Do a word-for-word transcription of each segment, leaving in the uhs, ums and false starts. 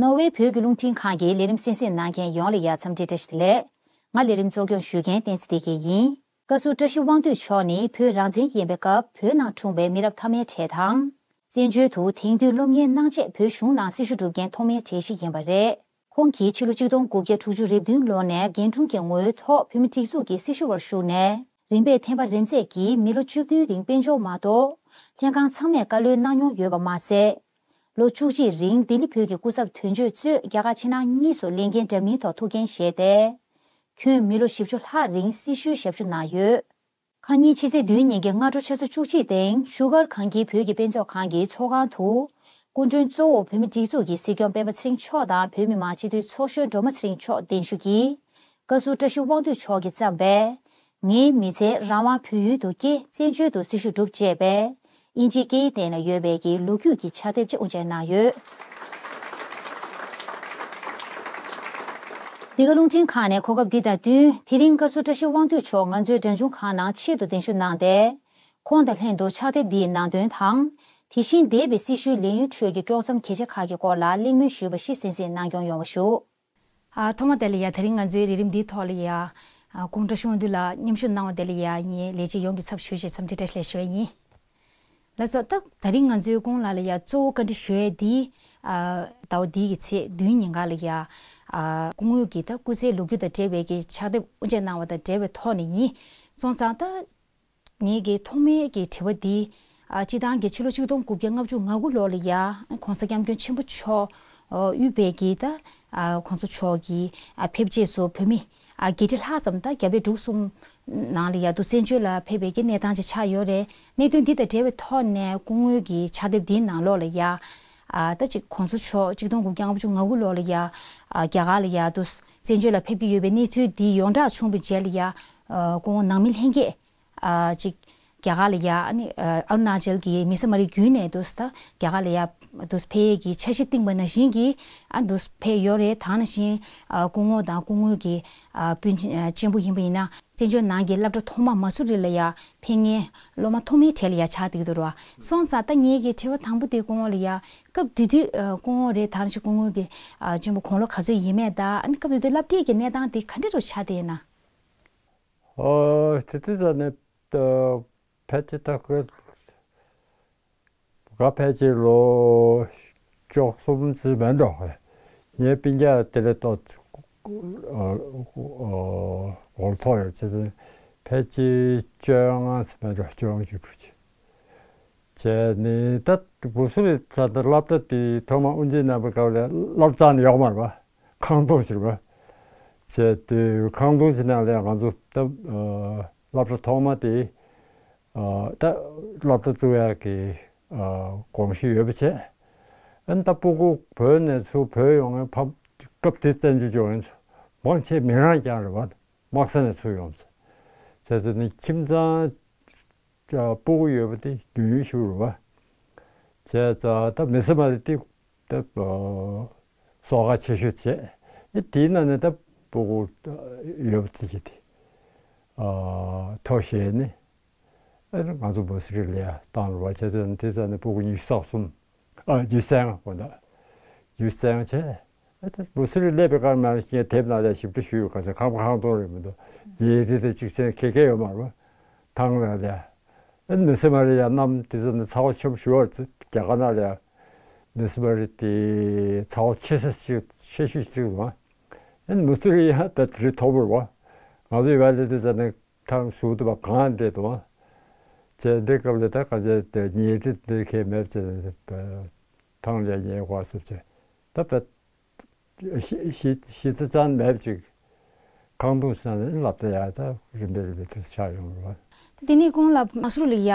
ནོར་ཝེ་བོད་ཀྱི་རླུང་འཕྲིན་ཁང་གི་ལས་རིམ་གསན་གཟིགས་གནང་མཁན་ཡོངས་ལ་ཡང་འཚམས་འདྲི་བཀྲ་ཤིས་བདེ་ལེགས། ང་ལས་རིམ་གཙོ་སྐྱོང་ཞུ་མཁན་བསྟན་འཛིན་བདེ་སྐྱིད་ཡིན། བཀའ་ཟུར་བཀྲ་ཤིས་དབང་འདུས་མཆོག་ནི་བོད་རང་བཙན་ཡིན་པའི་སྐབས་བོད་ནང་འཁྲུངས་པའི་མི་རབས་མཐའ་མའི་གྲས་དང་། བཙན་བྱོལ་དུ་དེང་དུས་སློབ་གཉེར་གནང་རྗེས་བོད་གཞུང་ནང་སྲི་ཞུ་སྒྲུབ་མཁན་ཐོག་མའི་གྲས་ཤིག་ཡིན་པ་རེད། ཁོང་གིས་ཕྱི་ལོ་ཆིག་སྟོང་དགུ་བརྒྱ་དྲུག་ཅུ་རེ་བདུན་ལོ་ནས་རྒན་དྲུང་གི་ངོ་བོའི་ཐོག་བོད་མིའི་སྒྲིག་འཛུགས་ཀྱི་སྲི་ཞུ་བར་ཞུགས་ནས། རིམ་པས་ཐེམ་པ་རིམ་འཛེགས་ཀྱིས་མི་ལོ་བཅུ་བདུན་རིང་དཔལ་འབྱོར་མ་གཏོགས་ལྷན་ཁང་ཚང་མས་བཀའ་བློན་གནང་མྱོང་ཡོད་པ་མ་ཟད། ལོ་བཅུ་གཅིག་རིང་ལྡི་ལི་བོད་ཀྱི་སྐུ་ཚབ་དོན་གཅོད་གཙོས་རྒྱ་གར་ཕྱི་ནང་གཉིས་སུ་ལས་འགན་འདྲ་མིན་ཐོག་ཐུགས་འགན་བཞེས་ཏེ། ཁྱོན་མི་ལོ་བཞི་བཅུ་ལྷག་རིང་སྲི་ཞུའི་ཞབས་ཞུ་གནང་ཡོད། ཁ་ཉིན་ཕྱི་ཚེས་བདུན་ཉིན་གྱི་སྔ་དྲོ་ཆུ་ཚོད་བཅུ་གཅིག་སྟེང་བཞུགས་སྒར་གངས་སྐྱིད་བོད་ཀྱི་དཔེ་མཛོད་ཁང་གི་ཚོགས་ཁང་དུ། སྐུ་མགྲོན་གཙོ་བོ་བོད་མིའི་སྒྲིག་འཛུགས་ཀྱི་སྲིད་སྐྱོང་སྤེན་པ་ཚེ་རིང་མཆོག་དང་བོད་མི་མང་སྤྱི་འཐུས་ཚོགས་གཞོན་སྒྲོལ་མ་ཚེ་རིང་མཆོག་གདན་ཞུ་གིས། བཀའ་ཟུར་བཀྲ་ཤིས་དབང་འདུས་མཆོག་གིས་བརྩམས་པའི། ངའི་མི་ཚེ་རང་དབང་བོད་ཡུལ་དུ་སྐྱེལ། བཙན་བྱོལ་དུ་སྲི་ཞུ་བསྒྲུབས་ཅེས་པའི། དབྱིན་ཇིའི་སྐད་ཡིག་སྟེང་ལ་ཡོད་པའི་གི་ལོ་རྒྱུས་ཀྱི་ཕྱག་དེབ་ཅིག་དབུ་འབྱེད་གནང་ཡོད། འདི་ག་རླུང་འཕྲིན་ཁང་ནས་གོ་སྐབས་འདི་དང་བསྟུན། དེ་རིང་བཀའ་ཟུར་བཀྲ་ཤིས་དབང་འདུས་མཆོག་ང་ཚོའི་འབྲས་ལྗོངས་ཁང་ནང་ཆེད་དུ་གདན་ཞུ་གནང་སྟེ། ཁོང་དང་ལྷན་དུ་ཕྱག་དེབ་འདིའི་ནང་དོན་དང་། དེ་བཞིན་འདས་པའི་སྲི་ཞུའི་ལས་ཡུན་ཁྲོད་ཀྱི་དཀྱོག་མཚམས་གལ་ཆེ་ཁག་གི་སྐོར་ལ་གླེང་མོལ་ཞུས་པ་ཞིག་གསན་གཟིགས་གནང་སྐྱོང་ཡོང་བ་ཞུ། ཨ། ཐོག་མ་དེ་ལ་ཡ་དེ་རིང་ང་ཚོའི་ལས་རིམ་འདིའི་ཐོག་ལ་ཡ། ཨ། སྐུ་ངོ་བཀྲ་ཤིས་དབང་འདུས་ལགས་མཉམ་ཞུགས་གནང་བ་དེ་ལ་ཡ་ངས་ལས་བྱེད་ཡོངས་ཀྱི་ཚབ་ཞུས་བྱས་འཚམས་འདྲི་བཀྲ་ཤིས་བདེ་ལེགས་ཞུ་ཡ་ཡིན། ལགས་སོ། ད་དེ་རིང་ང་ཚོའི་སྐུ་ངོ་ལགས་ལ་ཡ་གཙོ་བོ་བཀའ་འདྲི་ཞུ་ཡ་འདི། ཨ། ཟླ་བ་འདིའི་གི་ཚེས་བདུན་ཉིན་ག་ལ་ཡ། ཨ། སྐུ་ངོ་གི་ད་སྐུ་ཚེའི་ལོ་རྒྱུས་དང་འབྲེལ་བའི་གི་ཕྱག་དེབ་དབུ་འབྱེད་གནང་བ་དང་འབྲེལ་བའི་ཐོག་ནས་ཡིན། སོང་ཙང་ད། ངེད་ཀྱི་ཐོག་མའི་གི་དྲི་བ་འདི། ཨ། སྤྱི་བཏང་གི་ཕྱི་ལོ་ཆིག་སྟོང་དགུ་བརྒྱ་ལྔ་བཅུ་ང་དགུ་ལོ་ལ་ཡ། ༸གོང་ས་༸སྐྱབས་མགོན་ཆེན་པོ་མཆོག་ཨ། དབུས་པའི་གི་ད། ཨ། ༸གོང་ས་མཆོག་གི། ཨ། ཕེབས་རྗེས་སུ་བོད་མི། ཨ། བརྒྱད་ཁྲི་ལྷག་ཙམ་ད་རྒྱ་བལ་འབྲུག་གསུམ་ནང་ལ་ཡ་དུ་བཙན་བྱོལ་ལ་ཕེབས་པའི་གི་གནས་སྟངས་ཅིག་ཆགས་ཡོད་རེད། གནད་དོན་འདི་དང་འབྲེལ་བའི་ཐོག་ནས་སྐུ་ངོ་གི་ཕྱག་དེབ་འདིའི་ནང་ལོགས་ལ་ཡ། ཨ། ད་ཅིག་༸གོང་ས་མཆོག་ཆིག་སྟོང་དགུ་བརྒྱ་ལྔ་བཅུ་ང་དགུ་ལོ་ལ་ཡ། ཨ། རྒྱ་གར་ལ་ཡ་དུ་བཙན་བྱོལ་ལ་ཕེབས་ཀྱི་ཡོད་པའི་གནས་ཚུལ་འདི་ཡོངས་གྲགས་བྱུང་བའི་རྗེས་ལ་ཡ། ཨ། སྐུ་ངོ་ནང་མི་ལྷན་རྒྱས། ཨ། ཅིག་རྒྱ་གར་ལ་ཡ། ཨ་ནི། ཨ། ཨ་རུ་ན་ཅལ་གྱི་མི་ས་མ་རི་བརྒྱུད་ནས་དུ་ས་རྒྱ་གར་ལ་ཡ་དུ་ཕེབས་ཡས་ཀྱི་འཆར་གཞི་བཏིང་པ་ནང་བཞིན་གྱི། ཨ། དུ་ཕེབས་ཡོད་རེད། ད་ནང་བཞིན། ཨ། སྐུ་ངོ་དང་སྐུ་ངོ་གི། ཨ། སྤུན་མཆེད། ཨ། གཅེན་པོ་ཡིན་པ་ཡིན་ན་བཙན་བྱོལ་ནང་གི་སློབ་གྲྭ་ཐོག་མ་མ་སུ་རི་ལ་ཡ་ཕེབས་མཁན་སློབ་མ་ཐོག་མའི་གྲས་ལ་ཡ་ཆགས་བསྡད་ཀྱི་འདུག་ར། སོང་ཙང་ད་ངེད་ཀྱི་དྲི་བ་དང་པོ་དེ་སྐུ་ངོ་ལ་ཡ། སྐབས་དེ་དུས། ཨ། སྐུ་ངོ་རེད། ད་ནང་བཞིན་སྐུ་ངོ་གི། ཨ། གཅེན་པོ་དགུང་ལོ་ག་ཚོད་ཡིན་མེད་དང་། ཨ་ནི་སྐབས་དེ་དུས་སློབ་གྲྭའི་གི་གནས་སྟངས་དེ་ག་འདྲ་རུ་ཆགས་བསྡད་ཡོད་ན། ཨོ། དེ་དུས་ཙ་ནས་ད་ཕལ་ཆེར་ད་ཁོས་ག་ཕལ་ཆེར་ལོ་བཅུ་གསུམ་ཙམ་མེད་འགྲོ། ངའི་སྤུན་ཀྱག་དེ་ལས་ཏོག་ཙམ་འགོར་ཐོག་ཡོད་ཙང་ཕལ་ཆེར་བཅོ་ལྔ་ཙམ་མེད་འགྲོ། བཅོ་ལྔ་བཅུ་དྲུག་ཅིག་བྱས་ནས་ད་མུ་སུ་རི་ས་ད་སློབ་གྲྭ་དེ་ཐོག་མ་དབུ་འབྱེད་གནང་བའི་སྐབས་ལ་སློབ་གྲྭ་ནི་ཡོག་མར་བ། ཁང་སྟོང་ཞིག་རེད་པ། བྱས་ཏེ་ཁང་སྟོང་ཞིག་ནང་ལ་ང་ཚོ་ད་སློབ་གྲྭ་ཐོག་མ་དེ་ད་སློབ་གྲྭ་བཙུགས་ཡག་གི་གོམས་གཤིས་ཡོད་པ་བྱས། ཨ་ནི་ད་སྤུ་གུ་བོད་ནས་ཚུར་བོད་ཡོང་མཁན་ཕ་སྐབས་དེ་བཙན་བྱོལ་སྦྱོང་མཁན་ཚོ་མང་ཆེ་མི་རང་རྐྱང་རེད་པ། དམག་ས་ནས་ཚུར་ཡོང་ཚེ། བྱས་ཙང་ནི་ཁྱིམ་ཚང་སྤུ་གུ་ཡོད་པ་དེ་རྒྱུན་ཡོད་ཞུ་རུ་བ། བྱས་ཙང་ད་མི་སེར་མ་རེད་དེ་ད་གསོག་ཁ་ཆེ་ཤོས་བྱས། ཨེ་དེའི་ནང་ནས་ད་སྤུ་གུ་ཡོད་པ་དེ་གི་དེ་ཐོ་བཤད་ནས་ཨེ་ང་ཚོ་མུ་སི་རི་ལ་ཡ་བཏང་རུ་བ། བྱས་ཙང་དེ་ཙང་ནས་སྤུ་གུ་ཉི་ཤུ་རྩ་གསུམ། ཨ། ཉི་ཤུ་རྩ་ལྔ་གོ་ད། ཉི་ཤུ་རྩ་ལྔ་བྱས། ཨ། ད་མུ་སི་རི་སླེབས་པའི་སྐར་མ་ཞིག་དེབ་ནང་ལ་ཞིབ་ཕྲ་ཞུས་ཡོད། ག་ཚོད་ཁང་པ་ཁང་སྟོང་རེད་མི་འདུག་ཡིན་རེད་དེ་གཅིག་ཆེན་ཁེ་ཁེ་ཡོད་མ་རེད། ཐང་ལ་ལ། ཨ། མི་སེར་མ་རེད་ཡ། གནམ་དེ་ཚོ་ནི་ཚ་བ་ཆེན་པོ་ཞུ་བར་རྒྱ་གར་ནང་ལ་ཡ། མི་སེར་མ་རེད་དེ་ཚ་བ་ཆེ་ས་ཞིག་ཆེ་ཤོས་ཤིག་འདུག་ཨ། མུ་སི་རི་ཡ་ད་དེ་རིང་དོག་པོ་རེད་པ། ང་ཚོ་ཡོད་པ་ལས་དེ་ཚོ་ནི། ཐང་ཟུར་དུ་བ་གང་འདྲེ་དུ་བ། བྱས་འདི་སྐབས་ལ་ད་ག་ཚད་དེ་ཉེ་དེ་འདི་ཁའི་མེད་ཅེས་ཐང་ལས་ཉེ་བ་སུབ་ཅེས་ད་ད་ཤི་ཤི་ཤི་ཚེ་ཙང་མེད་ཅིག་ཁང་སྟོང་ཤང་ནས་ལབ་ད་ཡ་ད་རིམ་པས་རིམ་པས་དུ་ཆགས་ཡོང་རུ་བ། དེ་ནས་ཁོང་ལ་མ་སུ་རི་ལ་ཡ་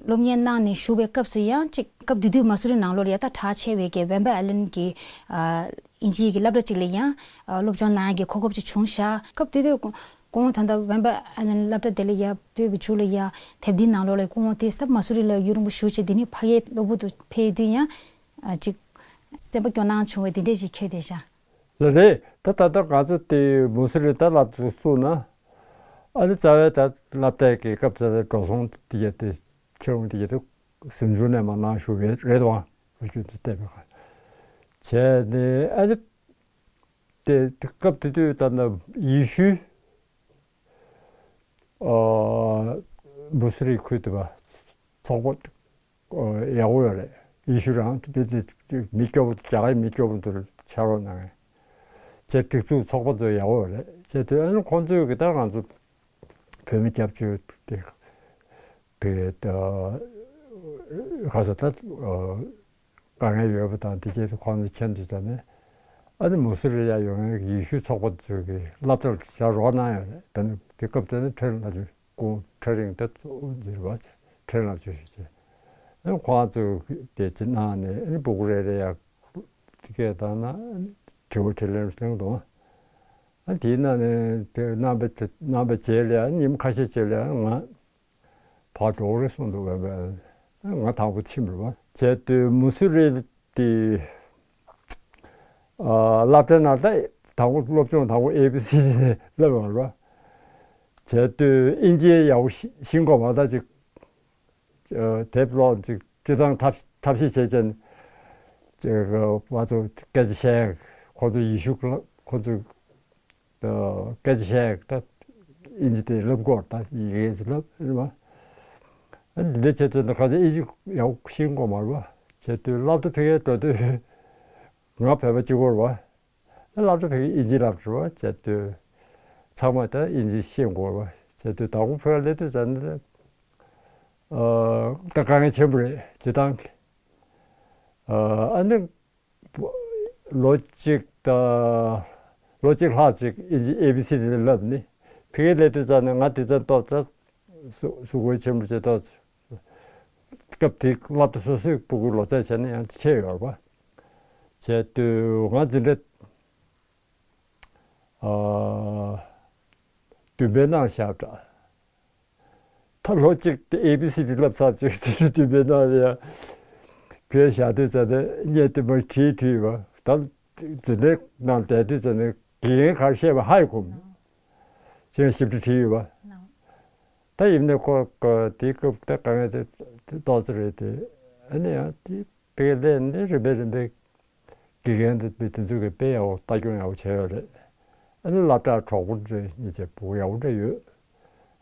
སློབ་གཉེར་གནང་ནས་བཞུགས་པའི་སྐབས་སུ་ཡང་ཅིག་སྐབས་དེ་དུས་མ་སུ་རི་ནང་ལོགས་ལ་ཡ་ད་གྲགས་ཆེ་བའི་གི་ཝེམ་པ་ཨའི་ལན་གྱི་ཨ་དབྱིན་ཇིའི་གི་སློབ་གྲྭ་ཅིག་ལ་ཡང་ཨ་སློབ་སྦྱོང་གནང་ཡ་གི་གོ་སྐབས་ཅིག་བྱུང་ཤག་སྐབས་དེ་དུས་སྐུ་ངོ་ད་ལྟ་ཝེམ་པ་ཨའི་ལན་སློབ་གྲྭ་དེ་ལ་ཡ་སྤོས་པའི་མཇུག་ལ་ཡ་དེབ་འདིའི་ནང་ལོགས་ལ་སྐུ་ངོ་དེ་ས་མ་སུ་རི་ལ་ཡུན་རིང་པོ་བཞུགས་བྱས་དེ་ནས་ཕ་གིའི་གློ་བུར་དུ་ཕེབས་དུས་ཡང་ཨ་ཅིག་སེམས་པ་སྐྱོ་སྣང་བྱུང་བའི་དེ་འདྲས་ཞིག་འཁྱེར་བསྡད་ཤག་ལ་རེད། ད་ད་ལྟ་ང་ཚོ་དེ་མུ་སི་རི་ད་ལབ་ཚུགས་ན། ཨ་ནི་རྩ་བའི་ད་སློབ་གྲྭའི་གི་སྐབས་དེ་ལ་འགྲོ་སོང་དེ་ག་དེ་ཁྱེད་རང་དེ་ག་དེ་ཟིང་ཆུང་ནས་མ་གནང་ཞུ་བའི་རེད་དོ། ལོ་རྒྱུས་དེ་བལྟས་པའི་ཁར། བྱས་ནས་ཨ་ནི་དེ་སྐབས་དེ་དུས་ད་ལྟ་ཡེ་ཤུའི་ཨ་མུ་སི་རི་ཁུལ་དུ་བ་ཚོགས་པ་ཨ་ཡག་པོ་ཡོད་རེད། ཡེ་ཤུ་རང་དེ་དེ་མི་སྐྱོ་པོ་རྒྱ་གར་མི་སྐྱོ་པོ་ཚོར་ཕྱག་རོགས་གནང་ཡས་བྱས་སྒྲིག་འཛུགས་ཚོགས་པ་ཚོ་ཡག་པོ་ཡོད་རེད། བྱས་དུས་ཨ་ནི་ཁོང་ཚོས་གི་ད་ང་ཚོ་བོད་མི་སྐྱབས་བཅོལ་དེ་བོད་ཨ་ག་ས་ད་ཨ་དཀའ་ངལ་ཡོད་པ་དང་དེ་རྗེས་ཁོང་ཚོ་མཁྱེན་དུས་ཙམ་ནས་ཨ་ནི་མུ་སི་རི་ཡ་ཡོད་མཁན་གྱི་ཡེ་ཤུའི་ཚོགས་པ་ཚོས་ཀྱི་སློབ་གྲྭར་བཞག་རོགས་གནང་ཡོད་རེད། ད་ནི་དེ་སྐབས་དེ་ནི་ཕྲན་ལ་ཅིག་སྐུ་ཕྲན་རིང་ད་ཚོ་འཛིན་པ་ཕྲན་ལ་ཅིག་ཞུ་བྱས་ཨ་ནི་ཁོང་ཚོས་དེ་ཅི་གནང་ནས་ཨ་ནི་སྤུ་གུ་རེ་རེ་ཡ་དེ་གས་བཏང་ན་ཨ་ནི་དྲི་བ་དྲིས་ལན་གནང་དང་ཨ་ནི་དེའི་ནང་ནས་དེ་གནང་པའི་གནང་པའི་རྗེས་ལ་ཨ་ནི་ཉིན་ཁ་ཤས་རྗེས་ལ་ཨ་ནི་ང་། ཕར་འགྲོ་རེད་གསུངས་འདུག་བས་ང་དང་པོ་ཕྱིན་པ་རེད་བ། བྱས་དུས་མུ་སི་རི་དེ་ཨ་སློབ་གྲྭའི་ནང་ད་དང་པོ་སློབ་སྦྱོང་དང་པོ་ཨེ་བི་སི་ཌི་ནས་བསླབས་པ་རེད་བ། བྱས་དུས་དབྱིན་ཇི་ཡག་པོ་ཤེས་ཤེས་དགོས་མ་ད་ཅིག་ཨ་དེབ་ཀློག་ཅིག་སྤྱི་བཏང་ཐབས་ཐབས་ཤེས་བྱས་ཙང་ཅིག་ང་ཚོ་སྐད་ཆ་བཤད་ཁོ་ཚོ་ཡེ་ཤུ་ཁོ་ཚོ། སྐད་ཆ་བཤད་ད་ཨིན་ཇི་དེ་ལབ་དགོས་ད་ཡི་གེ་ཞིག་ལབ་རེད་བ། འདི་འདྲ་བྱས་ཚོད་ད་ཁ་སང་ཨིན་ཇི་ཡག་ཤེས་དགོས་མ་རེད་བ། བྱས་དུས་སློབ་གྲྭ་ཕ་གིར་འགྲོ་དུས་ང་བོད་པ་གཅིག་པོ་རེད་བ། སློབ་གྲྭ་ཕ་གིར་ཨིན་ཇི་ལབ་རེད་བ། བྱས་དུས་ཚང་མ་ད་ཨིན་ཇི་ཤེས་དགོས་རེད་བ། བྱས་དུས་དང་པོ་ཕ་གིར་སླེབས་དུས་ཙམ་ནས་ད་དཀའ་ངལ་ཆེན་པོ་རེད་སྤྱི་བཏང་གི་ཨ་ནི། ལོ་གཅིག་དང་ལོ་གཅིག་ལྷག་ཅིག་ཨིན་ཇི་ཨེ་བི་སི་དེ་བསླབས་ནི་ཕ་གིར་སླེབས་དུས་ཙམ་ནས་ང་དེ་ཙམ་ཏོག་ཙམ་གཟུགས་པོ་ཆེན་པོ་ཅིག་ཏོག་ཙམ་སྐབས་དེའི་སློབ་གྲྭ་སོ་སོའི་སྤུ་གུའི་ལོ་ཚད་བྱས་ན་ཡང་ཆེ་ཡོད་རེད་པ། བྱས་དུས་ང་འཛིན་གྲྭ་ཨ་བདུན་པའི་ནང་བཞག་འདྲ། ད་ལོ་གཅིག་དེ་ཨེ་བི་སི་དེ་བསླབ་ཚར་ཅིག་དེ་དུས་དུས་པའི་ནང་ལ་ཡ་བོད་བཞག་དུས་ཙམ་ནས་བརྙན་དེ་མར་བྲིས་བྲིས་པ་ད་འཛིན་གྲྭའི་ནང་བསྡད་དུས་ཙམ་ནས་དགེ་རྒན་ག་རེ་བཤད་པ་ཧ་ཡི་གོ་ཅེས་ཞིབ་ཕྲ་བྲིས་ཡོད་པ། ད་ཡིན་ནའི་ཁོ་ཁོ་དེའི་སྐབས་ད་དཀའ་ངལ་དེ་ཏོག་ཙམ་རེད་དེ་ཨ་ནི་ཡང་དེ་བོད་སླེབས་ནས་རིམ་པས་རིམ་པས། དགེ་རྒན་དེ་དེ་ཚོས་ཀྱི་དཔེ་ཡག་པོ་ལྟ་སྐྱོང་ཡག་པོ་བྱས་ཡོད་རེད། ཨ་ནི་སློབ་གྲྭ་གྲོགས་པོ་འདྲ་གཉིས་བྱས་ཕྲུ་གུ་ཡག་པོ་འདྲ་ཡོད།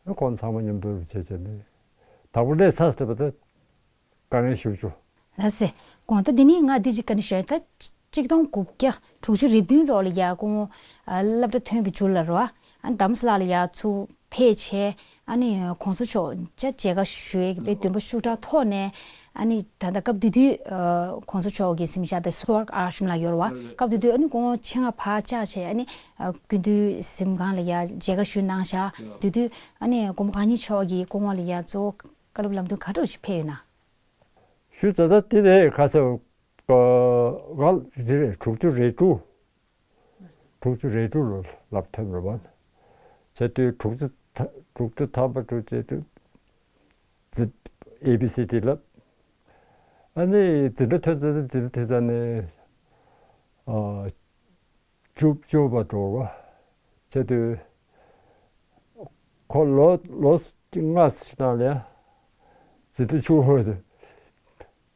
ཨ་ཁོང་ཚང་མ་མཉམ་དུ་བྱས་བྱས་ནས་དང་པོ་སླེབས་ཚར་ཟེར་བ་དེ་དཀའ་ངལ་ཞེ་པོ་བྱུང་། ལགས་སེ། དགོངས་དག་འདི་ནི་ང་འདི་ཅིག་བཀའ་འདྲི་ཞུ་ཡ་ད་གཅིག་སྟོང་དགུ་བརྒྱ་དྲུག་ཅུ་རེ་བདུན་ལོ་ལ་ཡ་སྐུ་ངོ་སློབ་གྲྭ་ཐོན་པའི་མཇུག་ལ་རོ་ཨ་རྡ་རམ་ས་ལ་ལ་ཡ་ཚུར་ཕེབས་བྱས། ཨ་ནི་གོང་ས་མཆོག་ཅ་མཇལ་ཁ་ཞུ་ཡས་ཀྱི་དཔེ་འདུན་པ་ཤུགས་དྲག་ཐོག་ནས་ཨ་ནི་ད་ལྟ་སྐབས་དེ་དུས་གོང་ས་མཆོག་གི་གཟིམ་ཤག་དེ་སོར་ཨ་ཤམ་ལ་ཡོད་རེད་བ། སྐབས་དེ་དུས་ཨ་ནི་སྐུ་ངོ་ཆེད་མངགས་ཕར་བཅར་བྱས་ཨ་ནི་སྐུ་མདུན་གཟིམ་ཁང་ལ་ཡ་མཇལ་ཁ་ཞུས་གནང་བཞག་དེ་དུས་ཨ་ནི་མགོན་པོ་གང་ཉིད་མཆོག་གིས་སྐུ་ངོ་ལ་ཡ་གཙོ་བོ་བཀའ་སློབ་ལམ་སྟོན་ག་འདྲ་ཞིག་ཕེབས་ཡོད་ན། ཞུ་ཙང་ཙང་དེ་རེད་ཁ་སང་ང་དེ་རེད་དྲུག་ཅུ་རེ་དྲུག་དྲུག་ཅུ་རེ་དྲུག་ལོ་ལབ་ཐེབས་རེད་བ། བྱས་དུས་དྲུག་ཅུ་ཐ་དྲུག་ཅུ་ཐམ་པ་དྲུག་ཅུ་རེ་དྲུག་འཛི་ཨེ་བི་སི་ཌི་ལབ། ཨ་ནི་འཛིན་གྲྭ་ཐོན་ཚར་ནས་འཛིན་གྲྭ་ཐོན་ཚར་ནས་ཨ་བཅུ་བཅུ་པ་འགྲོ་བ། བྱས་དུས་ཁོ་ལོ་ལོ་ལྔ་ཞིག་ནང་ལ་ཡ་འཛིན་གྲྭ་ཆུང་བ་དེ་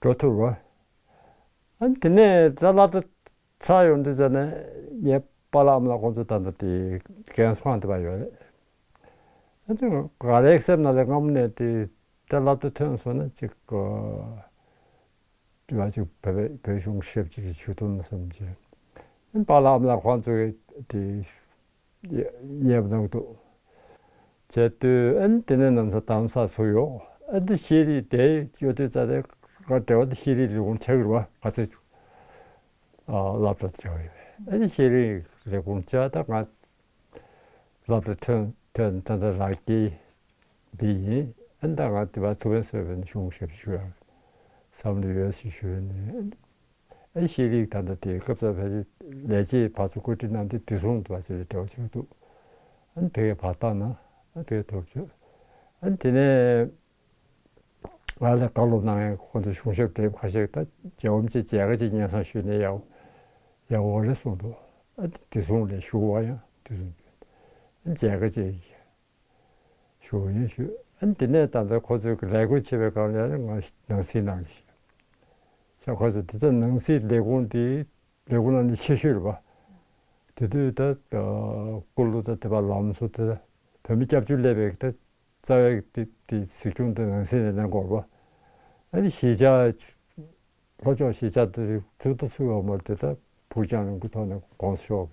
འགྲོ་ཐུབ་བ། ཨ་ནི་དེ་ནས་ད་སློབ་གྲྭ་ཚར་ཡོང་དུས་ཙམ་ནས་ངའི་པཱ་ལགས་ཨ་མ་ལགས་ཁོང་ཚོ་ད་ལྟ་དེ་རྒན་གསོ་ཁང་དེ་པར་ཡོད་རེད། ཨ་ནི་ག་རེ་སེམས་ནང་ལ་སྔ་མོ་ནས་དེ་ད་སློབ་གྲྭ་ཐོན་སོང་ན་ཅིག་ག་ཅིག་བོད་བོད་གཞུང་ཞབས་ཕྱི་དེ་ཞུ་ཐུབ་ན་བསམ་གྱི། ཨ་ནི་པཱ་ལགས་ཨ་མ་ལགས་ཁོང་ཚོ་གི་དེ། ཡ་ཡབ་ནང་དུ། བྱས་དུས་ཨ་ནི་དེ་ནས་ནམ་ས་དམ་ས་སུ་ཡོད་ཨ་ནི་ཤེས་རིག་དེ་ཡོད་དུས་ཙ་དེ་ག་འབྲེལ་བ་དེ་ཤེས་རིག་ལས་ཁུངས་ཆགས་ཀྱི་རེད་བ་ག་ཚོད་ཨ་སློབ་གྲྭ་བྱས་ཡོད་པས་ཨ་ནི་ཤེས་རིག་ལས་ཁུངས་བྱས་ད་ང་སློབ་གྲྭ་ཐོན་ཐོན་ད་ལྟ་རག་གི་འདི་ཡིན་ཨ་ནི་ད་ང་དེ་བ་ཐུབ་པའི་བཟོས་པའི་གཞུང་ཞབས་ཞུ་ཡག་བསམ་བློ་ཡོད་ཞེས་ཞུས་ནས། ཨ་ཤེས་རིག་ད་ལྟ་དེ་སྐབས་སུ་ཕལ་ཆེར་ལས་བྱེད་ཕར་ཚུར་བཀོད་སྒྲིག་གནང་དུས་དེ་སོང་དུ་བ་ཞེས་འབྲེལ་བ་ཞིག་འདུག་ཨ་ནི་ཕ་གིར་ཕར་བཏང་ན་ཨ་ཕ་གིར་ཐོབ་བྱུང་། ཨ་ནི་དེ་ནས་ང་ལ་བཀའ་སློབ་གནང་མཁན་ཁོང་ཚོ་གཞུང་ཞབས་འདྲེན་ཁ་ཤས་ད་རྒྱལ་བ་རིན་པོ་ཆེ་མཇལ་ཁ་ཅིག་སྙན་སེང་ཞུས་ནས་ཡག་ཡག་པོ་རེད་གསུངས་འདུག་ཨ་ནི་དེ་སོང་ལས་ཞུ་བ་ཡང་དེ་སོང་ཨ་ནི་མཇལ་ཁ་ཅིག་ཞུ་ཡིན་ཞུ། ཨ་ནི་དེ་ནས་ད་ལྟ་ཁོ་ཚོས་ཀྱི་ལས་ཁུར་བྱེད་པའི་སྒང་ལ་ང་ནང་སྲིད་གནང་ཞིང་། ཤ་ཁོ་ཚོས་དེ་ཚོ་ནང་སྲིད་ལས་ཁུངས་དེ་ ལས་ཁུངས་ནང་ནས་ཆེ་ཤོས་རེད་པ། དེ་དུས་ད་སྐུ་ལུ་ད་དེ་པ་ལམ་སུ་དེ་བོད་མི་སྐྱབས་བཅོལ་སླེབས་པའི་ད་རྩ་བའི་དེ་དེ་གཟིགས་སྐྱོང་དེ་ནང་སྲིད་ནས་གནང་དགོས་པ། ཨ་ནི་གཞིས་ཆགས་ལྷོ་ཕྱོགས་གཞིས་ཆགས་དེ་ཚུར་དུ་ཚུར་ཡོང་མར་དེ་ད་ཕུགས་རྒྱང་རིང་པོ་ཐོག་ནས་གོང་ས་མཆོག་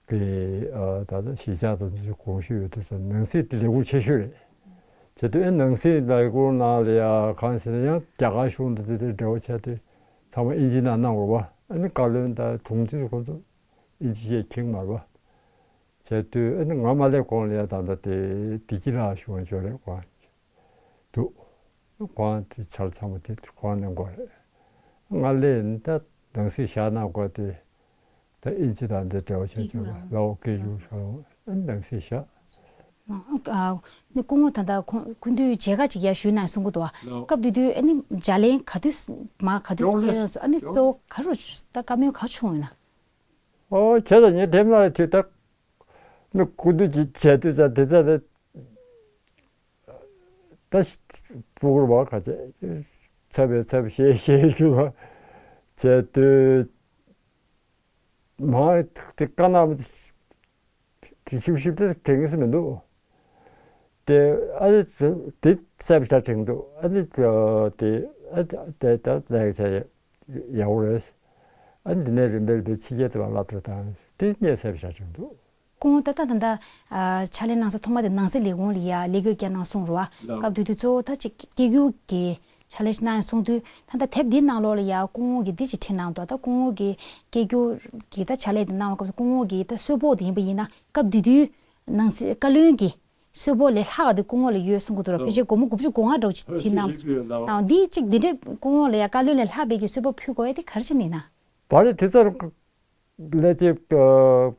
གི་ད་ལྟ་གཞིས་ཆགས་དང་དེ་ཚོ་གོང་ཞུས་ཡོད་དུས་ཙང་ནང་སྲིད་དེ་ལས་ཁུངས་ཆེ་ཤོས་རེད། བྱས་དུས་ཨེ་ནང་སྲིད་ལས་ཁུངས་ནང་ལ་ཡ་གང་ཟེར་ན་ཡང་རྒྱ་གར་གཞུང་དང་དེ་དེ་འབྲེལ་བ་བྱས་ཏེ་ཚང་མ་ཨིན་ཇི་ནང་གནང་དགོས་པ། ཨ་ནི་བཀའ་བློན་དང་དྲུང་ཆེ་ཁོང་ཚོ་ཨིན་ཇི་བཤད་ཁེངས་མ་རེད་པ། བྱས་དུས་ཨ་ནི་ང་མ་སླེབས་གོང་ལ་ཡ་ད་ལྟ་དེ་བདེ་སྐྱིད་ལགས་གཞུང་ཇོ་རེད་གོ་འདུག་ཁོང་དེ་ཆར་ཚང་མ་དེ་ཁོང་ནས་འགོ་རེད། ང་ལས་ནི་ད་ནང་སྲིད་བཞག་ན་དགོས་དེ་ད་ཨིན་ཇི་དང་དེ་འབྲེལ་བ་བྱས་ཚོད་ལ་ལའོ་སྐད་ཡིག་ཤོག་ཨ་ནི་ནང་སྲིད་བཞག་ནི་སྐུ་ངོ་ད་ལྟ་ཁོང་སྐུ་མདུན་མཇལ་ཁ་ཅིག་ཡར་ཞུས་ན་གསུང་གི་འདུག་བ། སྐབས་དེ་དུས་ཨ་ནི་བརྒྱ་ལན་ག་དུས་མ་ག་དུས་ཡོང་ལེ་ཕེབས་ཡོང་སོང་། ཨ་ནི་ཡོང་། གཙོ་བོ་ག་རུ་ད་བཀའ་མོལ་ག་བྱུང་ཡོད་ན། ཨོ་བྱས་ཙང་ངས་དེབ་ནང་ལ་དེ་ད་མི་སྐུ་མདུན་གྱི་བྱས་དུས་ཙང་དེ་ཙང་ད་ད་སྤུ་གུར་བ་ག་ཚད་ཚབ་པའི་ཚབ་ཞེས་ཞེས་ཞུ་བ་བྱས་དུས་མ་དེ་བཀའ་གནང་དེ་ཞིབ་ཞིབ་དེ་དྲན་གྱི་མི་འདུག་དེ་ཨ་ནི་དེ་གསལ་པོ་ཞིག་དྲན་འདུག་ཨ་ནི་དེ་ཨ་དེ་ད་ལས་ཀ་བྱས་ཡག་པོ་རེད། ཨ་ནི་འདི་ནས་རིམ་པས་རིམ་པས་ཕྱི་རྒྱལ་དུ་བ་སློབ་གྲྭ་དང་དེ་ངས་གསལ་པོ་ཞིག་དྲན་འདུག་སྐུ་ངོ་ད་ལྟ་ད་ལྟ་ཕྱག་ལས་གནང་ས་ཐོག་མ་དེ་ནང་སྲིད་ལས་ཁུངས་ལ་ཡ་ལས་བགོས་བསྐྱལ་གནང་གསུངས་རེད་བ། སྐབས་དེ་དུས་གཙོ་བོ་ད་ཅིག་སྐད་སྒྱུར་གྱི་ཕྱག་ལས་ཤིག་གནང་གསུངས་དུས་ད་ལྟ་དེབ་འདིའི་ནང་ལོགས་ལ་ཡ་སྐུ་ངོ་གིས་འདི་ཅིག་བྲིས་གནང་འདུག་ད་སྐུ་ངོ་གིས་སྐད་སྒྱུར་གྱི་ད་ཕྱག་ལས་འདི་གནང་བ་སྐབས་སུ་སྐུ་ངོ་གིས་ད་གསོལ་ཕོགས་དེ་ཡིན་པ་ཡིན་ན་སྐབས་དེ་དུས་ནང་སྲིད་བཀའ་བློན་གྱི་གསོལ་ཕོགས་ལས་ལྷག་པ་དེ་སྐུ་ངོ་ལ་ཡོད་གསུང་གི་འདུག་ར། ཕལ་ཆེར་སྒོར་མོ་དགུ་བཅུ་གོ་ལྔ་འདྲ་བོ་ཅིག་དེ་གནང་སོང་། འདི་གཅིག་འདི་འདྲས་སྐུ་ངོ་ལ་ཡ་བཀའ་བློན་ལས་ལྷག་པའི་གི་གསོལ་ཕོགས་ཕུལ་དགོས་ཡ་དེ་ག་རེ་བྱས་ནས་ཡིན་ན། བ་རེད་དེ་ཚོར་ལས་བྱེད་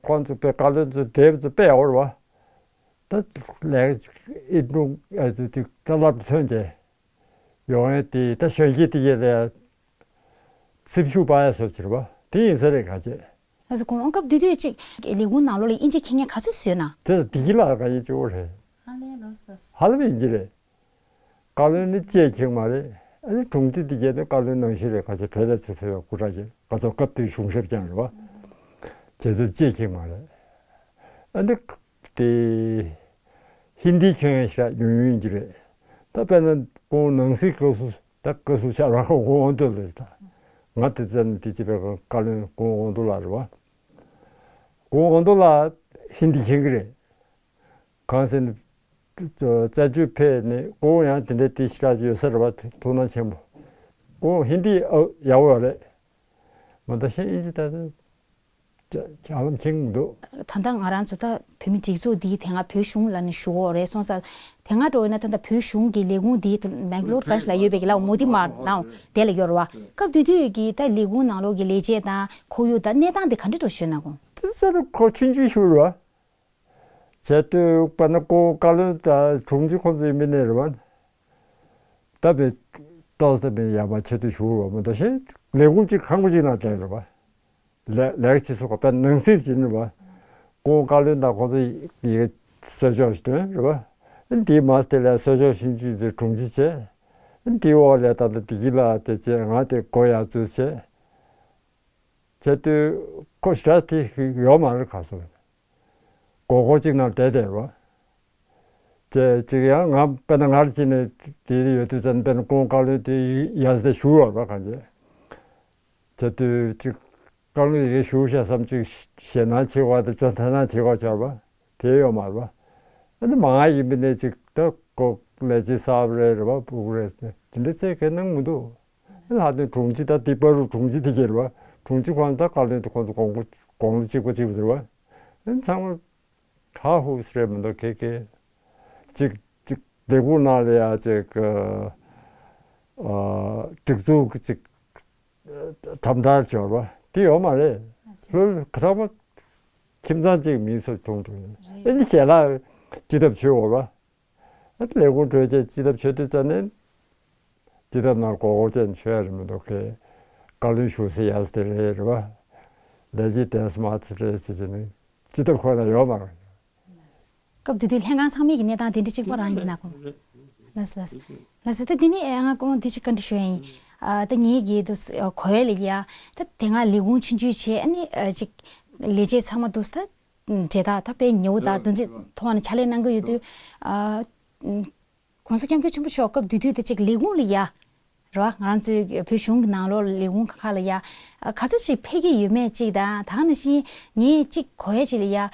ཁོང་ཚོ་དཔེ་བཀའ་བློན་ཚོ་དེབ་ཚོ་དཔེ་ཡག་པོ་རེད་བ། ད་ལས་ཨེ་ཀྲུང་ཨེ་ཚོ་ཅིག་བཀྲ་ལབ་ཐོན་རྗེས་ཡོང་ཡ་དེ་ད་གཞོན་སྐྱེས་དེ་གས་ལ་སེམས་ཤུགས་སྤར་ཡ་བཟོ་ཅིག་རེད་བ། དེ་ཡིན་ས་རེད་ག་ཅེ། ལགས་སོ། གོང་སྐབས་དེ་དུས་ཅིག་ལས་ཁུངས་ནང་ལོགས་ལ་དབྱིན་ཇི་མཁས་མཁན་ག་ཚོད་བཟོས་ན། དེ་ལ་བདེ་སྐྱིད་ལགས་ག་ཡིན་གཅིག་པོ་རེད། ཧ་ལས་ལགས་སོ། ཧ་ལས་པའི་དབྱིན་ཇི་རེད། བཀའ་བློན་ནི་ཅེས་ཁེངས་མ་རེད། ཨ་ནི་དྲུང་ཆེ་དེ་གས་ནི་བཀའ་བློན་ནང་བཞིན་རེད། ག་ཚོད་བོད་ལ་ཚུར་ཕེབས་པའི་སྐུ་དྲག་ཅིག་ག་ཚོད་སྐབས་དེའི་གཞུང་ཞབས་ཀྱང་རེད་བ། དེ་ཚོ་ཅེས་ཁེངས་མ་རེད། ཨ་ནི་དེ་ཧིན་དི་མཁས་མཁན་ཞིག་ཉུང་ཉུང་ཡིན་གྱི་རེད། ད་དཔེར་ན་ཁོང་ནང་སྲིད་སྐབས་སུ་ད་སྐབས་སུ་ཆགས་ར་ཁོང་དབང་འདུས་ལགས་ད། ང་དེ་ཙམ་དེ་ཅི་བས་བཀའ་བློན་ཁོང་དབང་འདུས་ལགས་རེད་བ། ཁོང་དབང་འདུས་ལགས་ཧིན་དི་མཁྱེན་གྱི་རེད། གང་ཟེར་ན། རྩད་གཅོད་ཕེབས་ནས་ཁོང་ཡང་དེ་འདྲའི་དེ་ཞིག་ཡོད་ས་རེད་བ། ཐུགས་སྣང་ཆེན་པོ། ཁོང་ཧིན་དི་ཨ་ཡག་པོ་ཡོད་རེད། མ་ད་ཤེས་ཨིན་ཇི་ད་ད་ཅ་ཅ་ལམ་ཆེན་འདུག་ད་ལྟ་ང་རང་ཚོ་ད་བོད་མི་སྒྲིག་འཛུགས་འདིའི་དེ་སྔ་བོད་གཞུང་ལ་ནི་ཞུ་འོ་རེད་སོང་ཙང་། དེ་སྔ་འགྲོ་ཡིན་ན་ད་ལྟ་བོད་གཞུང་གི་ལས་ཁུངས་འདི་མེང་ལོར་ག་ཞིག་ལ་ཡོད་པའི་གི་ལ་མོ་དི་མར་ནང་དེ་ལ་ཡོད་རེད་བ། སྐབས་དེ་དུས་ཀྱི་ད་ལས་ཁུངས་ནང་ལོགས་ཀྱི་ལས་བྱེད་དང་ཁོར་ཡུག་དང་གནས་སྟངས་དེ་ག་འདྲ་འགྲོ་ཞུས་ན་གོ། དེ་ཚོ་ཁོ་ཆུང་ཆུང་ཞུ་རེད་བ། བྱས་དུས་དཔེར་ན་ཁོ་བཀའ་བློན་དང་དྲུང་ཆེ་ཁོང་ཚོ་ཡིན་མིན་ནས་རེད་བ། ད་བའི་ཏོག་ཙམ་ཡར་མར་ཆེད་དུ་ཞུགས་རོགས་མི་འདུག་ཤེས། ལས་ཁུངས་གཅིག་ཁང་པ་གཅིག་ནང་བསྡད་རེད་བ། ལས་ལས་ཀ་བྱེད་སོགས་པ་དཔེར་ནང་སྲིད་ཀྱི་ནི་བ། ཁོང་བཀའ་བློན་དང་ཁོང་ཚོ་ཡི་གེ་གསོལ་ཕྱོགས་ཤིག་སྟོན་རེད་བ། འདིའི་མ་དེ་ལས་གསོལ་ཕྱོགས་ཤིག་ཅིག་དེ་དྲུང་ཆེ་བྱས། འདིའི་འོག་ལས་ད་ལྟ་བདེ་སྐྱིད་ལགས་དེ་བྱས་ང་དེ་སྒོ་ཡར་འཛུལ་བྱས། བྱས་དུས་ཁོ་ཞེ་དྲག་དེ་ཡོད་མ་རེད་ག་སོ། སྒོར་སྒོར་གཅིག་ནང་བསྡད་བསྡད་རོ། བྱས་ཅིག་ཡང་ང་དཔེར་ན་ངར་ཅིག་ནས་དེ་ཡོད་དུས་ཙམ་དཔེར་ན་ཁོང་བཀའ་བློན་དེ་ཡར་ཟེར་ཞུ་བར་བ་གང་བྱས། བྱས་དུས་ཅིག་བཀའ་བློན་ཡི་གེ་ཞུ་བྱས་སམ་ཅིག་ཞེད་སྣང་བྱེད་བ་དང་ཅོ་ཐ་ན་བྱེད་བ་བྱ་བ་དེ་ཡོད་མ་རེད་བ། ཨ་ནི་མང་ཡིན་པ་ནས་ཅིག་ད་ཁོ་ལས་བྱེད་གསར་པ་རེད་རེད་བ་སྤུ་གུ་རེད་དེ་འདྲ་ཚད་གས་གནང་མི་འདུག་ལྷག་དོན་དྲུང་ཆེ་ད་འདི་བར་དུ་དྲུང་ཆེ་དེ་གྱེར་བ། དྲུང་ཆེ་ཁོང་ད་བཀའ་བློན་དུ་ཁོང་ཚོ་དགོངས་པ་དགོངས་པ་གཅིག་པ་གཅིག་པ་ཟེར་བ། ཨ་ནི་ཚང་མ་ཧ་ཧུ་ཟེར་མི་འདུག་ཁེ་ཁེ། གཅིག་གཅིག་སྡེ་ཁུལ་ནང་ལ་ཡ་གཅིག་ཨ་སྒྲིག་འཛུགས་ཀྱི་གཅིག་དམ་དྲག་འབྱོར་བ་དེ་ཡོད་མ་རེད། ལྷོད་ལྷོད་ཚང་མ་ཁྱིམ་ཚང་གཅིག་མིང་སོགས་མཐོང་འགྲོ་ཡོད། ཨ་ནི་ཞལ་ལག་ཅི་ཐབས་བྱོས་འོ་བ། ལས་ཁུངས་གྲོལ་རྗེས་སྤྱི་ཐབ་ཆོས་དུས་ཙམ་ནས། སྤྱི་ཐབ་ནང་གོ་གོ་ཅན་ཆོས་རེད་མི་འདུག་གས། བཀའ་བློན་ཞུ་སའི་ཡ་སི་དེ་རེད་རེད་བ། ལས་བྱེད་དེ་སི་མ་ཚི་རེད་ཟེར་གྱི་ནི་སྤྱི་ཐབ་ཁོ་ན་ཡོད་མ་རེད། སྐབས་དེ་དུས་ལྷན་ཁང་ཚང་མའི་གི་གནས་སྟངས་དེ་འདྲ་གཅིག་པ་རང་ཡིན་ན་གོ། ལགས་སོ་ལགས་སོ། ལགས་སོ་ད་འདི་ནི་ཨེ་ང་ཀོང་འདི་ཅིག་བཀའ་འདྲི་ཞུ་ཡ་ཡིན། ཨ་ད་ངེད་ཀྱི་དུ་གོ་ཡ་ལ་ཡ་ད་དེ་སྔ་ལས་ཁུངས་ཆུང་ཆུང་བྱས། ཨ་ནི་ཨ་ཅིག་ལས་བྱེད་ཚང་མ་དུ་ད་འབྲེལ་ཐག་ད་དཔེ་ཉེ་བོ་དང་དུ་འཛིན་ཐོག་ནས་ཕྱག་ལས་གནང་གི་ཡོད་དུས། ཨ་༸གོང་ས་༸སྐྱབས་མགོན་ཆེན་པོ་མཆོག་སྐབས་དེ་དུས་དེ་ཅིག་ལས་ཁུངས་ལ་ཡ་རེད་བ། ང་རང་ཚོའི་བོད་གཞུང་གི་ནང་ལོགས་ལས་ཁུངས་ཁག་ལ་ཡ་ག་ཚོད་ཅིག་ཕེབས་ཀྱི་ཡོད་མེད་ཅིག་དང་། ད་ག་ནང་བཞིན་ངས་ཅིག་གོ་ཡ་ཅིག་ལ་ཡ། ཨ་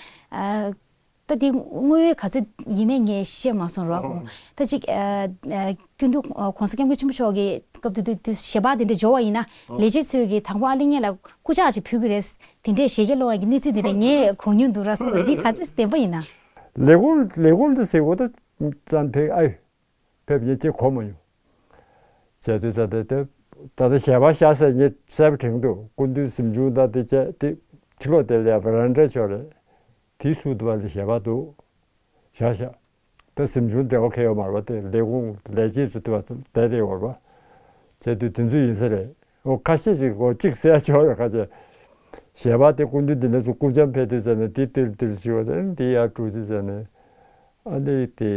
ད་དེ་དངོས་ཡོད་ག་ཚོད་ཡིན་མེད་ངས་ཤེས་མ་སོང་རོགས། ད་ཅིག་ཨ་ཨ་སྐུ་མདུན་༸གོང་ས་༸སྐྱབས་མགོན་ཆེན་པོ་མཆོག་གིས་སྐབས་དེ་དུས་དུས་ཞལ་པར་དེ་འདྲ་འབྱོར་བ་ཡིན་ན། ལས་བྱེད་ཚོས་ཀྱིས་དང་པོ་ཨ་ལི་ངེད་ལ་སྐུ་ཕྱག་ཅིག་ཕུལ་གི་རེད། དེ་འདྲས་ཞལ་གྱིས་སློང་བ་གི་གནས་ཚུལ་དེ་འདྲ་ངས་གོ་མྱོང་འདུག་ར་སོང་ཙང་འདི་ག་ཚོད་བདེན་པ་ཡིན་ན། ལས་ཁུངས་ལས་ཁུངས་འདི་ཟེར་གོ་ད་ཙམ་ཕེབས་ཨ་ཡོད། ཕེབས་ཉེ་ཅིག་གོ་མ་མྱོང་། བྱས་དུས་ཙམ་དེ་དེ་ད་ལྟ་ཞལ་པར་བཞག་ཟེར་ངས་གསལ་པོ་དྲན་འདུག་སྐུ་མདུན་གཟིམ་ཆུང་དང་དེ་བྱས་དེ་ཕྱི་ལོགས་དེ་ལ་ཡ་བྷེ་རན་ཌ་ཕྱོགས་རེད། དེའི་ཟུར་དུ་བ་ལ་ཞལ་པར་འདུག་བཞག་བཞག་ད་གཟིམ་ཆུང་བདེ་བ་ཁེལ་ཡོད་མ་རེད་བ། དེ་ལས་ཁུངས་ལས་བྱེད་ཚོ་དེ་བ་བསྡད་བསྡད་ཡོད་རེད་བ། བྱས་དུས་དེ་ཚོ་ཡིན་ས་རེད། འོ་ཁ་ཤས་ཅིག་འོ་གཅིག་ཟེར་ཡ་ཆོག་རེད། ཁ་ཤས་ཞལ་པར་དེ་སྐུ་མདུན་འདི་འདྲ་ཚོ་སྐུ་ལྕམ་ཕེབས་དུས་ཙམ་ནས་དེ་ཏིལ་ཏིལ་ཞུ་བ་དང་དེ་ཡར་འགྲོ་དུས་ཙམ་ནས། ཨ་ནི་དེ་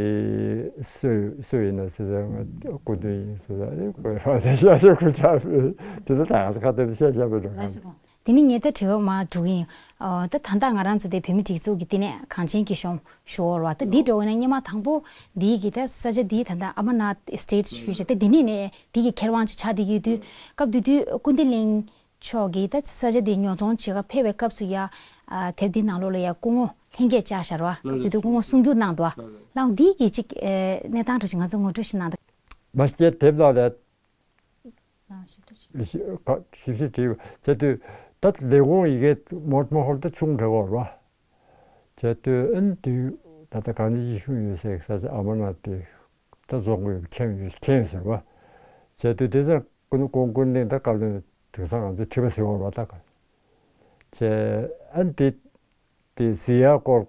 སུ་སུ་ཡིན་ན་ཟེར་ཙང་སྐུ་མདུན་ཡིན་ཟེར་ཙང་ཨ་ནི་ཁོས་ཧྥ་ཤ་ཤ་ཁུ་ཆ་དེ་ཚོ་ད་ང་ཚོ་ཁ་གཏད་ཤ་ཤ་བའི་འགྲོ་ལགས་སོ། དེ་ནི་ངས་ད་དྲི་བ་མར་འགྲོ་གི་ཡིན། ཨ་ད་ད་ལྟ་ང་རང་ཚོ་དེ་བོད་མི་སྒྲིག་འཛུགས་ཀྱི་བསྟི་གནས་གངས་ཅན་སྐྱིད་གཤོངས་ཞུ་བ་རེད་བ། ད་འདི་འགྲོ་བ་ན་སྔོན་མ་དང་པོ་འདི་གི་ད་ས་ཆ་འདི་ད་ལྟ་ཨ་མར་ནཱཐ་ཨེ་སི་ཊེཊ་ཞུས་བྱས། ད་འདི་ནས་ནས་འདི་གི་ཁེ་དབང་ཅིག་ཆགས་བསྡད་ཀྱི་ཡོད་དུས། སྐབས་དེ་དུས་ཀུན་བདེ་གླིང་མཆོག་གིས་ད་ས་ཆ་དེ་ཉོ་ཚོང་བྱེད་ག་ཕེབས་པའི་སྐབས་སུ་ཡ། ཨ་དེབ་འདི་ནང་ལོགས་ལ་ཡ་སྐུ་ངོ་ལྷན་རྒྱས་བཅར་བཞག་ར་བ། སྐབས་དེ་དུས་སྐུ་ངོ་གསུང་བསྒྱུར་གནང་འདུག་བ། ལགས་འདི་གི་ཅིག་ཨེ་གནས་སྟངས་འདྲ་ཞིག་ང་ཚོ་ངོ་སྤྲོད་ཞིག་གནང་དང་། མ་སྐྱེས་དེབ་ལ་ལས། ཞིབ་ཕྲ་ཞིབ་ཕྲ་བྲིས་བྱས་དུས་ད་ལས་ཁུངས་ཡི་གེ་མོ་མོ་ཧོར་ད་ཆུང་འདྲ་བོ་ར་བ། བྱས་དུས་ཨན་དུས་ད་ལྟ་གངས་ཅན་སྐྱིད་གཤོངས་ཡོད་སའི་ས་ཆ་ཨ་མར་ནཱཐ་དེ་ད་རྫོང་དགོས་མཁན་ཡོད་མཁན་ཟེར་བ། བྱས་དུས་དེ་ཚ་ཀུན་ཀུན་ཀུན་ལེན་ད་བཀའ་བློན་དེང་སང་ང་ཚོ་ཁྲི་པ་ཟེར་བ་ར་བ་ད་ག། བྱས་ཨན་དེ་དེ་ཟི་ཡ་སྐོར་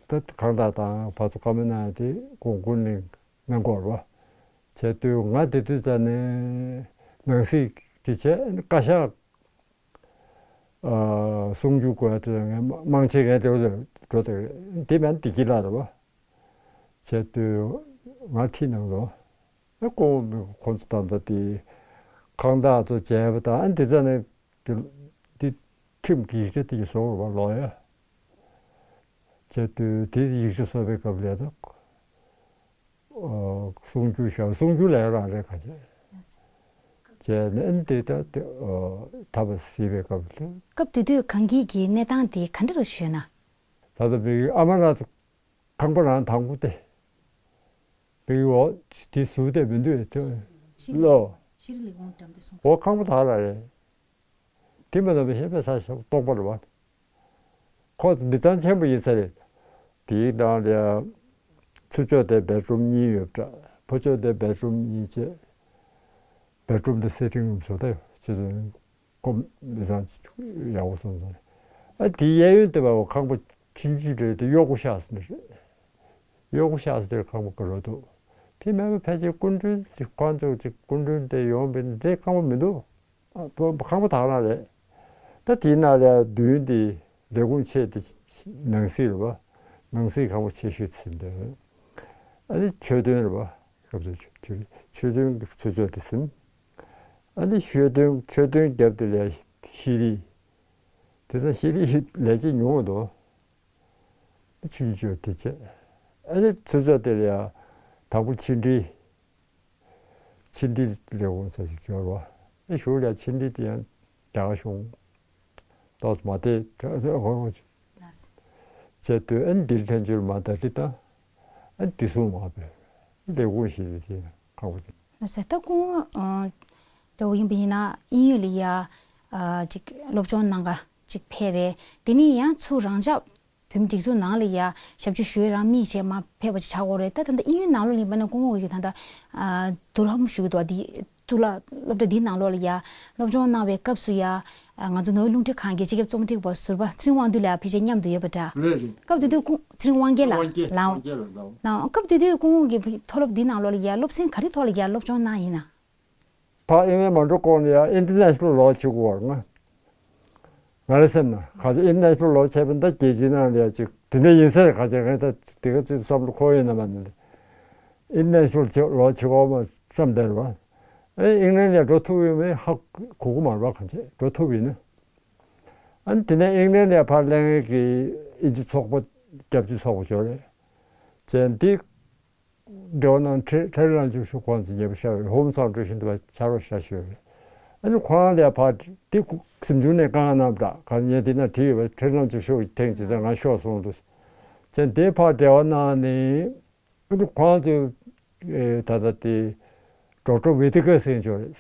ད་གང་ལྟར་དང་བར་དུ་བཀའ་མོལ་གནང་ཡ་དེ་ཀུན་ཀུན་ལེན་གནང་དགོས་ར་བ། བྱས་དུས་ང་དེ་དུས་ཙ་ནས་ནང་སྲིད་དེ་བྱས་བཀའ་ཤག་ཨ་གསུང་རྒྱུ་དགོས་ཡ་དེ་ངས་མང་ཆེ་ངས་དེ་འོ་འགྲོ་དེ་དེ་མིན་བདེ་སྐྱིད་ལགས་རེད་བ། བྱས་དུས་ང་ཁྲིད་གནང་རོགས། ཨ་ཁོང་ཁོང་ཚོ་ད་ལྟ་དེ་ཁང་བདག་ཚོ་བྱས་པ་དང་ཨ་འདི་ཚ་ནས་དེ་དེ་ཁྲིམས་ཀྱི་ཡིག་ཆ་དེ་གི་བཟོ་བ་ལོག་ཡ། བྱས་དུས་དེ་ཡིག་ཆ་བཟོ་བའི་སྐབས་ལ་ད། གསུང་རྒྱུ་ཞག་གསུང་རྒྱུ་ལས་རང་རེད་ག་བྱས། བྱས་ནས་འདི་ལྟ་སྟེ་ཐབས་ཟིན་པའི་སྐབས་ལ། སྐབས་དེ་དུས་གངས་སྐྱིད་ཀྱི་གནས་སྟངས་དེ་ག་འདྲ་རུ་ཞུས་ན། ད་ལྟ་བའི་ཨ་མ་ལགས་ཁང་པ་རང་དང་པོ་སྟེ། བའི་འོག་དེ་ཟུར་དེ་མི་འདུག་ལོ། འོག་ཁང་པ་དག་ལ་རེད། དེ་མ་ནོར་བའི་ཤེས་པའི་ས་ཞབས་རྟོགས་པ་རེད་བ། ཁོ་མི་ཚང་ཆེན་པོ་ཡིན་ས་རེད། དེའི་ནང་ལ་ཚུར་ཕྱོགས་དེ་བེད་རུམ་གཉིས་ཡོད་པ་འདྲ། ཕོ་ཕྱོགས་དེ་བེད་རུམ་གཉིས་བྱས། བེད་རུམ་དེ་སེ་ཊིང་རུམ་བཟོ་ལྟ་ཡོད་ཅེས་སོ། ཁོ་མི་ཚང་ཡག་པོ་སོང་ཙང་། ཨ་དེའི་གཡས་གཡོན་དེ་བ་ཁང་པ་ཆུང་ཆུང་རེད་དེ་གཡོག་པོ་ཤག་ཟེར་ནི་རེད། གཡོག་པོ་ཤག་ཟེར་ཁང་པ་ག་རོ་འདུག་དེ་མེད་པ་ཕལ་ཆེར་སྐུ་མགྲོན་ཅིག་ཁོང་ཚོ་ཅིག་སྐུ་མགྲོན་དེ་ཡོང་བའི་འདྲའི་ཁང་པ་མི་འདུག་ཁང་པ་དག་རང་རེད། ད་དེའི་ནང་ལ་མདུན་དེ་ལས་ཁུངས་ཆེ་དེ་ནང་སྲིད་རེད་བ། ནང་སྲིད་ཁང་པ་ཆེ་ཤོས་ཚིག་འདོད། ཨ་ནི་ཆོས་དོན་རེད་བ། སྐབས་དེ་ཆོས་ཆོས་དོན་གྱི་ཚུལ་ཆོས་དེ་ཟིན། ཨ་ནི་ཆོས་དོན་ཆོས་དོན་རྒྱབ་དེ་ལ་ཤེས་རིག་དེ་ཚོ་ཤེས་རིག་ལས་བྱེད་ཉུང་བ་འདུག་ཆུང་ཆུང་དེ་བྱས། ཨ་ནི་ཚུལ་ཆོས་དེ་ལ་ཡང་དང་པོ་ཕྱི་འབྲེལ། ཕྱི་འབྲེལ་ལས་ཁུངས་ཟེར་ཞིག་ཡོད་རེད་བ། ཨེ་ཞུ་ལ་ཕྱི་འབྲེལ་དེ་ཡང་རྒྱ་གར་གཞུང་ཏོག་ཙམ་མ་བལྟས་ཧོ་ཧོ་བྱས་དུས་ཨ་ནི་འདིར་ཐན་ཆུར་མ་ད་ཅི་ད་ཨ་ནི་དེ་སོང་མ་པས་ལས་ཁུངས་ཤིག་དེ་ཁག་པོ་དེ། ཟེར་ད་ཁོང་ཨ་འདྲ་བོ་ཡིན་པ་ཡིན་ན་དབྱིན་ཡུལ་ལ་ཡ་ཨ་ཅིག་སློབ་སྦྱོང་གནང་ག་ཅིག་ཕེབས་རེད། དེ་ནས་ཡང་ཚུར་རང་ཅག་བོད་མི་སྒྲིག་འཛུགས་ནང་ལ་ཡ་ཞབས་ཕྱི་ཞུ་ཡས་རང་མི་བྱས་མ་ཕེབས་པ་ཅིག་ཆགས་ཡོད་རེད། ད་ད་ལྟ་དབྱིན་ཡུལ་ནང་ལོགས་ལ་ཡིན་པ་ན་སྐུ་ངོ་གིས་ད་ལྟ་ཨ་རྡོ་རམ་ཞུ་གི་འདུག་བ། འདི་གཙུག་ལག་སློབ་གྲྭ་འདིའི་ནང་ལོགས་ལ་ཡ་སློབ་སྦྱོང་གནང་བའི་སྐབས་སུ་ཡ་ཨ་ང་ཚོ་ནོར་ཝེ་རླུང་འཕྲིན་ཁང་གི་སྤྱི་ཁྱབ་རྩོམ་སྒྲིག་པ་ཟུར་པ་ཚེ་རིང་དབང་འདུས་ལགས་ཕལ་ཆེར་མཉམ་དུ་ཡོད་པ་འདྲ། རེད་རེད། སྐབས་དེ་དུས་ཁོང་ཚེ་རིང་དབང་རྒྱལ་ལགས་དབང་རྒྱལ་ལགས་ལགས། ལགས། སྐབས་དེ་དུས་སྐུ་ངོ་གི་མཐོ་སློབ་འདིའི་ནང་ལོགས་ལ་ཡ་སློབ་ཚན་ག་རེ་ཐོག་ལ་ཡ་སློབ་སྦྱོང་གནང་ཡིན་ན། ཕ་ཨིན་ལན་མ་འགྲོ་གོང་ལ་ཡ་ཨིན་ཊར་ནེ་ཤ་ནལ་ལོ་བྱེད་དགོས་པར་ང་། ང་རེ་སེམས་ན་ག་ཚོད་ཨིན་ཊར་ནེ་ཤ་ནལ་ལོ་བྱས་པ་འདི་རྒྱལ་སྤྱིའི་ནང་ལ་ཡ་ཅིག་དེ་འདྲ་ཡིན་ས་རེད། ག་ཚོད་ངས་ད་དེ་ག་ཚོད་བསམ་བློ་འཁོར་ཡོད་ན་མ་ནི་ཨིན་ཊར་ནེ་ཤ་ནལ་ལོ་བྱེད་དགོས་པ་བསམ་བསྡད་རེད་བ། ཨེ་ཨིང་ལན་ལ་འགྲོ་ཐུབ་ཡོད་མེད་ཧ་གོ་གི་མ་རེད་པ། གང་བྱས་འགྲོ་ཐུབ་ཡིན་ན། ཨ་ནི་དེ་ནས་ཨིང་ལན་ལ་ཕར་སླེབས་མཁན་གྱི་ཨིན་ཇི་ཚོགས་པ་སྐྱབས་བཅོལ་ཚོགས་པ་ཅིག་ཡོད་རེད། བྱས་འདི་འབྲེལ་བ་གནང་ཁྲེ་ཁྲེ་རི་ལམ་ཆོས་ཤོག་ཁོང་ཚོ་ཉེ་པོ་ཤར་བའི་ཧོམ་སང་ཀྲུའུ་ཞིན་དུ་བ་ཆ་རོགས་ཤ་ཤོད་རེད། ཨ་ནི་ཁོང་ལ་ཕར་འདི་གཟིམ་ཆུང་ནས་དཀའ་ངལ་གནང་དྲག་གང་ཉན་དེ་ན་བྲིས་ཡོད་པ། ཁྲེ་རི་ལམ་ཆོས་ཤོག་གི་ཐེངས་ཅི་ཙང་ང་ཤོག་སོང་འདུག་བྱས་འདི་ཕར་འབྲེལ་བ་གནང་ནས། ཨ་ནི་ཁོང་ཚོས་ཨེ་ད་ལྟ་དེ་ཌོག་ཊར་ཝི་ཏི་ཀར་ཟེར་མཁན་ཅིག་ཡོད་རེད།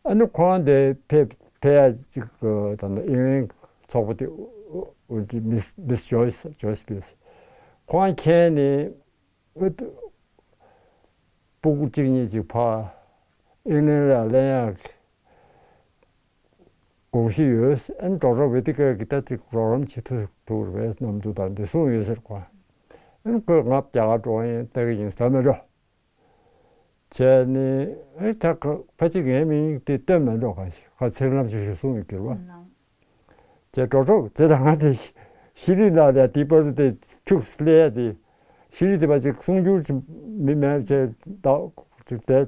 ཨ་ནི་ཁོང་དེ་ཕེབས་ཕེབས་ཡ་ཅིག་ད་ལྟ་ཨིང་ལན་ཚོགས་པ་དེ་འོ་འདི་མིས་མིས་ཇོ་ཡིས་ཇོ་ཡིས་ཕེབས། ཁོང་མཁྱེན་ནས་ཨ་ནི་སྤུ་གུ་གཅིག་གཉིས་ཅིག་ཕར་ཨིང་ལན་ལ་ལེན་ཡག་དགོངས་གཞི་ཡོད། ཨ་ནི་ཌོག་ཊར་ཝི་ཏི་ཀར་གྱིས་ད་ཅིག་རོགས་རམ་བྱེད་ཐུབ་ཐུབ་རེད་པས་རྣམ་འགྱུར་དང་འདི་གསུངས་ཡོད་ཟེར་གོ། ཨ་ནི་ཁོས་ང་རྒྱ་གར་འགྲོ་ཡིན་ལྟ་གི་ཡིན་ཟེར་མེད་འགྲོ། བྱས་ནས་ཨེ་ད་ག་ཕལ་ཆེར་ངའི་མིང་དེ་བཏོན་མེད་འགྲོ། ག་ཁ་ཚེ་རིང་ལམ་ཆོས་ཤོག་གསུངས་ཡོད་ཀྱི་རེད་པ། བྱས་འགྲོ་འགྲོ་དེ་དང་ང་དེ་ཤི་རི་ན་དེ་དེ་པར་དེ་ཁྱུག་སླེ་ཡ་དེ། ཤི་རི་དེ་པ་ཅིག་གསུང་རྒྱུ་ཅིག་མི་མེད་བྱས་ད་ཅིག་དེ།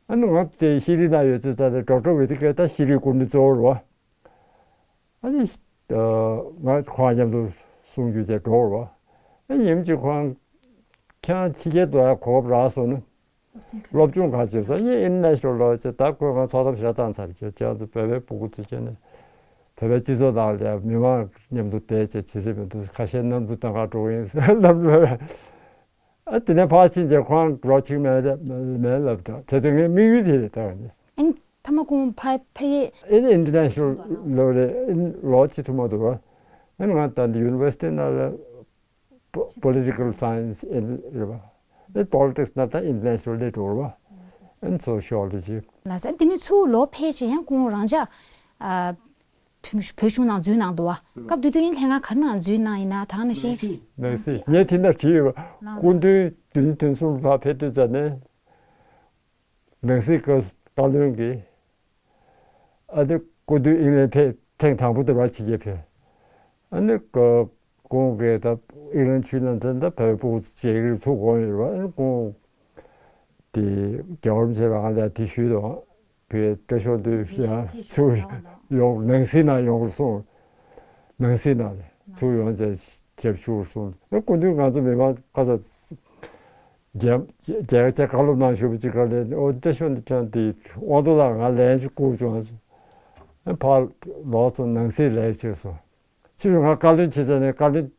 ཨ་ནི་ང་དེ་ཤི་རི་ན་ཡོད་ཚེ་ད་དེ་ཌོག་ཊར་ཝི་ཏི་ཀར་ད་ཤི་རི་སྐུ་མགྲོན་གཙོ་བོ་རེད་པ། ཨ་ནི་ང་ཁོང་མཉམ་དུ་གསུང་རྒྱུ་བྱས་འགྲོ་བ། ཨ་ཉིན་གཅིག་ཁོང་ཁྱེད་རང་ཕྱི་རྒྱལ་དུ་ཡང་གོ་སྐབས་རག་སོང་ན། སློབ་སྦྱོང་ག་བྱེད་ས་ཡིན་ཨིན་ཊར་ནེ་ཤ་ནལ་ལོ་བྱས། ད་ཁོས་ང་ཚོགས་གཏམ་བཤད་སྟངས་ཚར་གྱི་ཁྱེད་ཚོ་བོད་པའི་སྤུ་གུ་ཚོ་ཁྱེད་ནས་བོད་པའི་སྤྱི་ཚོགས་ནང་ལ་མི་མང་མཉམ་དུ་བསྡད་བྱས་བྱེད་ས་མི་འདུག་ཁ་ཤས་གནམ་གྲུ་བཏང་ག་འགྲོ་གི་ཡིན་ཟེར། གནམ་གྲུ། ཨ་དེ་ནས་ཕར་ཕྱིན་བྱས་ཁོང་རོགས་བྱེད་མེད་རེད་མེད་ལབ་དང་། དེ་ཚོ་ངའི་དམིགས་ཡུལ་དེ་རེད་ད། ཨ་ནི་མཐའ་མ་ཁོང་ཕ་ཕ་ཡི། ཨེ་ནི་ཨིན་ཊར་ནེ་ཤ་ནལ་ལོ་རེད། ཨེ་ནི་ལོ་བྱེད་ཐུབ་མ་འདུག་བ། ཨེ་ནི་ང་ད་འདི་ཡུ་ནི་ཝར་སི་ཊི་ནང་ལ་པོ་ལི་ཊི་ཀལ་སའེན་སི་ཨེ་ནི་རེད་བ། ཨེ་ནི་པོ་ལི་ཊིག་སི་ནང་ད་ཨིན་ཊར་ནེ་ཤ་ནལ་ལ་འགྲོ་བ། ཨེ་ནི་ཚོ་ཤོག་ལ་ཅིག་ལགས་སོ། ཨ་དེ་ནས་ཚུར་ལོག་ཕེབས་བྱས་ཡང་ཁོང་རང་ཅག་ཨ། བོད་བོད་གཞུང་ནང་འཛུལ་གནང་འདུག་བ། སྐབས་དེ་དུས་ཡིན་ལྷན་ཁང་ག་རེ་ནང་འཛུལ་གནང་ཡིན་ན་ད་ག་ནང་བཞིན། ནང་སྲིད། ངས་དེ་འདྲ་བྲིས་ཡོད། སྐུ་མདུན་བདུན་ཅུ་དོན་གསུམ་ལ་ཕེབས་དུས་ཙམ་ནས། ནང་སྲིད་བཀའ་བཀའ་བློན་གྱིས། ཨ་ནི་སྐུ་མདུན་ཨིང་ལན་ཕེབས་ཐེངས་དང་པོ་དེ་བར་ཕྱི་རྒྱལ་ཕེབས། ཨ་ནི་ཀ་ཁོང་གིས་ད་ཨིང་ལན་ཆུ་ནང་དེ་འདྲ་བོད་པ་སྤུ་གུ་ཚོ་མཇལ་གྱི་རེད་ཐུགས་དགོངས་ཡོད་རེད་བ། ཨ་ནི་ཁོང་དེ་རྒྱལ་བ་རིན་པོ་ཆེ་ལ་ང་ལ་དེ་ཞུས་དང་། བོད་བཀྲ་ཤིས་དོན་ཡང་ཚུར་ཡོང་ནང་སྲིད་ནང་ཡོང་དགོས་གསུངས། ནང་སྲིད་ནང་ཚུར་ཡོང་བྱས་ཞབས་ཞུ་དགོས་གསུངས། ཨ་སྐུ་མདུན་ང་ཚོ་མི་མང་ཁ་ཚ་རྒྱལ་རྒྱལ་ཁ་བཀའ་སློབ་གནང་ཞུ་བ་ཅིག་ག་ལས་ཨོ་བཀྲ་ཤིས་དོན་དེ་དབང་དུ་ལ་ང་ལན་ཅིག་བསྐུར་བྱུང་། ཨ་ཕར་ལོག་སོང་ནང་སྲིད་ལས་བྱས་སོང་། ཕྱིས་སུ་ང་བཀའ་བློན་བྱེད་ཙང་ནས་བཀའ་བློན་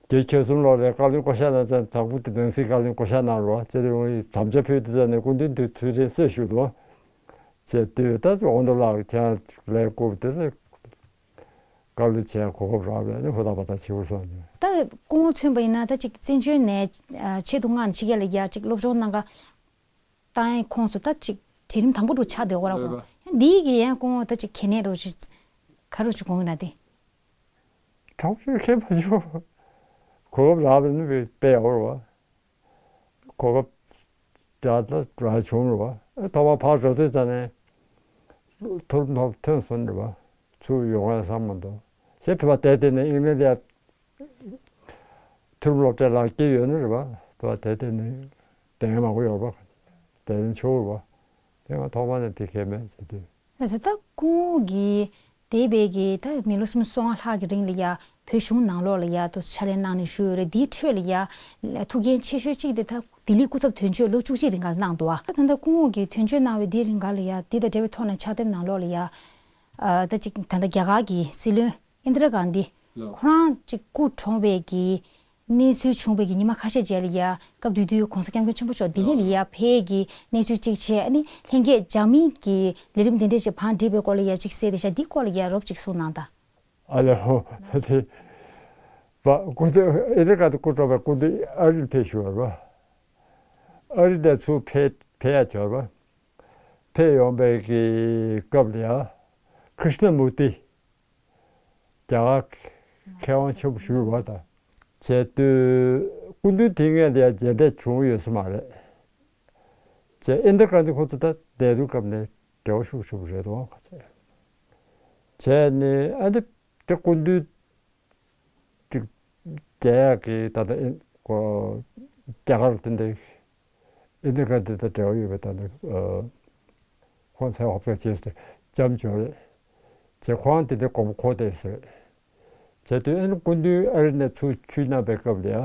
བརྒྱད་ཁྱོན་གསུམ་ལོག་ལས་བཀའ་བློན་བསྐོ་བཞག་གནང་ཙང་དང་པོ་དེ་ནང་སྲིད་བཀའ་བློན་བསྐོ་བཞག་གནང་རོགས་ཅེས་རེ་འོང་ཡི་དམ་བཅའ་ཕུལ་དུས་ཙང་ནས་སྐུ་མདུན་དུ་ཚུལ་ཁྲིམས་སྲོལ་ཞུ་དོ། ཅེས་དུས་ད་དབང་དུ་ལགས་ཁྱེད་ལས་བསྐུར་དེ་ཚེ་བཀའ་བློན་བྱས་གོ་སྐབས་རག་པས་ནི་ཧུར་ཐག་པ་ཐག་བྱེད་དགོས་སོང་ནས། ད་སྐུ་ངོ་མཚོན་པ་ཡིན་ན་ད་ཅིག་བཙན་བྱོལ་ནས་ཆེད་དུ་མངགས་ནས་ཕྱི་རྒྱལ་ལ་ཡ་ཅིག་སློབ་སྦྱོང་གནང་ག་བཏང་ཡས་ཁོངས་སུ་ད་ཅིག་གྲལ་རིམ་དང་པོ་འགྲོ་ཆགས་བསྡད་ཡོད་རེད་པ། འདིའི་གི་ཡང་སྐུ་ངོ་ད་ཅིག་གལ་གནད་རོ་ཅིག་ག་རོ་ཅིག་དགོངས་ཡོད་ན་དེ། དྲང་པོ་ཞིག་བཤད་མ་བྱུང་། གོ་སྐབས་རག་པ་ནི་དཔེ་ཡག་པོ་རེད་པ། གོ་སྐབས་རག་ད་རག་བྱུང་རེད་པ། ཐོག་མར་ཕར་འགྲོ་དུས་ཙམ་ནས་ཐུགས་སྣང་ཐོན་སོང་རེད་པ། ཚུར་ཡོང་ཡ་བསམ་མ་འདུག་ཞེས་ཕེབས་པ་དེ་དེ་ནས་ཨིང་ལན་ལ་མཐོ་རིམ་སློབ་གྲྭའི་ལ་སྐྱེས་ཡོད་ནི་རེད་པ། ཕེབས་པ་དེ་དེ་ནས་དེ་སྔ་མང་པོ་ཡོད་པ། དེ་ནས་ཆོག་རེད་པ། དེ་ང་ཐོག་མ་ནས་དེ་གལ་མེད་ཟེར་དུས། ལགས་སོ། ད་སྐུ་ངོ་གིས་འདས་པའི་གི་ད་མི་ལོ་སུམ་ཅུ་སོ་ལྔ་ལྷག་གི་རིང་ལ་ཡ་བོད་གཞུང་ནང་ལོགས་ལ་ཡ་ཏོག་ཙམ་ཕྱག་ལས་གནང་ནས་བཞུགས་ཡོད་རེད། འདིའི་ཁྲོད་ལ་ཡ་ཐུགས་འགན་ཆེ་ཤོས་གཅིག་དེ་ད་ལྡི་ལི་སྐུ་ཚབ་དོན་གཅོད་ལོ་བཅུ་གཅིག་རིང་ག་ལ་གནང་འདུག་བ། ད་ད་སྐུ་ངོ་གིས་དོན་གཅོད་གནང་བའི་འདིའི་རིང་ག་ལ་ཡ་འདི་དང་འབྲེལ་བའི་ཐོག་ནས་ཕྱག་དེབ་ནང་ལོགས་ལ་ཡ་ཨ་ད་ཅིག་ད་ལྟ་རྒྱ་གར་གྱི་སྲིད་བློན་ཨིན་དྲ་གྷན་དྷི་ལགས་ཁོ་རང་ཅིག་སྐུ་གྲོངས་པའི་གི་གནས་ཚུལ་བྱུང་བའི་གི་ཉི་མ་ཁ་ཤས་རྗེས་ལ་ཡ་སྐབས་དེ་དུས་༸གོང་ས་༸སྐྱབས་མགོན་ཆེན་པོ་མཆོག་ལྡི་ལི་ལ་ཡ་ཕེབས་ཀྱི་གནས་ཚུལ་གཅིག་བྱས། ཨ་ནི་ལྷན་རྒྱས་རྒྱ་མིའི་གི་ལས་རིམ་དེ་འདྲས་ཞིག་བང་བསྒྲིགས་པའི་སྐོར་ལ་ཡ་གཅིག་གསལ་བསྡད་ཤག་འདི་སྐོར་ལ་ཡ་རོབ་གཅིག་གསུང་གནང་དང་། ཨ་ལེ་ཧོ་ས་དེ་བ་སྐུ་མདུན་ཨེ་རི་ཀ་དུ་སྐུ་གྲོངས་པའི་སྐུ་མདུན་ཨ་རིར་ཕེབས་ཞུ་བར་བ། ཨ་རི་དེ་ཚུར་ཕེབས་ཕེབས་ཡ་བྱོས་བ། ཕེབས་ཡོང་པའི་གི་སྐབས་ལ་ཡ་ཀྲིཤ་ན་མུར་ཏི། རྒྱ་གར་མཁས་དབང་ཆེན་པོ་ཞིག་རེད་པ། ད་བྱས་དུས་སྐུ་མདུན་དེ་སྔོན་ལ་ཡང་མཇལ་འཕྲད་བྱུང་ཡོད་ས་མ་རེད། བྱས་ཨིན་དྲ་གྷན་དྷི་ཁོང་ཚོ་ད་འདས་དུས་སྐབས་ནས་འབྲེལ་བ་ཤུགས་ཆེན་པོ་རེད་དོ། བྱས་ནས་ཨ་ནི་དེ་སྐུ་མདུན་ཅིག་མཇལ་ཡག་གི་ད་ལྟ་ཨིན་ཁོ་རྒྱ་གར་དེ་འདྲའི་ ཨིན་དྲ་གྷན་དྷི་དང་འབྲེལ་བ་ཡོད་པའི་ད་ནི་ཁོང་ཚེ་ཧོབ་ཏ་བྱས་ཏེ་ལྕམ་ཇོ་རེད། བྱས་ཁོང་དེ་འདྲའི་དགོངས་པ་འཁོར་བསྡད་ཟེར། བྱས་དུས་ཨ་ནི་སྐུ་མདུན་ཨ་རི་ནས་ཚུར་ཆུད་གནང་པའི་སྐབས་ལ་ཡ།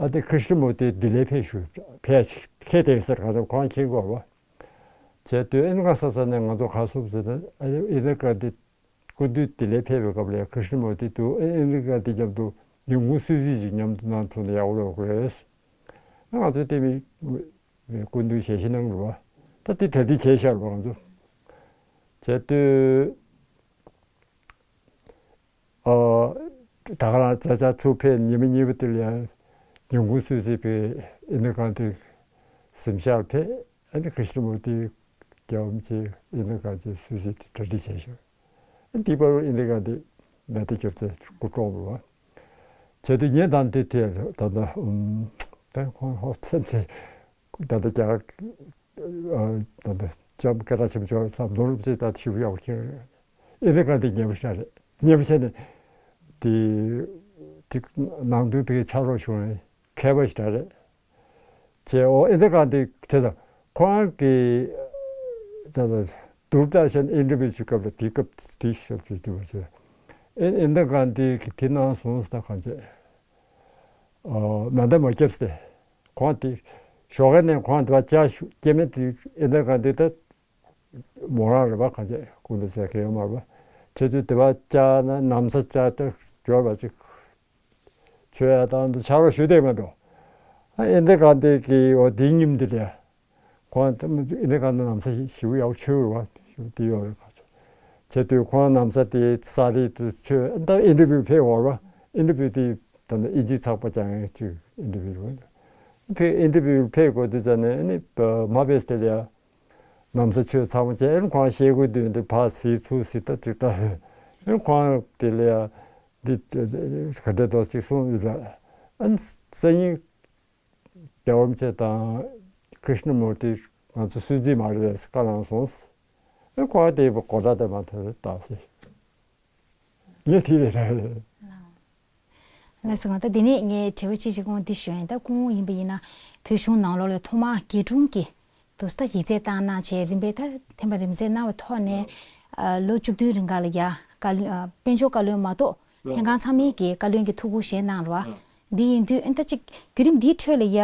ཨ་ནི་ཀྲིཤ་ན་མུར་ཏི་ལྡི་ལི་ཕེབས་ཞུ་ཕེབས་ཁྱེད་དེ་ཟེར་ག་ཚོད་ཁོང་མཁྱེན་གོ་བ། བྱས་དུས་ཨ་ནི་ང་ས་ས་ནས་ང་ཚོ་ག་སོང་ཟེར་ན་ཨ་ནི་ཨིན་དྲ་གྷན་དྷི་སྐུ་མདུན་ལྡི་ལི་ཕེབས་པའི་སྐབས་ལ་ཡ་ཀྲིཤ་ན་མུར་ཏི་འདུག་ཨ་ཨིན་དྲ་གྷན་དྷི་མཉམ་དུ་ཉིན་གུང་གསོལ་ཚིགས་ཅིག་མཉམ་དུ་གནང་ཐུབ་ན་ཡག་པོ་ཡོད་ཀྱི་རེད། ང་ཚོའི་ལྟེ་མི་སྐུ་མདུན་ཞལ་བཞེས་གནང་རོགས། ད་དེ་གྲ་སྒྲིག་བྱས་ཤག་རོགས་ང་ཚོ། བྱས་དུས། ཨ། ད་ག་རང་ཙ་ཙ་ཚུར་ཕེབས་ཉི་མ་གཉིས་པ་དེ་ལ་ཡང་ཉིན་གུང་གསོལ་ཚིགས་ཕེབས་ཨིན་དྲ་གྷན་དྷི་གཟིམ་ཤག་ཕེབས་ཨ་ནི་ཀྲིཤ་ན་མུར་ཏི་རྒྱལ་བ་རིན་པོ་ཆེ་ཨིན་དྲ་གྷན་དྷི་གཟིམ་ཤག་དེ་གྲ་སྒྲིག་བྱས་ཤག་འདི་བར་ཨིན་དྲ་གྷན་དྷི་མེ་མདའ་རྒྱབ་ཚེ་སྐུ་གྲོངས་པ། བྱས་དུས་ངས་ད་འདི་དེ་ད་ལྟ་ཨུམ་ད་ཁོང་ཧོ་ཚེམ་ཚེ་ད་ལྟ་རྒྱ་ད་ལྟ་ལྕམ་སྐད་གྲགས་ཆེན་པོ་ཆགས་ཙམ་ནོར་རུབ་ཅེས་ད་ཞིབ་ཡག་པོ་མཁྱེན་རེད། ཨིན་དྲ་གྷན་དྷི་ཉེ་པོ་ཤ་རེད། ཉེ་པོ་བྱས་ནས་དེ་དེ་ནང་དོན་དེ་གའི་ཕྱག་རོགས་བྱུང་བའི་མཁས་པ་ཞིག་རེད། བྱས་འོ་ཨིན་དྲ་གྷན་དྷི་དེ་དང་ཁོང་གི་ད་ལྟ་དུར་ལྟར་བྱས་ནས་ཨིན་ཊར་བིའུ་བྱེད་སྐབས་ལ་དེའི་སྐབས་དེའི་ཞབས་ཞུ་དུ་བ་བྱས་ཨིན་ཨིན་དྲ་གྷན་དྷི་གིས་དེ་གནང་སོང་ཟེར་ད་གང་བྱས། མེ་མདའ་མ་བརྒྱབ་སྟེ། ཁོང་དེ་ཞོགས་ཀ་ནས་ཁོང་དེ་བ་ཅག་ཞུ་སྐྱེ་དམན་དེ་ཨིན་དྲ་གྷན་དྷི་ད་མོ་རང་རེད་པ་གང་བྱས་སྐུ་མདུན་ཟེར་གི་ཡོད་མ་རེད་པ། བྱས་དུས་དེ་བ་ཅག་ན་ན་བཟའ་ཅག་ད་འབྱོར་བ་ཅིག་མཆོད་ཡ་དང་དུ་ཕྱག་རོགས་ཞུ་བསྡད་མ་འགྲོ། ཨ་ཨིན་དྲ་གྷན་དྷི་གི་འོ་དེའི་ཉིན་དེ་ལས་ཁོང་ཨིན་དྲ་གྷན་དྷི་ན་བཟའ་ཞིག་ཡག་མཆོད་རུ་བ་ཞུ་དེ་ཡོད་རེད་གང་བྱས། བྱས་དུས་ཁོང་ན་བཟའ་དེ་ས་རིས་དུ་ཆོས་ད་ཨིན་ཊར་བིའུ་ཕེབས་འོར་བ་ཨིན་ཊར་བིའུ་དེ་ད་ནི་ཨིན་ཇི་ཚགས་པ་ཀྱང་ཡང་ཅིག་ཨིན་ཊར་བིའུ་རེད། ཕེབས་ཨིན་ཊར་བིའུ་ཕེབས་དགོས་དུས་ཙ་ནས་ཨ་ནི་མ་ཕེབས་དེ་ལ་ཡ་ན་བཟའ་ཆོས་ཚང་མ་བྱས་ཨ་ནི་ཁོང་ཤེལ་སྒོའི་མདུན་དུ་ཕར་གཟིགས་ཚུར་གཟིགས་ད་ཅིག་ད་ཨ་ནི་ཁོང་དེ་ལ་ཡ་འདི་ག་འདྲ་འདུག་ཅིག་གསུངས་ཡོད་ལ་ཨ་ནི་སང་ཉིན། རྒྱལ་བ་རིན་པོ་ཆེ་དང་ཀྲིཤ་ན་མུར་ཏི་ང་ཚོ་གསོལ་ཚིགས་མ་རེད་ཟེར་བཀའ་གནང་སོང་། ཨེ་ཁོ་བ་དེ་གོ་སྒྲ་དེ་མ་ཐོས་རེད་ད་ཟེར། ངས་དེ་རེད་རེད། ལགས་སོ། ད་དེ་ནས་ངས་དྲི་བ་གཅིག་ཅིག་ཁོང་འདི་ཞུ་ཡིན། ད་སྐུ་ངོ་ཡིན་པ་ཡིན་ན་བོད་གཞུང་ནང་ལོགས་ལ་ཐོག་མར་དགེ་སྒྲུང་གི་དུ་ས་ཡིག་ཚད་བཏང་གནང་བྱས་རིམ་པས་ད་ཐེམ་པ་རིམ་གསལ་གནང་བའི་ཐོག་ནས་ལོ་བཅུ་བདུན་རིང་ག་ལ་ཡ་བཀའ་བློན་དཔལ་འབྱོར་བཀའ་བློན་མ་གཏོགས་ལྷན་ཁང་ཚང་མས་ཀྱི་བཀའ་བློན་གྱི་ཐུགས་ཁུར་བཞེས་གནང་རེད་བ། འདི་ཡིན་དུས་ཨ་ད་ཅིག་བརྒྱུད་རིམ་འདིའི་ཁྲོད་ལ་ཡ་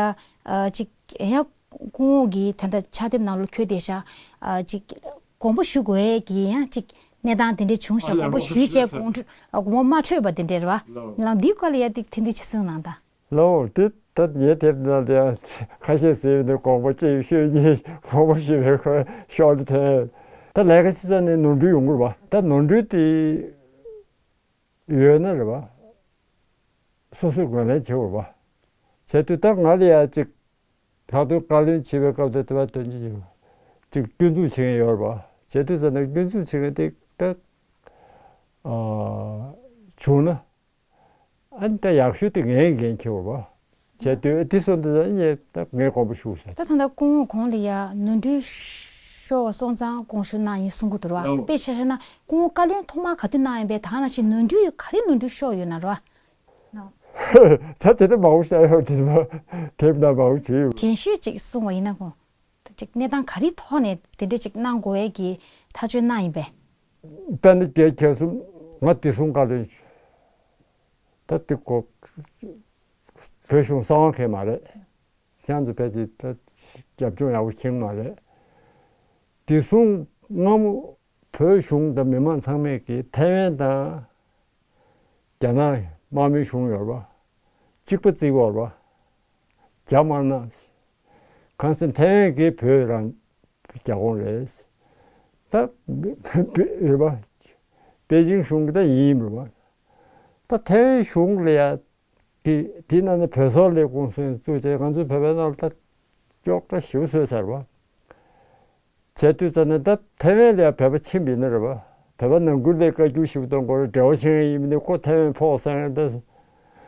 ཅིག་ཡ་སྐུ་ངོ་གིས་ད་ལྟ་ཕྱག་དེབ་ནང་ལོགས་འཁོད་བསྡད་ཤག་ཅིག་དགོངས་པ་ཞུ་དགོས་ཀྱི་ཡང་ཅིག་གནས་སྟངས་དེ་འདྲས་བྱུང་ཤག་དགོངས་པ་ཞུས་བྱས་དགོངས་དགོངས་པ་མ་འཁྲོལ་བ་དེ་འདྲས་རེད་བ། ལགས་འདིའི་སྐོར་ལ་ཡ་ཏིག་ཐེངས་འདི་ཅིག་གསུངས་གནང་དང་། ལའོ་དེ་ད་ངས་དེབ་ནང་དེ་ཁ་ཤས་ཟེར་ནས་དགོངས་པ་ཅི་ཤོད་ཀྱི་དགོངས་པ་ཞུས་པའི་ཁོ་ཤོག་ལི་ཐེ་ད་ལས་ཀ་ཅི་ཙམ་ནས་ནོར་འཁྲུལ་ཡོང་གི་རེད་བ། ད་ནོར་འཁྲུལ་དེ་ཡོད་ན་རེད་བ། སོ་སོས་ངོས་ལེན་བྱེད་དགོས་པ། བྱས་དུས་ད་ང་ལ་ཡ་གཅིག་ལྷག་དོན་བཀའ་བློན་བྱེད་པའི་སྐབས་དེ་དེ་བ་དོན་གཅིག་ཡོད། གཅིག་སྐྱོན་འཛུགས་བྱེད་མཁན་ཡོད་རེད་པ། བྱས་དུས་ཙམ་ནས་སྐྱོན་འཛུགས་བྱེད་མཁན་དེ་ད་ཨ་བྱུང་ན་ཨ་ནི་ད་ཡག་ཤོས་དེ་ངའི་འགན་འཁྱེར་དགོས་པ། བྱས་དུས་དེ་སོང་དུས་ཙམ་ངས་ད་ངས་དགོངས་པ་ཞུ་བྱས། ད་ད་ལྟ་སྐུ་ངོ་གོང་ལ་ཡ་ནོར་འཁྲུལ་ཤོར་བ་སོང་ཙང་དགོངས་ཞུ་གནང་ཡིན་གསུང་གི་འདུག་ར་བ། དཔེ་ཆ་བཞག་ན་སྐུ་ངོ་བཀའ་བློན་ཐོག་མར་ག་དུས་གནང་ཡིན་པས་ད་ནང་བཞིན་ནོར་འཁྲུལ་ག་རེ་ནོར་འཁྲུལ་ཤོར་ཡོད་ན་ར་བ། ད་དེ་ལྟར་མང་པོ་བཤད་ཡོད་དེ་མ་དེབ་ནང་མང་པོ་བྲིས་ཡོད། དྲན་ཤོས་ཅིག་གསུངས་པ་ཡིན་ན་ཁོང་ཅིག་གནས་སྟངས་ག་རེའི་ཐོག་ནས་དེ་འདྲས་ཅིག་གནང་དགོས་ཡས་ཀྱི་ཐག་གཅོད་གནང་ཡིན་པས། དཔལ་ལྡན་རྒྱལ་ཁྱེད་གསུམ་ང་བདེ་སྲུང་བཀའ་བློན་ད་དེ་གོ་བོད་གཞུང་གསང་བ་མཁན་མ་རེད། ཁྱེད་ཚོ་ཕལ་ཆེར་ད་རྒྱབ་ལྗོངས་ཡག་པོ་མཁྱེན་མ་རེད། བདེ་སྲུང་སྔ་མོ་བོད་གཞུང་དང་མི་མང་ཚང་མས་ཀྱི་ཐའེ་ཝན་དང་། རྒྱ་ནག་དམག་མི་གཞུང་ཡོད་རེད་པ། གཅིག་པ་བརྩི་གི་ཡོད་རེད་པ། རྒྱ་དམར་ནག་གང་ཟེར་ཐའེ་ཝན་གྱི་བོད་རང་རྒྱ་ཁོངས་རེད། ད་ཡོད་པ། པེ་ཅིང་གཞུང་གི་ད་ཡིན་རེད་པ། ད་ཐའེ་ཝན་གཞུང་ལ་ཡ་གི་དེ་ནང་ནས་བོད་སོག་ལས་ཁུངས་སུ་བཙུགས་བྱས་ང་ཚོའི་བོད་པའི་ནང་ལ་ད་ཅོག་འཐདཔ་ཞེ་པོ་བཟོས་ཚར་བ། བྱས་དུས་ཙ་ན་ད་ཐའེ་ཝན་ལ་ཡང་བོད་པ་ཕྱིན་པ་ཡིན་ན་རེད་པ། བོད་པ་ནང་ཁུལ་ལ་བཀའ་བཀྱོན་ཞེ་པོ་གཏོང་དགོས་རེད། འབྲེལ་བ་བྱེད་མཁན་ཡིན་མིན་ནི་ཁོ་ཐའེ་ཝན་ཕོག་ཟེར་མཁན་ད།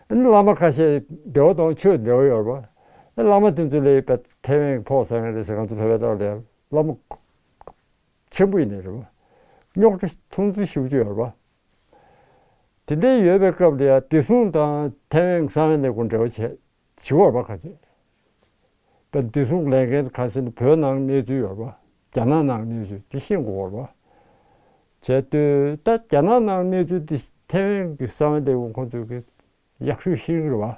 ཨ་ནི་བླ་མ་ཁ་ཤས་འབྲེལ་བ་དང་ཆོས་འབྲེལ་བ་ཡོད་རེད་པ། ཨ་བླ་མ་དེ་ཚོ་ལ་ཡང་ཐའེ་ཝན་ཕོག་ཟེར་མཁན་རེད་ཟེར། ང་ཚོ་བོད་པའི་ཐོག་ལ་ཡང་བླ་མ་ཆེན་པོ་ཡིན་ནི་རེད་པ། རྙོག་དྲ་མཐོང་ཚུལ་ཞེ་པོ་ཅིག་ཡོད་རེད་པ། དེ་འདྲའི་ཡོད་པའི་སྐབས་ལ་ཡང་བདེ་སྲུང་དང་ཐའེ་ཝན་གསང་བའི་ལས་ཁུངས་འབྲེལ་བ་བྱས་བྱེད་དགོས་རེད་པ། ག་ཚོད་ བདེ་སྲུང་ལས་འགན་ག་ཟེར་ན་བོད་ནང་གནས་ཚུལ་ཡོད་རེད་བ། རྒྱ་ནག་ནང་གནས་ཚུལ་དེ་ཤེས་དགོས་རེད་བ། བྱས་དུས་ད་རྒྱ་ནག་ནང་གནས་ཚུལ་དེ་ཐེ་ཝན་གྱི་གསང་བའི་ལས་ཁུངས་ཁོང་ཚོས་ཀྱི་ཡག་ཤོས་ཤེས་ཀྱི་རེད་བ།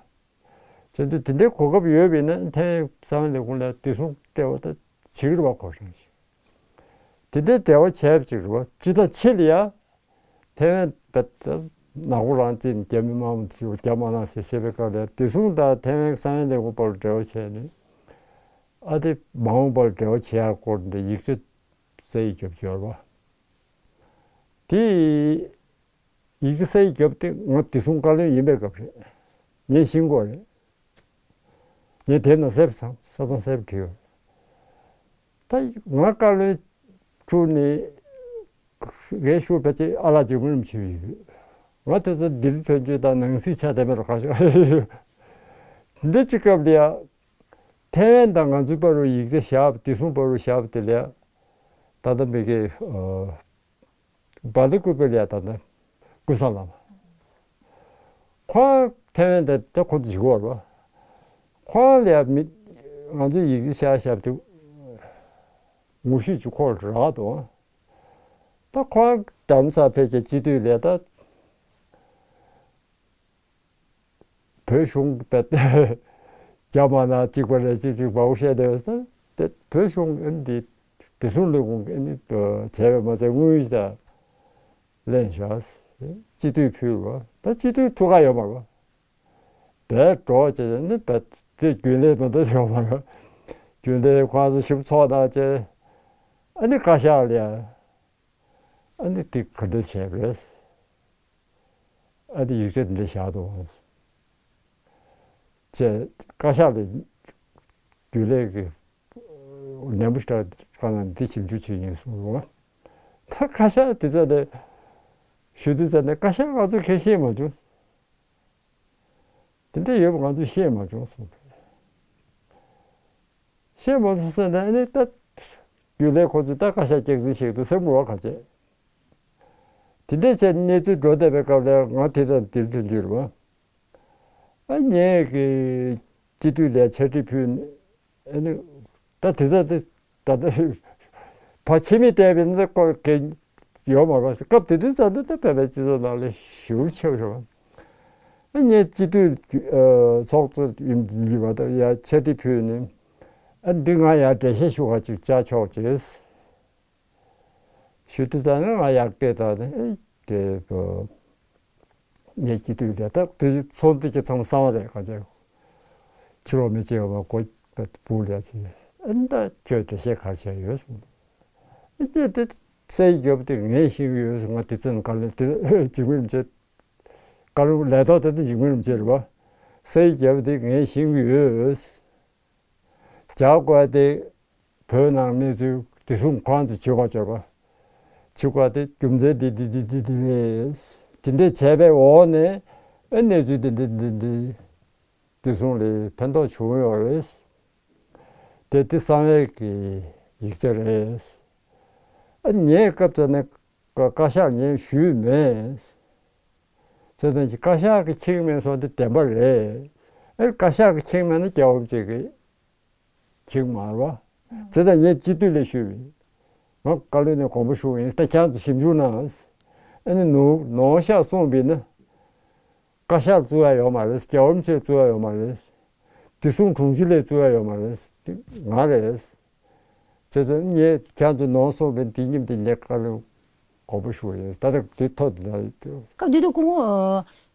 བྱས་དུས་དེ་འདྲའི་གོ་སྐབས་ཡོད་པ་ཡིན་ན་ཐེ་ཝན་གསང་བའི་ལས་ཁུངས་ལ་བདེ་སྲུང་ལྟེ་བ་ད་བྱེད་ཀྱི་རེད་བ་ཁོ་རང་ཞིག་དེ་འདྲའི་འབྲེལ་བ་བྱས་པ་ཅིག་རེད་བ། སྤྱི་ཟླ་ཕྱེད་ལ་ཡ། ཐེ་ཝན་བེད་ནག་པོ་རང་བཙན་རྒྱ་མི་དམངས་མང་རྒྱ་མ་ནང་ཞེས་བཤད་པའི་སྐབས་ལ་བདེ་སྲུང་དང་ཐེ་ཝན་གསང་བའི་ལས་ཁུངས་བར་འབྲེལ་བ་བྱས་ནས་ཨ་དེ་མ་འོངས་པར་འབྲེལ་བ་བྱེད་ཡག་སྐོར་འདི་ཡིག་ཆ་ས་ཡིག་རྒྱབ་བྱས་པ། དེ་ཡིག་ཆ་ས་ཡིག་རྒྱབ་དེ་ང་བདེ་སྲུང་བཀའ་བློན་ཡིན་པའི་སྐབས་རེད། ངས་ཤེས་ཀྱི་ཡོད་རེད། ངས་དེབ་ནང་གསལ་པོ་ཚང་ས་དང་གསལ་པོ་བྲིས་ཡོད། ད་ང་བཀའ་བློན་ཁྲུ་ནས་ངའི་ཤུགས་ཕལ་ཆེར་ཨ་ལགས་འཇིགས་མེད་རིན་པོ་ཆེ་ཡོད། ང་དེ་ཚོ་ལྡི་ལི་དོན་གཅོད་དང་ནང་སྲིད་ཆ་དེ་མེད་ལ་ཁ་ཤོག་འདི་གཅིག་སྐབས་ལ་ཡ། ཐེ་ཝན་དང་ང་ཚོའི་བར་དུ་ཡིག་ཆ་བཞག་པ་བདེ་སྲུང་བར་དུ་བཞག་པ་དེ་ལ་ཡ། ད་ལྟ་མི་དགེ་བ་ལི་ཀུ་པེ་ལ་ཡ་ད་ལྟ་ཀུན་བཟང་ལགས། ཁོང་ཐེ་ཝན་དེ་ད་ཁོ་ཚོ་བཞི་བར་བ། ཁོང་ལ་ཡ་མི་ང་ཚོའི་ཡིག་ཆ་བཞག་བཞག་དེ་ངོ་ཤེས་ཀྱི་ཁོ་རག་འདུག་ད་ཁོང་རྡ་རམ་ས་ལ་ཕེབས་བྱས་སྤྱི་འཐུས་ལས་ད་བོད་གཞུང་བས་རྒྱ་མ་ན་གཅིག་པ་ལས་གཅིག་གཅིག་བའོ་བཤད་བསྡད་པ་ད་བོད་གཞུང་ཨ་ནི་འདི་བདེ་སྲུང་ལས་ཁུངས་ཨ་ནི་བྱས་པས་མ་ཚད་དངུལ་ཞིག་ད་ལེན་བཞག་སྤྱི་འཐུས་ཕུལ་བ་ད་སྤྱི་འཐུས་ཐུགས་ཁག་ཡོད་མ་རེད། བས་འགྲོ་བྱས་ནི་བས་དེ་རྒྱུན་ལས་མ་གཏོགས་ཡོད་མ་རེད། རྒྱུན་ལས་ཁོང་ཚོ་ཞིབ་ཚོགས་གནང་བྱས་ཨ་ནི་བཀའ་ཤག་ལ་ཡ་ཨ་ནི་དེ་ག་འདྲ་བྱས་པ་རེད། ཨ་ནི་ཡིག་ཆ་འདི་འདྲ་བཞག་འདུག་ཨང་། བྱས་བཀའ་ཤག་ལ་རྒྱུན་ལས་ཀྱི་ནན་པོ་ཞིག་བཀའ་གནང་འདི་ཞིབ་འཇུག་བྱེད་ཡིན་གསུངས་རུང་། ད་བཀའ་ཤག་དེ་ཚོ་ནས་ཞུ་དུས་ཚོ་ནས་བཀའ་ཤག་ང་ཚོ་ཁས་ཤེས་མ་བྱུང་། དེ་འདྲ་ཡོད་པ་ང་ཚོས་ཤེས་མ་བྱུང་གསུངས་པས། ཤེས་མ་སོང་ཟེར་ན་ཨ་ནི་ད་རྒྱུན་ལས་ཁོ་ཚོས་ད་བཀའ་ཤག་སྐྱག་རྫུན་བཤད་འདུག་སེམས་ངོ་ག་བྱས། དེ་འདྲ་བྱས་གནས་ཚུལ་འགྲོ་བསྡད་པའི་སྐབས་ལ་ང་དེ་དང་དེར་ཐོན་རྒྱུ་རེད་བ། ཨ་ངས་ཀྱི་སྤྱི་འཐུས་ལ་ཕྱག་བྲིས་ཕུལ་ནས་ཨ་ནི་ད་དེ་ཚོ་དེ་ད་ལྟ་ཕ་ཕྱི་མི་བལྟས་པའི་འདི་སྐོར་གི་ཡོད་མ་རེད། སྐབས་དེ་དུས་ཙམ་དུ་ད་བོད་པའི་སྤྱི་ཚོགས་ནང་ལ་ཞེ་པོ་ཆེ་བ་རེད་བ། ཨ་ངས་སྤྱི་འཐུས་ཚོགས་གཙོ་ཡིན་པ་དང་ཡ་ཕྱག་བྲིས་ཕུལ་ནས་ཨ་འདི་ང་ཡ་འགྲེལ་བཤད་ཞུ་ག་ཅིག་བཅར་ཆོག་ཅེས། ཞུ་དུས་ད་ནི་ང་ཡག་སྐད་བཏང་ནས་ཨེ་དེ་ངས་སྐྱིད་སྡུག་དེ་ད་དེ་ཚོགས་འདུ་གྱི་ཚང་མ་གསང་བ་རེད་ག་ཅེ། ཕྱི་ལོགས་མི་བྱེད་པ་སྒོ་བུ་ལས་ཚེ་ཨེ་ད་ཁྱོད་འགྲེལ་བཤད་ག་བྱས་ཡོད་གསུངས། ཨེ་དེ་དེ་སའི་རྒྱབ་དེ་ངས་ཤེས་ཀྱི་ཡོད་ཟེར། ང་དེ་ཚོ་ནི་ག་ལེ་དེ་འཇིགས་མེད་རིན་ཆེན་ག་ལེ་ལས་ཐོག་དེ་དེ་འཇིགས་མེད་རིན་ཆེན་རེད་བ། སའི་རྒྱབ་དེ་ངས་ཤེས་ཀྱི་ཡོད། བྱ་དགོས་ཏེ། བོད་ནང་གནས་ཚུལ་བདེ་སྲུང་ཁོང་ཚོས་བྱེད་དགོས་བྱས་པ། བྱེད་དགོས་ཏེ་རྒྱུ་མཚན་འདི་འདི་འདི་འདི་འདི་རེད། དེ་འདྲས་བྱས་པའི་འོག་ནས་ཨེ་གནས་ཚུལ་འདི་འདི་འདི་འདི་བདེ་སྲུང་ལ་ཕན་ཐོགས་བྱུང་ཡོད་རེད། དེ་དེ་གསང་བའི་གི་ཡིག་ཆ་རེད། ཨ་ངས་སྐབས་དེ་ནས་བཀའ་ཤག་ངས་ཞུས་མེད། བྱས་ཙང་བཀའ་ཤག་གིས་འཁྱེར་མེད་སོང་དེ་བདེན་པ་རེད། ཨེ་བཀའ་ཤག་གིས་འཁྱེར་མེད་ན་རྒྱལ་བ་རིན་པོ་ཆེ་གིས་འཁྱེར་མ་རེད་བ། བྱས་ཙང་ངས་སྤྱི་འཐུས་ལ་ཞུས་པས། ང་བཀའ་བློན་ནས་དགོངས་པ་ཞུ་ཡིན། ད་ཁྱེད་ཚོ་ཞིབ་འཇུག་གནང་། ཨ་ནི་ནོར་ནོར་ཤག་སོང་བས་ན། བཀའ་ཤག་བཙུགས་ཡ་ཡོད་མ་རེད། རྒྱལ་བ་རིན་པོ་ཆེ་བཙུགས་ཡ་ཡོད་མ་རེད། བདེ་སྲུང་དྲུང་ཆེ་ལས་བཙུགས་ཡ་ཡོད་མ་རེད། དེ་ང་རེད། བྱས་ཙང་ངས་ཁྱེད་ཚོ་ནོར་སོང་བས་དེ་ཉིན་དེ་ངས་བཀའ་བློན་དགོངས་པ་ཞུ་ཡིན། ད་ལྟ་དེ་ཐོག་ཏུ་ན་ཡོད་དེ། སྐབས་དེ་དུས་སྐུ་ངོ་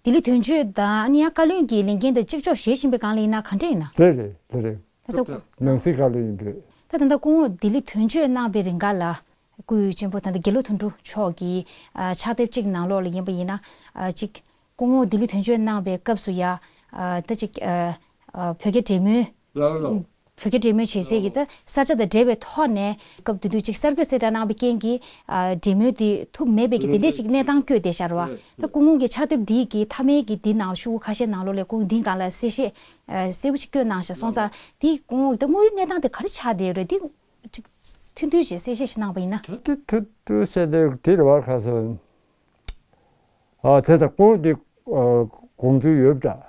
ལྡི་ལི་དོན་གཅོད་དང་ཨ་ནི་ཡང་བཀའ་བློན་གྱི་ལས་འགན་དང་གཅིག་ལྕོགས་བཞེས་བཞིན་པའི་སྒང་ལ་ཡིན་ན་ག་འདྲ་ཡིན་ན། རེད་རེད་རེད་རེད། ད་ས་ནང་སྲིད་བཀའ་བློན་ཡིན་པས། ད་ད་ལྟ་སྐུ་ངོ་ལྡི་ལི་དོན་གཅོད་གནང་བའི་རིང་ག་ལ་སྐུའི་གཅེན་པོ་ད་ལྟ་དགེ་ལོ་དོན་གྲུབ་མཆོག་གི་ཕྱག་དེབ་གཅིག་ནང་ལོགས་ལ་ཡིན་པ་ཡིན་ན་གཅིག་སྐུ་ངོ་ལྡི་ལི་དོན་གཅོད་གནང་བའི་སྐབས་སུ་ཡ་ད་ཅིག་བོད་རྒྱ་འབྲེལ་མོལ། ལགས་ལགས། བོད་རྒྱ་འབྲེལ་མོལ་བྱེད་སའི་གི་ད་ས་ཆ་དང་འབྲེལ་བའི་ཐོག་ནས་སྐབས་དེ་དུས་ཅིག་གསར་འགོད་གསལ་བསྒྲགས་གནང་བའི་རྐྱེན་གྱིས་འབྲེལ་མོལ་དེ་ཐུབ་མེད་པའི་གི་དེ་འདྲས་ཅིག་གནས་སྟངས་བཀོད་བསྡད་ཤག་རེད་བ། ད་སྐུ་ངོ་གི་ཕྱག་དེབ་འདི་གི་མཐའ་མའི་གི་འདི་ནང་ཤོག་གུ་ཁ་ཤས་ནང་ལོགས་ལ་སྐུ་ངོ་འདིའི་སྒང་ལ་གསལ་བཤད་གསལ་པོ་ཅིག་བཀོད་གནང་ཤག་སོང་ཙང་དེ་སྐུ་ངོ་གི་ད་དངོས་ཡོད་གནས་སྟངས་དེ་ག་རེ་ཆགས་བསྡད་ཡོད་རེད། དེ་ཅིག་ཐུང་ཐུང་ཅིག་གསལ་བཤད་ཞིག་གནང་བ་ཡིན་ན། ད་དེ་ཐུང་ཐུང་བཤད་དེ་དེ་རེད་བ། ཁ་སང་ཨ་དེ་ད་སྐུ་ངོ་འདི་དགོངས་ཚུལ་ཡོད་པ་འདྲ།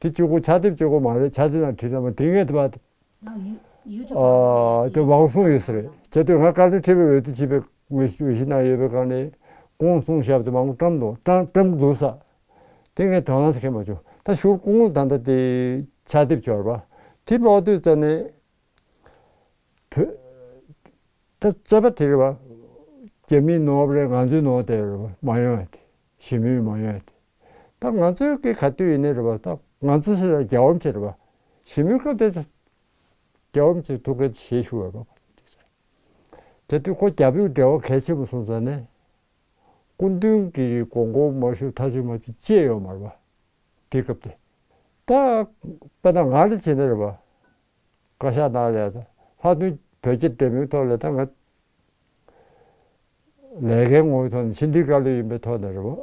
དེ་གཅིག་པོ་ཕྱག་དེབ་གཅིག་པོ་མ་རེད། ཕྱག་དེབ་ནང་བྲིས་ཙམ་པ་དེ་ངས་དེ་བ་ ཨ་དེ་མང་པོ་གསུངས་ཡོད་ས་རེད། བྱས་དུས་ང་བཀའ་བློན་ཁྲི་པའི་འོས་བསྡུ་བྱས་པའི་འོས་གཞི་ནང་ཡོད་པའི་སྒང་ནས་ཁོང་གསུངས་བཞག་པ་དེ་མང་པོ་བཀྲམ་འདུག་བཀྲམ་བཀྲམ་འདུག་ས། དེ་ངས་དོ་སྣང་ཟེར་མཁན་མ་བྱུང་། ད་ཞུ་སྐུ་ངོ་ད་ལྟ་དེ་ཕྱག་དེབ་འབྱོར་བ་དེ་ཀློག་དུས་ཙམ་ནས་བོད་ད་རྩོད་པ་དེ་རེད་བ། རྒྱ་མིའི་ནོར་བ་རེད། ང་ཚོའི་ནོར་དེ་རེད་བ། མ་ཡོང་ཡ་དེ། ཞི་མོལ་མ་ཡོང་ཡ་དེ། ད་ང་ཚོའི་གི་ག་དུས་ཡིན་ནའི་རེད་བ། ད་ང་ཚོ་ཟེར་ན་རྒྱལ་བ་རིན་པོ་ཆེ་རེད་བ། ཞི་མོལ་སྐབས་དེ་རྒྱལ་བ་རིན་པོ་ཆེ་ཐུགས་ཁུར་ཞེ་ཞུ་བ་རེད་བ། དེ་དུས་ཁོ་རྒྱ་བོད་འབྲེལ་བ་གལ་ཆེན་པོ་སོང་ཙང་ནས་སྐུ་མདུན་གྱི་དགོངས་སྐོར་མ་ཞུ་ཐག་གཅོད་མ་ཞུ་ཅི་ཡོད་མ་རེད་བ། དེ་སྐབས་དེ། ད་དཔེར་ན་ང་ལ་བྱས་ན་རེད་བ། བཀའ་ཤག་ནང་ལ་ད་ལྷག་དོན་བོད་རྒྱ་འབྲེལ་མོལ་ཐོག་ལ་ད་ང་ལས་ཀའི་ངོ་བོའི་ཐོག་ནས་ཕྱི་འཐེན་བཀའ་བློན་ཡིན་པའི་ཐོག་ནས་རེད་བ།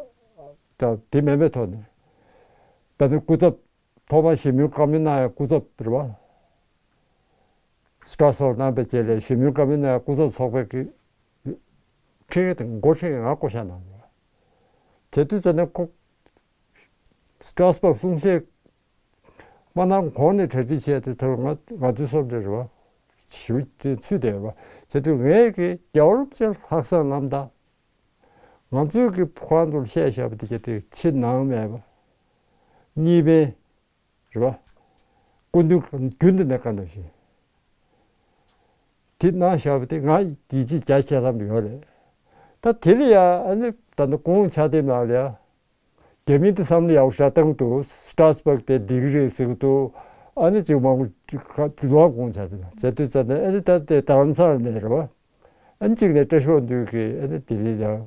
ད་དེ་མིན་པའི་ཐོག་ནས་ད་ནི་སྐུ་ཚབ་ཐོག་མ་ཞི་མོལ་བཀའ་མོལ་གནང་ཡ་སྐུ་ཚབ་རེད་བ། སི་ཏྲ་སྦུག་གནང་པའི་རྗེས་ལ་ཞི་མོལ་བཀའ་མོལ་གནང་ཡ་སྐུ་ཚབ་ཚོགས་པའི་གི་ཁྲིད་དང་འགོ་ཁྲིད་ང་བསྐོ་བཞག་གནང་བ། བྱས་དུས་ཙམ་ནས་ཁོ་སི་ཏྲ་སྦུག་གསུང་བཤད་མ་གནང་གོང་ནས་གྲ་སྒྲིག་བྱས་ཏེ་ད་ང་ང་ཚོའི་སློབ་གྲྭ་རེད་བ། ཞུ་ཚུད་བསྡད་པ། བྱས་དུས་ངས་ཀྱི་རྒྱལ་བ་རིན་པོ་ཆེ་ལྷག་བསམ་རྣམ་དག་ང་ཚོའི་གི་ཁོང་ཚོར་བཤད་བཞག་པ་དེ་ག་དེ་ཕྱི་ནང་མེད་པ། གཉིས་ཕན་རེད་བ། སྐུ་མདུན་རྒྱུན་དུ་ནས་བཀའ་གནང་བཞིན། དེ་གནང་བཞག་པ་དེ་ང་ཡིད་ཆེས་རྒྱ་ཆེ་ཙམ་ཡོད་རེད། ད་དེ་ལ་ཡ་ཨ་ནི་ད་ནི་སྐུ་ངོ་ཕྱག་དེབ་ནང་ལ་ཡ། རྒྱ་མི་དེ་བསམ་བློ་ཡག་པོ་ཞེ་དྲག་བཏང་འདུག་སི་ཏྲ་སྦུག་དེ་འགྲིག་གི་རེད་ཟེར་གི་འདུག་ཨ་ནི་ཅིག་མང་པོ་ཁ་དུ་དུ་བ་དགོངས་བྱ་དེ་བྱས་དུས་ཙམ་ནས་ཨ་ནི་ད་དེ་རྡ་རམ་ས་ལ་ནས་རེད་བ། ཨ་ནི་གཅིག་ནས་བཀྲ་ཤིས་དབང་འདུས་ཀྱིས་ཨ་ནི་ལྡི་ལི་ལ་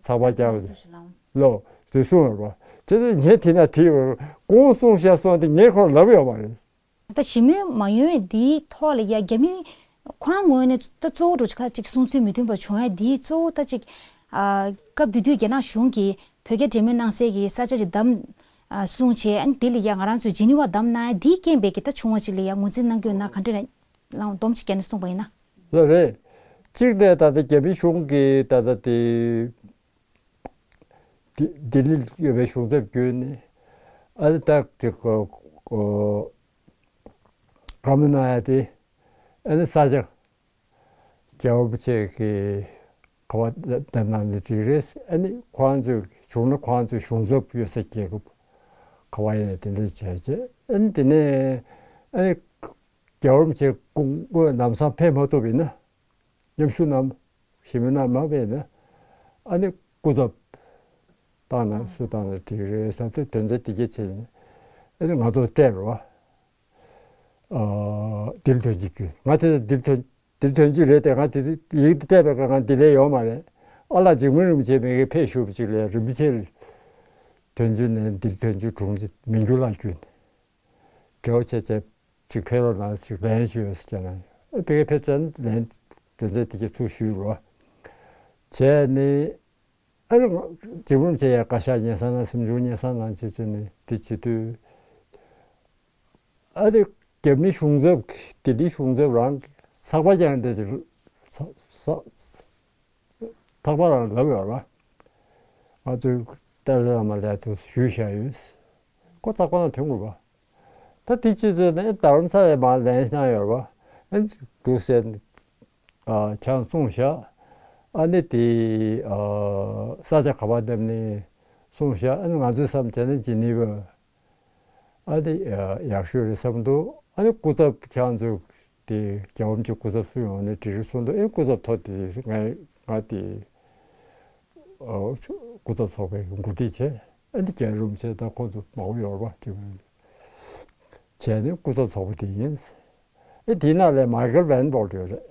ཚགས་པར་བསྐྱངས་ལོ་དེ་གསུངས་ཡོད་པ། བྱས་ཙང་ངས་དེ་ན་བྲིས་པར་ཁོང་གསུངས་བཞག་སོང་དེ་ངས་ཁོར་ལབ་ཡོད་མ་རེད། ད་ཞི་མོལ་མ་ཡོང་བའི་འདིའི་ཐོག་ལ་ཡ་རྒྱ་མི་ཁོ་རང་ངོས་ནས་ད་གཙོ་བོ་འགྲོ་ཁ་ཅིག་གསུང་ཚུལ་མི་མཐུན་པ་བྱུང་ཡ་འདིའི་གཙོ་བོ་ད་ཅིག་ཨ་སྐབས་དེ་དུས་རྒྱ་ནག་གཞུང་གིས་བོད་རྒྱ་འབྲེལ་མོལ་གནང་སའི་གི་ས་ཆ་ཅིག་བདམས་ཨ་གསུངས་བྱས་ཨ་ནི་དེ་ལ་ཡ་ང་རང་ཚོས་ཇི་ནི་ཝ་བདམས་གནང་ཡ་འདིའི་རྐྱེན་པས་གི་ད་བྱུང་བ་ཅིག་ལ་ཡ་ངོས་འཛིན་གནང་རྒྱུ་ན་ག་འདྲ་རེད་ལང་སྡོམ་ཅིག་བརྒྱབ་ནས་གསུངས་པ་ཡིན་ན། ལགས་རེད། གཅིག་ནས་ད་ལྟ་རྒྱ་མི་གཞུང་གིས་ད་ལྟ་དེ། ལྡི་ལྡི་ལིར་ཡོད་པའི་གཞུང་ཚབ་བརྒྱུད་ནས་ཨ་ནི་ད་དེ་ཀོ་ཀོ་བཀའ་མོལ་གནང་ཡ་དེ་ཨ་ནི་ས་ཆ་རྒྱལ་བ་རིན་པོ་ཆེ་གི་ག་བ་བདམས་གནང་ནས་འགྲིག་རེད། ཨ་ནི་ཁོང་ཚོས་བྱུང་ན་ཁོང་ཚོའི་གཞུང་ཚབ་ཡོད་ས་རྒྱལ་ཁབ་ག་བ་ཡིན་ན་དེ་འདྲ་བྱས་རྗེས་ཨ་ནི་དེ་ནས་ཨ་ནི་རྒྱལ་བ་རིན་པོ་ཆེ་སྐུ་ངོ་ལམ་སང་ཕེབས་མ་ཐུབ་པ་ཡིན་ན། མཉམ་ཞུགས་གནང་། ཞི་མོལ་གནང་མ་ཕེབས་ན་ཨ་ནི་སྐུ་ཚབ་བཏང་ན་སུ་བཏང་ན་འགྲིག་རེད་བསམ་ཚེ་དོན་ཚན་དེ་གྱད་བྱས་ནས་ཨ་ནི་ང་ཚོ་སྤྲད་རོགས། ཨ་ལྡི་ལི་དོན་གཅོད་བརྒྱུད་ང་དེ་ལྡི་ལི་དོན་ལྡི་ལི་དོན་གཅོད་རེད་དེ་ང་དེ་ཡིག་དེ་སྤྲད་པའི་སྐབས་ང་ལྡི་ལི་ཡོད་མ་རེད། ཨ་ལགས་འཇིགས་མེད་རིན་པོ་ཆེ་མི་གི་ཕེབས་ཞུ་བ་ཅིག་ལས་རིན་པོ་ཆེ་དོན་གཅོད་ནས་ལྡི་ལི་དོན་གཅོད་དྲུང་ཆེ་མི་འགྱུར་ལགས་བརྒྱུད་ནས་འབྲེལ་བ་བྱས་བྱས། ཅིག་ཕེབས་རོགས་གནང་ཞིག་ལན་ཞུས་ཟེར་ན། ཨེ་ཕ་གིར་ཕེབས་ཙང་ལན་དོན་ཚན་དེ་གྱད་ཚུར་ཞུས་རོགས། བྱས་ནས་ཨ་ནི་འཇིགས་མེད་རིན་པོ་ཆེ་ཡ་བཀའ་ཤག་སྙན་སེང་གནང་སེམས་ཆུང་སྙན་སེང་གནང་བྱས་བྱས་ནས་དེ་བྱེད་དུས་ཨ་ནི་རྒྱ་མི་གཞུང་ཚབ་ལྡི་ལི་གཞུང་ཚབ་རང་གིས་ཚགས་པར་བསྐྱངས་ཏེ་ཚ་ཚ། ཚགས་པར་ལ་ལབ་ཡོད་རེད་བ། ང་ཚོས་ཏཱ་ལའི་བླ་མ་ལ་དུ་ཞུས་བཞག་ཡོད། ཁོ་ཚགས་པར་ནང་ཐོན་དགོས་པ། ད་དེ་ཅི་ཚོད་ནས་རྡ་རམ་ས་ལའི་མར་ལན་གནང་ཡོད་རེད་བ། ཨ་ནི་འདུག་ཟེར་ཨ་ཁྱང་གསུངས་བཞག་ཨ་ནི་དེ་ཨ་ས་ཆ་ག་པར་བདམས་ནས་གསུངས་བཞག་ཨ་ནི་ང་ཚོས་བསམ་བྱས་ན་ཇི་ནི་ཝ། ཨ་ནི་ཡག་ཤོས་རེད་བསམ་འདུག་ཨ་ནི་སྐུ་ཚབ་ཁྱང་ཚོས་དེ་རྒྱལ་བ་རིན་པོ་ཆེ་སྐུ་ཚབ་སུ་ཡོང་ནས་འགྲིག་རེད་གསུངས་འདུག་ཨེ་སྐུ་ཚབ་ཐོག་དེ་ང་ང་དེ་སྐུ་ཚབ་ཚོགས་པའི་འགོ་ཁྲིད་བྱས་ཨ་ནི་རྒྱལ་བ་རིན་པོ་ཆེ་དང་ཁོང་ཚོ་མང་པོ་ཡོད་རེད་བ་དེ་བྱས་ནས་སྐུ་ཚབ་ཚོགས་པ་དེ་ཡིན། ཨེ་དེའི་ནང་ལ་མའི་ཀལ་ཝན་བོལ་ཡོད་རེད།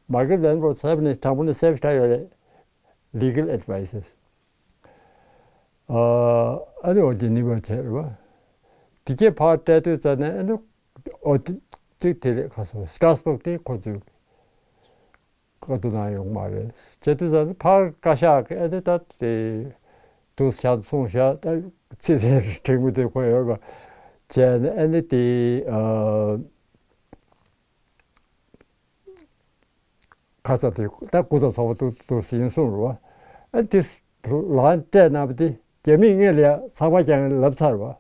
མའི་ཀལ་ཝན་བོལ་ཟེར་བ་ནི་དང་པོ་ནས་གསལ་པོ་ཞིག་ཡོད་རེད། Legal Advisors ཨ་ནི་འོ་ཇི་ནི་ཝ་བྱས་རེད་བ། དེ་རྗེས་ཕར་སྤྲད་དུས་ཙ་ནས་ཨ་ནི་འོ་དེ་གཅིག་དེ་རེད་ག་སོ་སི་ཏྲ་སྦུག་དེ་ཁོ་ཚོས་བཀའ་བསྡུ་གནང་ཡོང་མ་རེད་བྱས་དུས་ཙ་ནས་ཕར་བཀའ་ཤག་གི་ཨ་ནི་ད་དེ་དུ་ཤག་གསུངས་ཤག་ད་ཚིག་དེ་དྲན་གི་དེ་ཁོ་ཡོད་རེད་བ། བྱས་ནས་ཨ་ནི་དེ་ཨ། ཁ་ས་དེ་ད་སྐུ་ཚབ་ཚོགས་པ་དུ་དུ་ཟིན་གསུངས་རེད་བ། ཨ་དེ་ལག་སྤྲད་གནང་བ་དེ་རྒྱ་མིས་སྔོན་ལ་ཡ་ཚགས་པར་རྒྱག་མཁན་ལབ་ཚར་བ།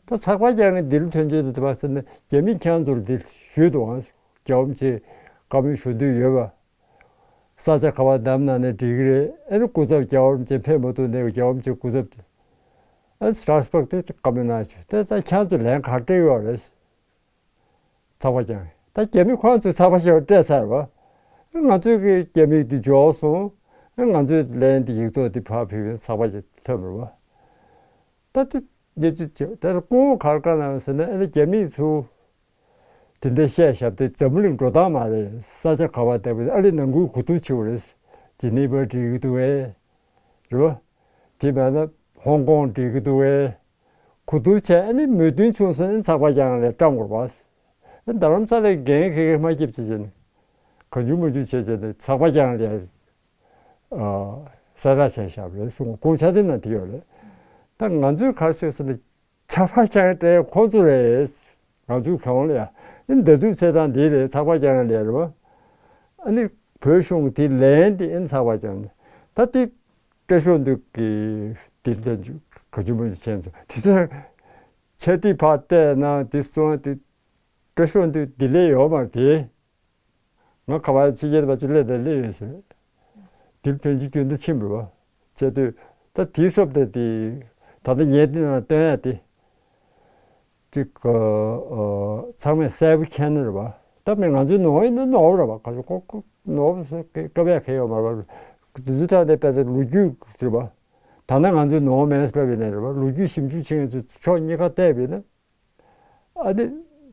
ད་ཚགས་པར་རྒྱག་མཁན་འདི་ལ་ཐོན་རྒྱུ་དེ་བ་ཟེར་ན་རྒྱ་མིས་ཁྱེད་ཚོར་འདི་ཞུས་འདུག་ཨང་ རྒྱལ་བ་རིན་པོ་ཆེ་བཀའ་མོལ་ཞུ་འདོད་ཡོད་པ། ས་ཆ་ག་པར་བདམས་གནང་ནས་འགྲིག་གི་རེད། ཨ་ནི་སྐུ་ཚབ་རྒྱལ་བ་རིན་པོ་ཆེ་ཕེབས་མ་ཐུབ་ནའི་རྒྱལ་བ་རིན་པོ་ཆེ་སྐུ་ཚབ་དེ། ཨ་ནི་སྟྲ་སྦུག་དེ་བཀའ་མོལ་གནང་བྱུང་། དེ་ད་ཁྱེད་ཚོ་ལན་ག་རེ་སྤྲད་ཡོད་རེད། ཚགས་པར་བསྐྱངས། ད་རྒྱ་མི་ཁོ་རང་ཚོས་ཚགས་པར་བསྐྱངས་སྤྲད་ཚར་བ། ང་ཚོའི་གི་རྒྱ་མི་དེ་འབྱོར་སོང་། ང་ཚོའི་ལན་དེ་ཡིག་ཐོག་དེ་ཕར་ཕུལ་བའི་ཚགས་པར་ཅིག་ཐོན་པ་རེད་བ། ད་དེ་གནས་ཚུལ་ཅིག་ད་སྐུ་ངོ་ག་རེ་བཀའ་གནང་ཟེར་ན། ཨ་ནི་རྒྱ་མིས་ཚུར་དེ་འདྲ་བཤད་བཞག་དེ་འཛམ་བུ་གླིང་འགྲོ་སྟངས་མ་རེད། ས་ཆ་ག་པར་བལྟས་པ་ཨ་རི་ནང་ཁུལ་གོ་བསྡུར་བྱེད་དགོས་རེད། ཇི་ནི་ཝ་འགྲིག་གི་འདུག་གས། རེད་བ། དེ་མིན་ན་ཧོང་ཀོང་འགྲིག་གི་འདུག་གས། གོ་བསྡུར་བྱས། ཨ་ནི་མོས་མཐུན་བྱུང་སོང་ན་ཚགས་པར་བསྐྱངས་ལས་བཀྲམ་དགོས་པ། རྡ་རམ་ས་ལའི་འགན་ཁེ་ཁེ་མ་བརྒྱབ་ཅེས་བྱས་ནས། གང་བྱུང་མང་བྱུང་བྱས་བྱས་ནས་ཚགས་པར་བསྐྱངས་ལས་གསལ་བསྒྲགས་བྱས་བཞག་པ་རེད་གསུངས། ཁོང་ཕྱག་དེབ་ནང་དེ་ཡོད་རེད། ད་ང་ཚོས་ག་རེ་ཟེར་ཟེར་ན། ཚགས་པར་བསྐྱངས་སྤྲད་ཁོང་ཚོ་རེད། ང་ཚོའི་གང་ལ་ཡ། ཨ་ནི་ད་དུང་བྱེད་སྟངས་འདི་རེད། ཚགས་པར་བསྐྱངས་ལས་རེད་བ། ཨ་ནི་བོད་གཞུང་གི་དེ་ལན་དེ་ཨ་ནི་ཚགས་པར་བསྐྱངས་ནས། ད་དེ་སྐྲ་ཤོག་འདི་གི་དེ་ལྟ་ག་ཅུང་མང་ཅུང་བྱས་ཚོ་དེ་ཚོ་ཆ་ཏི་ཕར་བལྟས་ན་དེ་སོང་དེ་སྐྲ་ཤོག་འདི་དེ་ལས་ཡོད་མ་རེད་དེ། ང་ཁ་བ་ཕྱི་རྒྱལ་བ་ཅིག་སླེབས་དང་སླེབས་ཡོད་ཟེར། དེ་དོན་གྱི་རྒྱུན་དུ་ཕྱིན་པ་རེད་བ། བྱས་དུས་ད་དེའི་སོབ་དེ་དེ་ད་ལྟ་ངས་དེ་ནང་སྟོན་ཡ་དེ། ཅིག་ཨ། ཚང་མས་གསལ་པོ་མཁྱེན་ནི་རེད་བ། ད་མི་ང་ཚོའི་ནོར་ཡིན་ན་ནོར་རེད་བ། ག་ཚོད་ཀོ་ཀོ་ནོར་བ་ཟེར་སྐབས་ཡ་གལ་ཡོད་མ་རེད་བ། དེ་ཚོ་ད་ལྟ་དཔེ་ཚོ་ལོ་རྒྱུས་རེད་བ། ད་ནི་ང་ཚོའི་ནོར་མེད་ལབ་ཡིན་ནི་རེད་བ། ལོ་རྒྱུས་ཞིབ་འཇུག་བྱེད་མཁན་ཚོས་ཕྱོགས་གཉིས་ཀ་བལྟས་པ་ཡིན་ན། ཨ་ནི།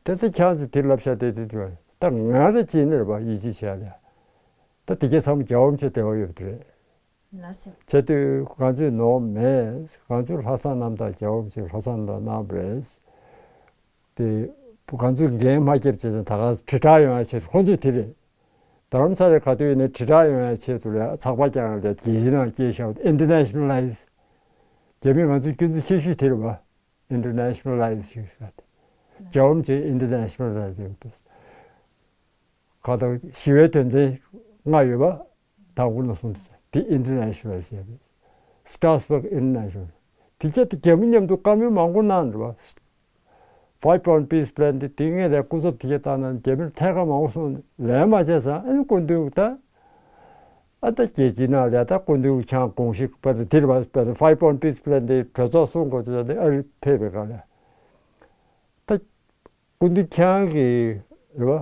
དེ་ཚོ་ཁྱེད་ཚོས་དེ་ལབ་ཤག་དེ་དེ་དེ་ད་ང་རང་ཅིག་ནི་རེད་བ། ཡིད་ཆེས་བྱས་ལ། ད་དེ་གའི་ཚང་མ་རྒྱལ་བ་རིན་པོ་ཆེ་འབྲེལ་བ་ཡོད་པ་དེ་རེད། ལགས་སོ། བྱས་དུས་ང་ཚོའི་ནོར་མེད། ང་ཚོའི་ལྷག་བསམ་རྣམ་དག་རྒྱལ་བ་རིན་པོ་ཆེས་ལྷག་བསམ་རྣམ་དག་གནང་བ་རེད། དེ་ང་ཚོས་འགན་མ་བརྒྱབ་བྱས་ཙང་ད་ག་དྲིལ་བསྒྲགས་ཡོང་ཡ་ཆེད་དུ་ཁོང་ཚོས་དེ་རེད། རྡ་རམ་ས་ལའི་ག་དུས་ཡིན་ནའི་དྲིལ་བསྒྲགས་ཡོང་ཡ་ཆེད་དུ་རེད། ཚགས་པར་བསྐྱངས་ལས་རྒྱལ་སྤྱིའི་ནང་སྐྱེལ་བཞག་པ་དེ་ཨིན་ཊར་ནེ་ཤ་ནལ་ལའི་ཛི། རྒྱ་མི་ང་ཚོའི་སྐྱོན་འཛུགས་ཆེ་ཤོས་དེ་རེད་བ། ཨིན་ཊར་ནེ་ཤ་ནལ་ལའི་ཛི་ཞིག་ཟེར་ཏེ། རྒྱལ་བ་རིན་པོ་ཆེ་ཨིན་ཊར་ནེ་ཤ་ནལ་ལའི་ཛི་ཡོད་དུས། ག་དང་ཞི་བའི་དོན་ཚན་ལྔ་ཡོད་པ། དང་པོ་ནས་བཟུང་སྟེ་དེ་ཨིན་ཊར་ནེ་ཤ་ནལ་ཟེར་བས། སྟྲ་སྦུག་ཨིན་ཊར་ནེ་ཤ་ནལ། དེ་ཆེད་དུ་རྒྱ་མི་མཉམ་དུ་བཀའ་མོལ་མང་པོ་གནང་འདུག་བ། Five Point Peace Plan དེ་དེ་སྔོན་ལ་སྐུ་ཚབ་དེ་ག་བཏང་ན་རྒྱ་མིར་ཐད་ཀར་མང་པོ་གསུངས་ནས་ལན་མ་བྱས་ཙང་། ཨ་ནི་སྐུ་མདུན་ད། ཨ་ད་རྒྱལ་སྤྱིའི་ནང་ལ་ད་སྐུ་མདུན་ཁྱེད་དགོངས་གཞི་པ་དེ་དེ་རེད་བ། Five Point Peace Plan དེ་གྲོས་ཚོགས་གསུང་དགོས་ཚུལ་དེ་ཨ་རི་ཕེབས་པའི་སྐབས་ལ། ད། སྐུ་མདུན་ཁྱེད་རང་གི་རེད་བ།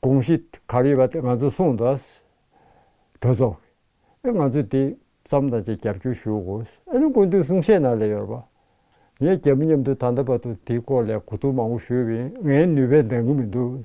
དགོངས་གཞི་ག་རེ་ཡོད་པ་དེ་ང་ཚོ་གསུངས་འདུག་གྲོས་ཚོགས་ཀྱིས། ཨེ་ང་ཚོས་དེ་བསམ་དང་བཅས་རྒྱབ་སྐྱོར་ཞུ་དགོས། ཨ་ནི་སྐུ་མདུན་གསུང་བཤད་ནང་ལ་ཡོད་རེད་བ། ངས་རྒྱ་མི་མཉམ་དུ་ད་ལྟ་བར་དུ་དེའི་སྐོར་ལ་གོ་བསྡུར་མང་པོ་ཞུས་པ་ཡིན། ངའི་ནུས་པས་འདང་གི་མི་འདུག་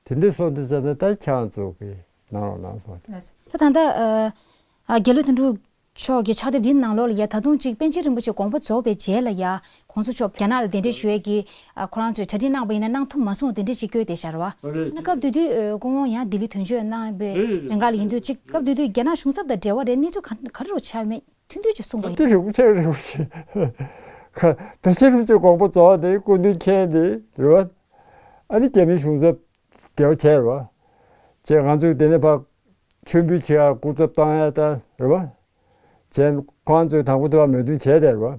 དེ་འདྲ་སོང་དུས་ཙམ་ན་ད་ཁྱེད་རང་ཚོ་གིས་གནང་རོགས་གནང་སོང་། ད་ད་ལྟ་ཨ་རྒྱལ་བློན་དོན་གྲུབ་མཆོག་གི་ཕྱག་དེབ་འདིའི་ནང་ལོགས་ལ་ཡ། ད་དུང་ཅིག་པཎ་ཆེན་རིན་པོ་ཆེ་དགོངས་པ་རྫོགས་པའི་རྗེས་ལ་ཡ། གོང་ས་མཆོག་རྒྱ་ནག་ལ་གདན་འདྲེན་ཞུ་ཡས་ཀྱི་ཨ་ཁོ་རང་ཚོས་གྲ་སྒྲིག་གནང་པ་ཡིན་ན་གནང་ཐུབ་མ་སོང་། དེ་འདྲ་ཞིག་བཀོད་བསྡད་ཤག་རེད་བ། ཨ་ནི་སྐབས་དེ་དུས་ཨ་སྐུ་ངོ་ཡང་ལྡི་ལི་དོན་གཅོད་གནང་བའི་རིང་ག་ལ་ཡིན་དུས། ཅིག་སྐབས་དེ་དུས་རྒྱ་ནག་གཞུང་ཚབ་དང་འབྲེལ་བ་རེད། གནས་ཚུལ་ག་ག་རེ་རུ་ཆགས་མེད། ཐུང་ཐུང་ཅིག་གསུངས་པ་ཡིན། དེ་རིན་པོ་ཆེ་རིན་པོ་ཆེ། ཁ་ད་ཕྱི་རིན་པོ་ཆེ་དགོངས་པ་རྫོགས་ནས་སྐུ་མདུན་མཁྱེན་ཏེ་རེད་བ། ཨ་ནི་རྒྱ་མིའི་གཞུང་ཚབ་འབྲེལ་བ་བྱས་རེད་བ། བྱས་ང་ཚོས་དེ་ནས་ཕར་མཆོད་འབུལ་བྱེད་ཡ་སྐུ་ཚབ་བཏང་ཡ་ད་རེད་བ། བྱས་ཁོང་ཚོས་དང་པོ་དེ་བ་མོས་མཐུན་བྱས་ཏེ་རེད་བ།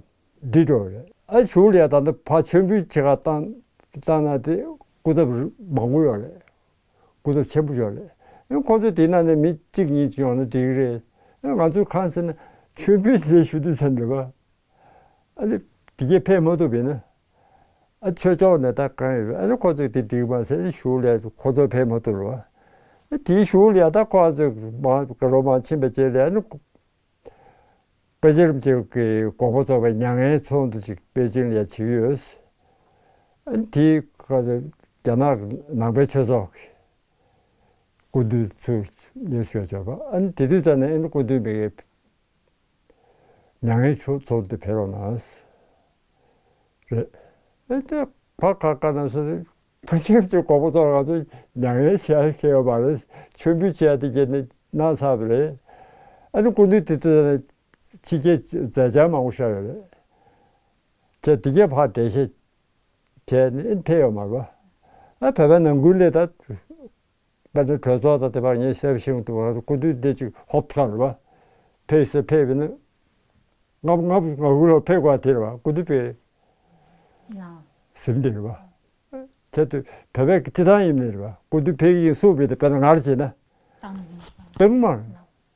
འགྲིག་འགྲོ་རེད། ཨ་གཞུག་ལ་ཡ་ད་ལྟ་ཕར་མཆོད་འབུལ་བྱེད་ག་བཏང་བཏང་ན་དེ་སྐུ་ཚབ་མང་པོ་ཡོད་རེད། སྐུ་ཚབ་ཆེན་པོ་ཡོད་རེད། ཨ་ཁོང་ཚོ་དེ་ནང་ནས་མི་གཅིག་གཉིས་ཅིག་ཡོང་ན་འགྲིག་གི་རེད། ཨ་ང་ཚོའི་གང་ཟེར་ན་མཆོད་འབུལ་ཞིག་ཞུ་དུས་ཙམ་རེད་བ། ཨ་ནི་དེ་གས་ཕེབས་མ་ཐུབ་པ་ཡིན་ན། ཨ་ཆོས་ཕྱོགས་ནས་ད་གང་ཡོད། ཨ་ནི་ཁོ་ཚོས་དེ་འགྲིག་མ་ཟེར་ཞུ་ལས་ཁོ་ཚོ་ཕེབས་མ་ཐུབ་རེད་བ། ཨ་དེའི་ཞུ་ལས་ད་ཁོ་ཚོས་མ་ག་རོ་མ་ཕྱིན་པ་བྱས་ལས། ཨ་ནི་པཎ་ཆེན་རིན་པོ་ཆེ་གི་དགོངས་པ་རྫོགས་པའི་མྱ་ངན་ཚོགས་འདུ་ཅིག་པེ་ཅིང་ལ་བྱེད་ཀྱི་ཡོད། ཨ་ནི་དེའི་སྐབས་སུ་རྒྱ་ནག་ནང་པའི་ཆོས་ཚོགས་ཀྱི་སྐུ་མདུན་ཚུར་སྙན་ཞུ་བྱས་པ། ཨ་ནི་དེ་དུས་ཙམ་ནས་ཨ་ནི་སྐུ་མདུན་མི་དགེ་མྱ་ངན་ཚོགས་འདུ་ཕེབས་རོགས་གནང་། རེད། ཨེ་དེ་ཕ་ཁ་ཁ་ན་སོ་སོའི་ཕ་ཆེན་གྱི་དགོངས་པ་རྫོགས། ང་ཚོ་མྱ་ངན་བྱེད་ཡ་ཡོད་མ་རེད། མཆོད་འབུལ་བྱེད་ཡ་དེ་གས་ནི་གནང་ཚར་བ་རེད། ཨ་ནི་སྐུ་མདུན་དེ་དུས་ནས་ཕྱི་རྒྱལ་མཛད་འཆར་མང་པོ་བཞག་ཡོད་རེད། བྱས་དེ་གས་ཕར་འགྲེལ་བཤད་བྱས་ནས་ཕེབས་ཡོད་མ་རེད་པ། ཨ་བོད་པའི་ནང་ཁུལ་ལས་ད། ད་ལྟ་གྲོས་ཚོགས་དང་དེ་བར་ངས་ཤེས་བཞིན་དུ་སྐུ་མདུན་དེ་ཅིག་ཧོབ་ཐག་རེད་བ། ཕེབས་སུ་ཕེབས་ན། ལྔ་བཅུ་ང་དགུ་ལོར་ཕེབས་དགོས་དེ་རེད་བ། སྐུ་མདུན་པས་ཟིན་དེ་རེད་བ། བྱས་དུས་བོད་པའི་སྤྱི་བཏང་ཡིན་ནི་རེད་པ། སྐུ་མདུན་ཕེབས་ཀྱི་ཡིན་གསུངས་པའི་དེ་དཔེར་ན་ང་ར་བྱས་ན། དཔེ་མ་རེད།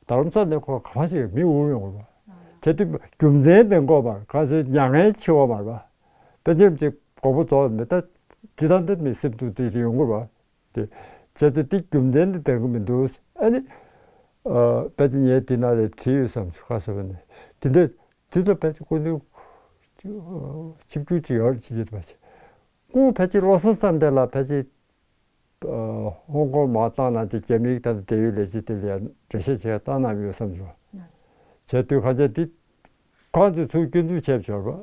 རྡ་རམ་ས་ལ་ནས་ཁོ་ག་པར་ཞིག་མི་འུར་ཡོང་གི་རེད་པ། བྱས་དུས་རྒྱུ་མཚན་དེ་འགོད་པར་ག་ཚོད་མྱ་ངན་ཆེ་བ་མ་རེད་པ། དཔེ་ཆ་ཅིག་དགོངས་པ་རྫོགས་མེད་ད། སྤྱི་བཏང་དེ་མི་སེམས་སྡུག་དེ་ཡོང་གི་རེད་པ། དེ་བྱས་ཙང་དེ་རྒྱུ་མཚན་དེ་ལྡན་གི་མི་འདུག་ཨ་ནི། ཨ། ཕལ་ཆེར་ངས་དེ་ནང་ལ་བྲིས་ཡོད་བསམ་བྱུང་། ག་ཟེར་བ་ནི། དེ་འདྲ་དེ་ཚོ་ཕལ་ཆེར་སྐུ་མདུན་ཆིབས་བསྒྱུར་ཅིག་ཡོད་རེད་ཅེས་བྱེད་པ་ཞིག་ཁོང་ཕལ་ཆེར་བློ་བཟང་བསམ་གཏན་ལགས་ཕལ་ཆེར་ཨ་ཧོང་ཀོང་མར་བཏང་གནང་སྟེ་རྒྱ་མིའི་ད་ལྟ་འབྲེལ་ཡོད་ལས་བྱེད་དེ་ལ་ཡང་འགྲེལ་བཤད་བྱས་བཏང་གནང་ཡོད་བསམ་བྱུང་། བྱས་དུས་གང་ཅི་དེ་ཁོང་ཚོས་ཚུར་སྐྱོན་འཛུགས་བྱས་པ་ཡོད་རེད་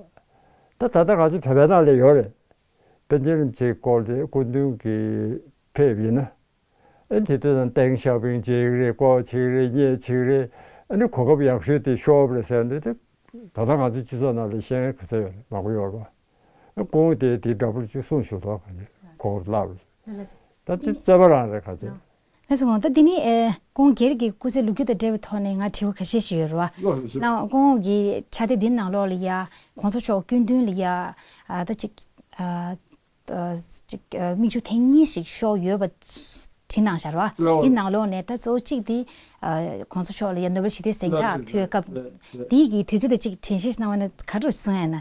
པ། ད་ད་ལྟ་ང་ཚོ་བོད་པའི་ནང་ལ་ཡོད་རེད། པཎ་ཆེན་རིན་པོ་ཆེའི་སྐོར་དེ་སྐུ་མདུན་གྱིས་ཕེབས་ཡིན་ན། ཨེ་དེ་དུས་ཙང་ཏེང་ཞའོ་ཕིང་བྱེད་ཀྱི་རེད། ཀའོ་ཆི་རེད། ཉེ་ཆི་རེད། ཨ་ནི་གོ་སྐབས་ཡག་ཤོས་དེ་ཤོར་བ་རེད་ཟེར་འདུག་སྟེ། ད་ལྟ་ང་ཚོའི་སྤྱི་ཚོགས་ནང་ལ་བཤད་མཁན་ག་ཚོད་ཡོད་རེད། མང་པོ་ཡོད་རེད་པ། ཨ་ཁོང་དེ་དེ་འདྲ་པོ་ཅིག་གསུངས་བཞུགས་འདུག་ག་ནས་གོ་སྐབས་བརླག་རེད། ད་དེ་རྩོད་པ་རང་རེད་ག་ཚོད། ལགས་སོ། ད་འདི་ནི་ཨེ་ཁོང་སྒེར་གྱི་སྐུ་ཚེ་ལོ་རྒྱུས་དང་འབྲེལ་བའི་ཐོག་ནས་ང་དྲི་བ་ཁ་ཤས་ཤིག་ཡོད་རེད་པ། ལགས་སོ། ན་ཁོང་གི་ཕྱག་དེབ་འདི་ནང་ལོགས་ལ་ཡ་གོང་ས་མཆོག་སྐུ་མདུན་ལ་ཡ་ཨ་ད་ཅིག་ཨ། ཅིག་ཨ་མིག་ཆུ་ཐེངས་གཉིས་ཤིག་ཤོར་ཡོད་པ་བྲིས་གནང་བཞག་རེད་པ། ལགས། འདི་ནང་ལོགས་ནས་ད་གཙོ་བོ་གཅིག་འདི་ཨ་གོང་ས་མཆོག་ལ་ཡ་ནོ་བེལ་ཞི་བདེའི་གཟེངས་རྟགས་ཕུལ་སྐབས་འདི་གི་དུས་ཚོད་དེ་ཅིག་དྲན་ཤེས་གནང་བ་ན་ག་འདྲ་གསུང་ཡ་ན།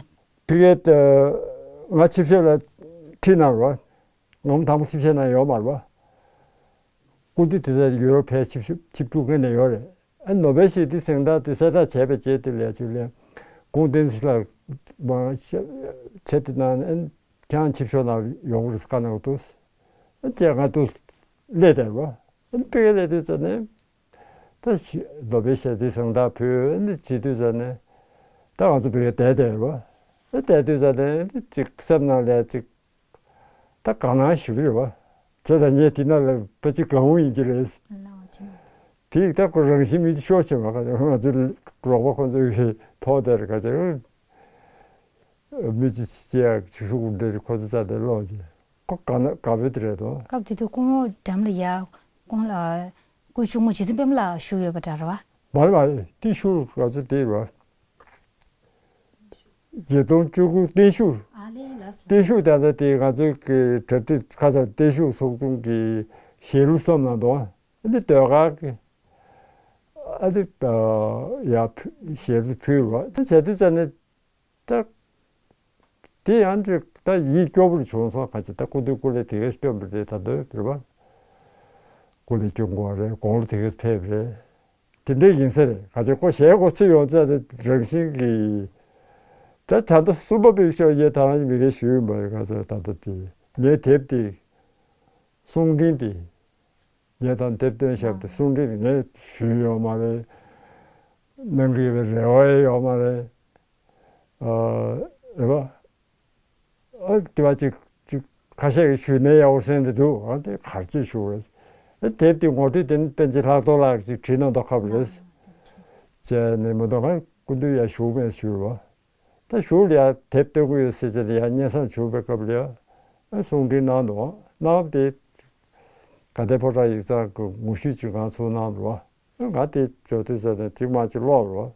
དེ་གས་ང་ཆིབས་ཞབས་ལ་བྲིས་གནང་རེད་པ། ངོ་མ་དང་པོ་ཆིབས་ཞབས་ནང་ཡོད་མ་རེད་པ། སྐུ་མདུན་དེ་ཚོ་ཡུ་རོབ་ཕེབས་ཆིབས་ཞབས་ཆིབས་བསྒྱུར་མཁན་ནས་ཡོད་རེད། ཨ་ནོ་བེལ་ཞི་བདེའི་གཟེངས་རྟགས་དེ་གསལ་བསྒྲགས་བྱས་པའི་རྗེས་དེ་ལས་ཅིག་ལས་ཁོང་བསྟན་འཛིན་ལགས་མ་བྱས་དེ་ནང་ཨ་ཁྱེད་རང་ཆིབས་ཞབས་ནང་ཡོང་གི་རེད་བཀའ་གནང་གི་འདུག་ཨ་ཅེ་ང་འདུག་སླེབས་བསྡད་པ། ཨ་ཕ་གིར་སླེབས་དུས་ཙམ་ནས་ད་ཞི་ནོ་བེལ་ཞི་བདེའི་གཟེངས་རྟགས་ཕུལ་ཨ་ནི་བྱེད་དུས་ཙམ་ནས་ད་ང་ཚོ་ཕ་གིར་བསྡད་བསྡད་པ། ཨ་བསྡད་དུས་ཙམ་ནས་ཅིག་སེམས་ནང་ལ་ཅིག་ད་དགའ་སྣང་ཞེ་པོ་རེད་པ། བྱས་ཙང་ངས་དེ་ནང་ལ་ཕལ་ཆེར་དགའ་བོ་ཡིན་གྱི་རེད། ལགས་འོང་ཅིང་། དེ་ཡིག་ད་ཁོ་རང་བཞིན་མི་ཤོར་ཕྱིན་པ་ག་ང་ཚོའི་རོགས་པ་ཁོ་ཚོའི་ཐོག་དེར་ག་ཚོད་མི་ཅི་ཅི་ཡག་ཅི་ཤུགས་འདྲ་ཁོ་ཚོ་རྩ་དེ་ལོག་ཅིང་ཁོ་དགའ་ན་དགའ་བོ་དེ་རེད་དོ། སྐབས་དེ་དུས་སྐུ་ངོ་འགྲམ་ལ་ཡ་ཁོང་ལ་སྐུ་གཅུང་མོ་རྗེ་བཙུན་པད་མ་ལགས་བཞུགས་ཡོད་པ་འདྲ་རེད་པ། མ་རེད་མ་རེད། དེ་ཤུལ་ང་ཚོ་དེ་རེད་པ། བརྒྱད་སྟོང་བཅུ་དགུ་བརྟན་བཞུགས། ཨ་ལེ་ལགས་སོ། བརྟན་བཞུགས་ད་ལྟ་དེ་ང་ཚོའི་གི་གྲ་སྒྲིག་ཁ་སང་བརྟན་བཞུགས་ཚོགས་ཆུང་གི་ཞལ་གླུ་བསམ་གནང་འདུག་ཨ་ནི་ཟློས་གར་གི་ཨ་ནི་ཡ་ཞལ་གླུ་ཕུལ་བ་དེ་བྱས་དུས་ཙམ་ནས་ད་དེ་ཡང་ཅིག་ད་ཡིད་སྐྱོ་པོ་བྱུང་སོང་། ག་ཅི་ད་སྐུ་མདུན་སྐུ་ལས་དེ་གས་སྐྱོན་པ་རེད། ད་ལྟ་རེད་པ། སྐུ་ལས་སྐྱོན་དགོས་རེད། དགུང་ལོ་དེ་གས་ཕེབས་རེད། དེ་འདྲ་ཡིན་ས་རེད། ག་ཚོད་ཁོ་ཞལ་ཁོ་ཚིག་ཡོང་ཚད་དེ་རང་བཞིན་གྱིས། ད་ད་ལྟ་གསུམ་པ་པའི་ཤོག་ཡེ་ད་རང་མི་རེ་ཞུས་ཡོད་མ་རེད། ག་ཚོད་ད་ལྟ་དེ་ངའི་དེབ་དེ་གསུང་འཕྲིན་དེ་ངས་ད་དེབ་བཏོན་བཞག་དེ་གསུང་འཕྲིན་དེ་ངས་ཞུས་ཡོད་མ་རེད། གནང་གི་ཡོད་པའི་རེ་བ་ཡོད་མ་རེད། ཨ་རེད་པ། ཨ་དེ་བ་ཅིག་ཅིག་ཁ་ཤས་ཀྱིས་ཞུས་ནས་ཡག་པོ་གསན་དེ་འདུག་ཨ་དེ་གར་ཅིག་ཞུ་བས། ཨ་དེབ་དེ་ངོ་སྤྲོད་དེ་ནི་པཎ་ཆེན་ལྷག་རྡོར་ལགས་ཀྱིས་བྲིས་གནང་མདོག་ཁ་པོ་རེད། བྱས་ནས་མི་འདུག་ང་སྐུ་མདུན་ཡར་བཞུགས་མེད་ཞུས་པ། ད་བཞུགས་ལ་ཡར་དེབ་སྟོན་གི་ཡོད་ཟེར་བྱས་ནས་ཡར་སྙན་སེང་བྱུང་བའི་སྐབས་ལ་ཡ་ཨ་གསུང་འཕྲིན་གནང་འདུག་གནང་བ་དེ་དགའ་ལྡན་ཕོ་བྲང་ཡིག་ཚང་གི་ངོ་བཤུས་ཅིག་ང་ཚུར་གནང་འདུག་ཨ་ང་དེ་འབྱོར་དུས་ཙམ་ནས་ཅིག་མ་ཅིག་ཀློག་རོགས།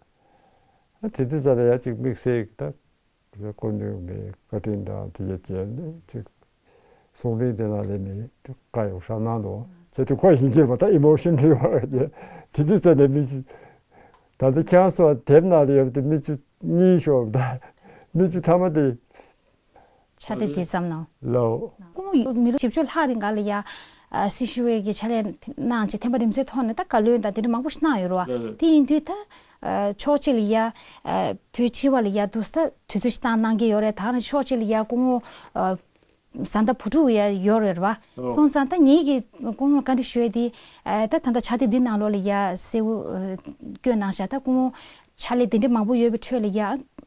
ཨ་དེ་དུས་ཙམ་ལ་ཡ་ཅིག་དམིགས་བསལ་གྱི་ད། སྐུ་མདུན་གྱི་བཀའ་དྲིན་དང་དེ་བཅས་བྱས་ནས་ཅིག་གསུང་འཕྲིན་དེ་ནང་ལས་ནས་ཅིག་བཀའ་ཡོད་ཧྲ་གནང་འདུག་ཟེར་དུས་ཁོ་ཡིན་གྱི་མ་ད་ཨི་མོ་ཤན་རེད་བ། དེ་དུས་ཙམ་ནས་མི་ཅིག་ད་ལྟ་ཁྱེད་རང་ཚོ་དེབ་ནང་ལ་ཡོད་དེ་མི་ཅིག་གཉིས་ཤོག་ད་མི་ཅིག་ཐ་མ་དེ། ཕྱག་དེབ་དེ་བསམ་ནང་ལོ། སྐུ་ངོ་མི་ལོ་བཞི་བཅུ་ལྷག་རིང་ག་ལ་ཡ་སྲི་ཞུ་བའི་གི་ཕྱག་ལས་གནང་བྱས་ཐེམ་པ་རིམ་སེལ་ཐོག་ནས་ད་བཀའ་བློན་དང་དེ་འདྲ་མང་པོ་ཞིག་གནང་ཡོད་རེད་བ། དེ་ཡིན་དུས་ད་ཕྱོགས་གཅིག་ལ་ཡ་བོད་སྤྱི་བ་ལ་ཡ་དུས་ད་དུས་ཚོད་ཞིག་བཏང་གནང་གི་ཡོད་རེད། ད་ནི་ཕྱོགས་གཅིག་ལ་ཡ་སྐུ་ངོ་བཟའ་ཟླ་བུ་ཕྲུག་ཡ་ཡོད་རེད་བ། སོང་ཙང་ད་ངེད་ཀྱི་སྐུ་ངོ་བཀའ་འདྲི་ཞུ་ཡ་དེ་ད་ད་ལྟ་ཕྱག་དེབ་འདི་ནང་ལོགས་ལ་ཡ་གསལ་བོ་བཀོད་གནང་བཞག་ད་སྐུ་ངོ་ཕྱག་ལས་དེ་འདྲ་མང་པོ་ཡོད་པའི་ཁྲོད་ལ་ཡ་